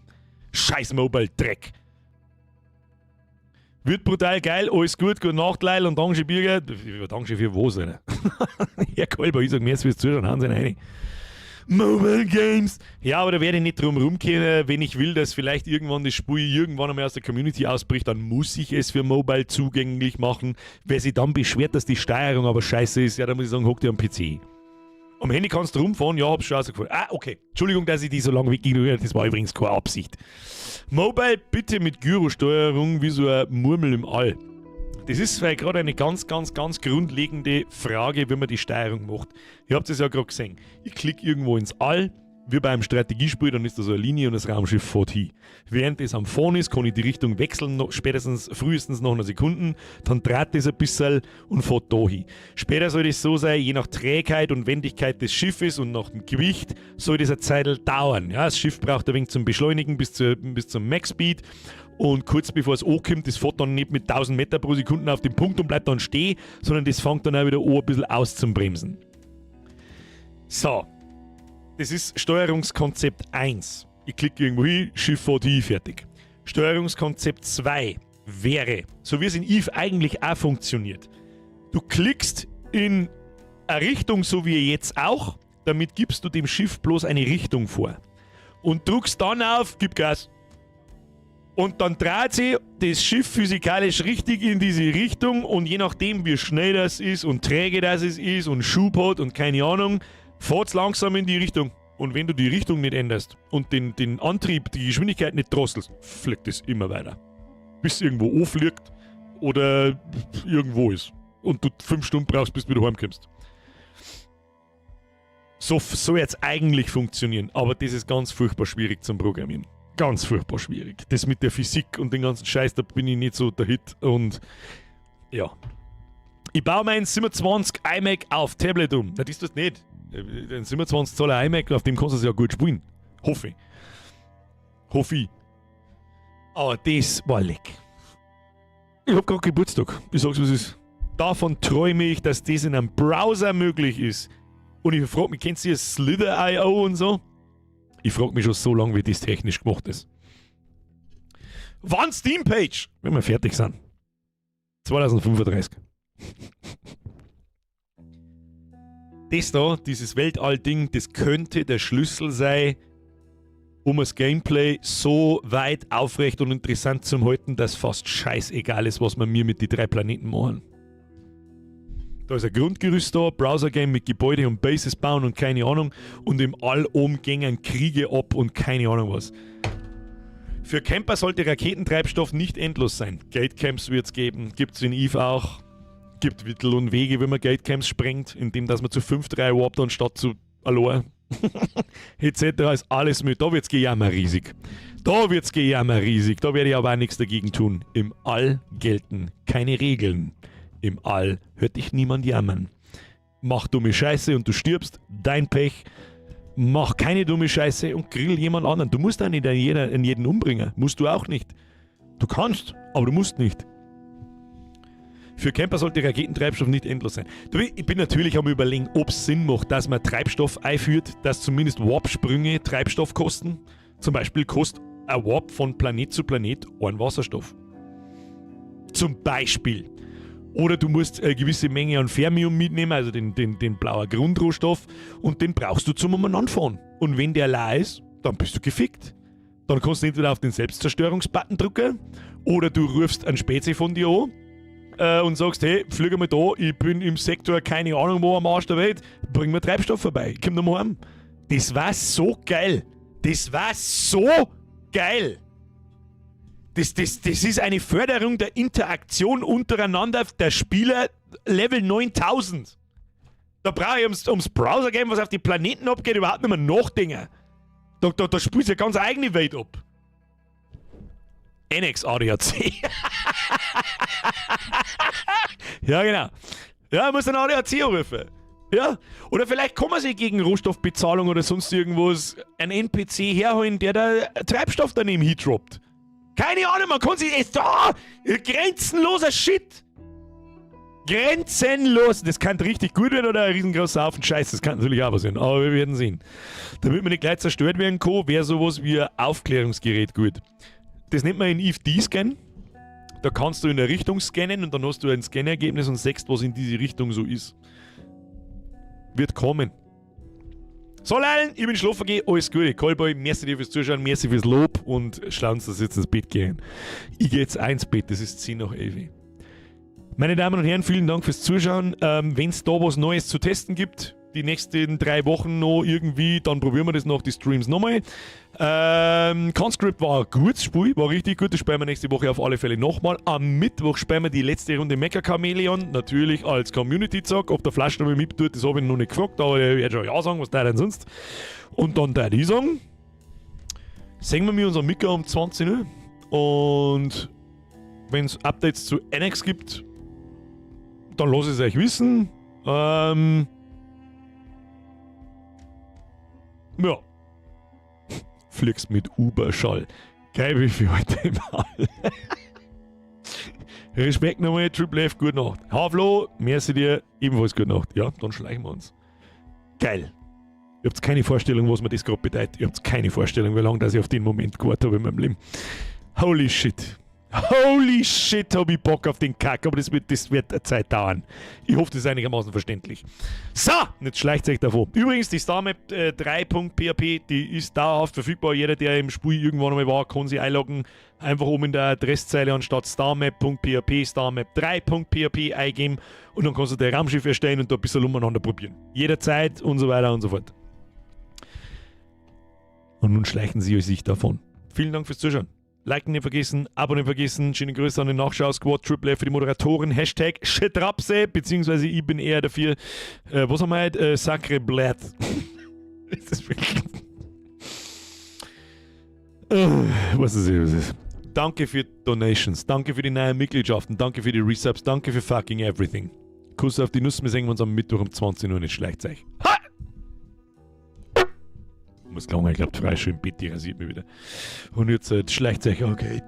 Scheiß Mobile-Dreck. Wird brutal geil, alles gut, gute Nacht, Leil und Dankeschön, Birger. Dankeschön für was, Alter? Herr Kolber, ich sag mir jetzt fürs Zuschauen, hauen Sie rein. Mobile Games. Ja, aber da werde ich nicht drum rumkommen. Wenn ich will, dass vielleicht irgendwann das Spiel irgendwann einmal aus der Community ausbricht, dann muss ich es für Mobile zugänglich machen. Wer sich dann beschwert, dass die Steuerung aber scheiße ist, ja, dann muss ich sagen, hock dir am PC. Am Handy kannst du rumfahren, ja, hab's schon rausgefunden. Ah, okay. Entschuldigung, dass ich die so lange wegignoriert habe, das war übrigens keine Absicht. Mobile bitte mit Gyrosteuerung wie so ein Murmel im All. Das ist vielleicht gerade eine ganz, ganz, ganz grundlegende Frage, wie man die Steuerung macht. Ihr habt es ja gerade gesehen. Ich klicke irgendwo ins All, wie beim Strategiespiel, dann ist da so eine Linie und das Raumschiff fährt hin. Während es am Fahren ist, kann ich die Richtung wechseln, noch, spätestens, frühestens nach einer Sekunde, dann dreht es ein bisschen und fährt da hin. Später soll das so sein, je nach Trägheit und Wendigkeit des Schiffes und nach dem Gewicht, soll das eine Zeit dauern. Ja, das Schiff braucht ein wenig zum Beschleunigen bis zum Max-Speed und kurz bevor es ankommt, das fährt dann nicht mit 1000 Meter pro Sekunde auf den Punkt und bleibt dann stehen, sondern das fängt dann auch wieder an, ein bisschen auszubremsen. So, das ist Steuerungskonzept 1. Ich klicke irgendwo hin, Schiff fährt hin, fertig. Steuerungskonzept 2 wäre, so wie es in Eve eigentlich auch funktioniert. Du klickst in eine Richtung, so wie jetzt auch, damit gibst du dem Schiff bloß eine Richtung vor. Und drückst dann auf, gib Gas. Und dann dreht sich das Schiff physikalisch richtig in diese Richtung und je nachdem, wie schnell das ist und träge das es ist und Schub hat und keine Ahnung, fährt es langsam in die Richtung. Und wenn du die Richtung nicht änderst und den Antrieb, die Geschwindigkeit nicht drosselst, fliegt es immer weiter. Bis es irgendwo anfliegt oder irgendwo ist. Und du 5 Stunden brauchst, bis du wieder heimkommst. So soll jetzt eigentlich funktionieren, aber das ist ganz furchtbar schwierig zum Programmieren. Ganz furchtbar schwierig. Das mit der Physik und den ganzen Scheiß, da bin ich nicht so der Hit. Und ja. Ich baue meinen 27 iMac auf Tablet um. Na, das ist das nicht. Den 27 Zoll iMac, auf dem kannst du es ja gut spielen. Hoffe ich. Hoffe ich. Aber das war leck. Ich hab gerade Geburtstag. Ich sag's, was ist. Davon träume ich, dass das in einem Browser möglich ist. Und ich frage mich, kennt ihr Slither.io und so? Ich frage mich schon so lange, wie das technisch gemacht ist. Wann Steam-Page? Wenn wir fertig sind. 2035. Das da, dieses Weltall-Ding, das könnte der Schlüssel sein, um das Gameplay so weit aufrecht und interessant zu halten, dass fast scheißegal ist, was wir mir mit die drei Planeten machen. Da ist ein Grundgerüst da, Browser-Game mit Gebäude und Bases bauen und keine Ahnung. Und im All oben gängen Kriege ab und keine Ahnung was. Für Camper sollte Raketentreibstoff nicht endlos sein. Gatecamps wird es geben, gibt es in Eve auch. Gibt Mittel und Wege, wie man Gatecamps sprengt, indem dass man zu 5-3 warpt anstatt zu allein. Etc. ist alles mit. Da wird's Gejammer riesig. Da wird's Gejammer riesig. Da werde ich aber auch nichts dagegen tun. Im All gelten keine Regeln. Im All hört dich niemand jammern. Mach dumme Scheiße und du stirbst. Dein Pech. Mach keine dumme Scheiße und grill jemand anderen. Du musst auch nicht jeden umbringen. Musst du auch nicht. Du kannst, aber du musst nicht. Für Camper sollte Raketentreibstoff nicht endlos sein. Du, ich bin natürlich am Überlegen, ob es Sinn macht, dass man Treibstoff einführt, dass zumindest Warp-Sprünge Treibstoff kosten. Zum Beispiel kostet ein Warp von Planet zu Planet einen Wasserstoff. Zum Beispiel. Oder du musst eine gewisse Menge an Fermium mitnehmen, also den blauen Grundrohstoff, und den brauchst du zum Umeinanderfahren. Und wenn der leer ist, dann bist du gefickt. Dann kannst du entweder auf den Selbstzerstörungsbutton drücken oder du rufst einen Spezi von dir an und sagst, hey, flieg mal da, ich bin im Sektor keine Ahnung wo am Arsch der Welt, bring mir Treibstoff vorbei, komm noch mal heim. Das war so geil. Das war so geil. Das ist eine Förderung der Interaktion untereinander der Spieler Level 9000. Da brauche ich ums Browser-Game, was auf die Planeten abgeht, überhaupt nicht mehr nachdenken. Da spielt sich eine ganz eigene Welt ab. NX ADAC. Ja, genau. Ja, muss einen ADAC anrufen. Ja, oder vielleicht kann man sich gegen Rohstoffbezahlung oder sonst irgendwas einen NPC herholen, der da Treibstoff daneben hindroppt. Keine Ahnung, man kann sich echt da grenzenloser Shit. Grenzenlos. Das kann richtig gut werden oder ein riesengroßer Haufen Scheiß. Das kann natürlich auch passieren, aber wir werden sehen. Damit man nicht gleich zerstört werden kann, wäre sowas wie ein Aufklärungsgerät gut. Das nennt man in Eve D-Scan. Da kannst du in eine Richtung scannen und dann hast du ein Scannergebnis und siehst, was in diese Richtung so ist. Wird kommen. So, Leute, ich bin schlafen gehen. Alles Gute. Callboy, merci dir fürs Zuschauen, merci fürs Lob und schauen Sie, dass jetzt ins Bett gehen. Ich gehe jetzt ins Bett, das ist 10 nach 11. Meine Damen und Herren, vielen Dank fürs Zuschauen. Wenn es da was Neues zu testen gibt, die nächsten 3 Wochen noch irgendwie, dann probieren wir das noch, die Streams nochmal. Conscript war ein gutes Spiel, war richtig gut, das spielen wir nächste Woche auf alle Fälle nochmal. Am Mittwoch spielen wir die letzte Runde Mecca Chameleon, natürlich als Community-Zock. Ob der Flasch noch mit tut, das habe ich noch nicht gefragt, aber er wird schon Ja sagen, was der denn sonst. Und dann der ich sagen, sehen wir uns am Mittag um 20 Uhr. Und wenn es Updates zu NX gibt, dann lasse ich es euch wissen. Ja. Fliegst mit Uberschall. Geil, wie viel heute im All. Respekt nochmal, Triple F, gute Nacht. Havlo, merci dir, ebenfalls gute Nacht. Ja, dann schleichen wir uns. Geil. Ihr habt keine Vorstellung, was mir das gerade bedeutet. Ihr habt keine Vorstellung, wie lange dass ich auf den Moment gewartet habe in meinem Leben. Holy shit. Holy shit, hab ich Bock auf den Kack, aber das wird eine Zeit dauern. Ich hoffe, das ist einigermaßen verständlich. So, jetzt schleicht euch davon. Übrigens, die StarMap 3.php, die ist dauerhaft verfügbar. Jeder, der im Spiel irgendwann einmal war, kann sich einloggen. Einfach oben in der Adresszeile anstatt starmap.php starmap 3.php eingeben und dann kannst du dein Raumschiff erstellen und da ein bisschen umeinander probieren. Jederzeit und so weiter und so fort. Und nun schleichen sie sich davon. Vielen Dank fürs Zuschauen. Liken nicht vergessen, Abo nicht vergessen. Schöne Grüße an den Nachschau-Squad, Triple F für die Moderatoren. #Schtrapse, beziehungsweise ich bin eher dafür, was haben wir heute? Sacre Blät. Ist das wirklich. Was ist es? Was ist? Danke für Donations, danke für die neuen Mitgliedschaften, danke für die Resubs, danke für fucking everything. Kuss auf die Nuss, wir sehen uns am Mittwoch um 20 Uhr, nicht schleicht euch. Ha! Muss lange, ich glaube, frei schön Bett, die rasiert mich wieder. Und jetzt schleicht euch, okay.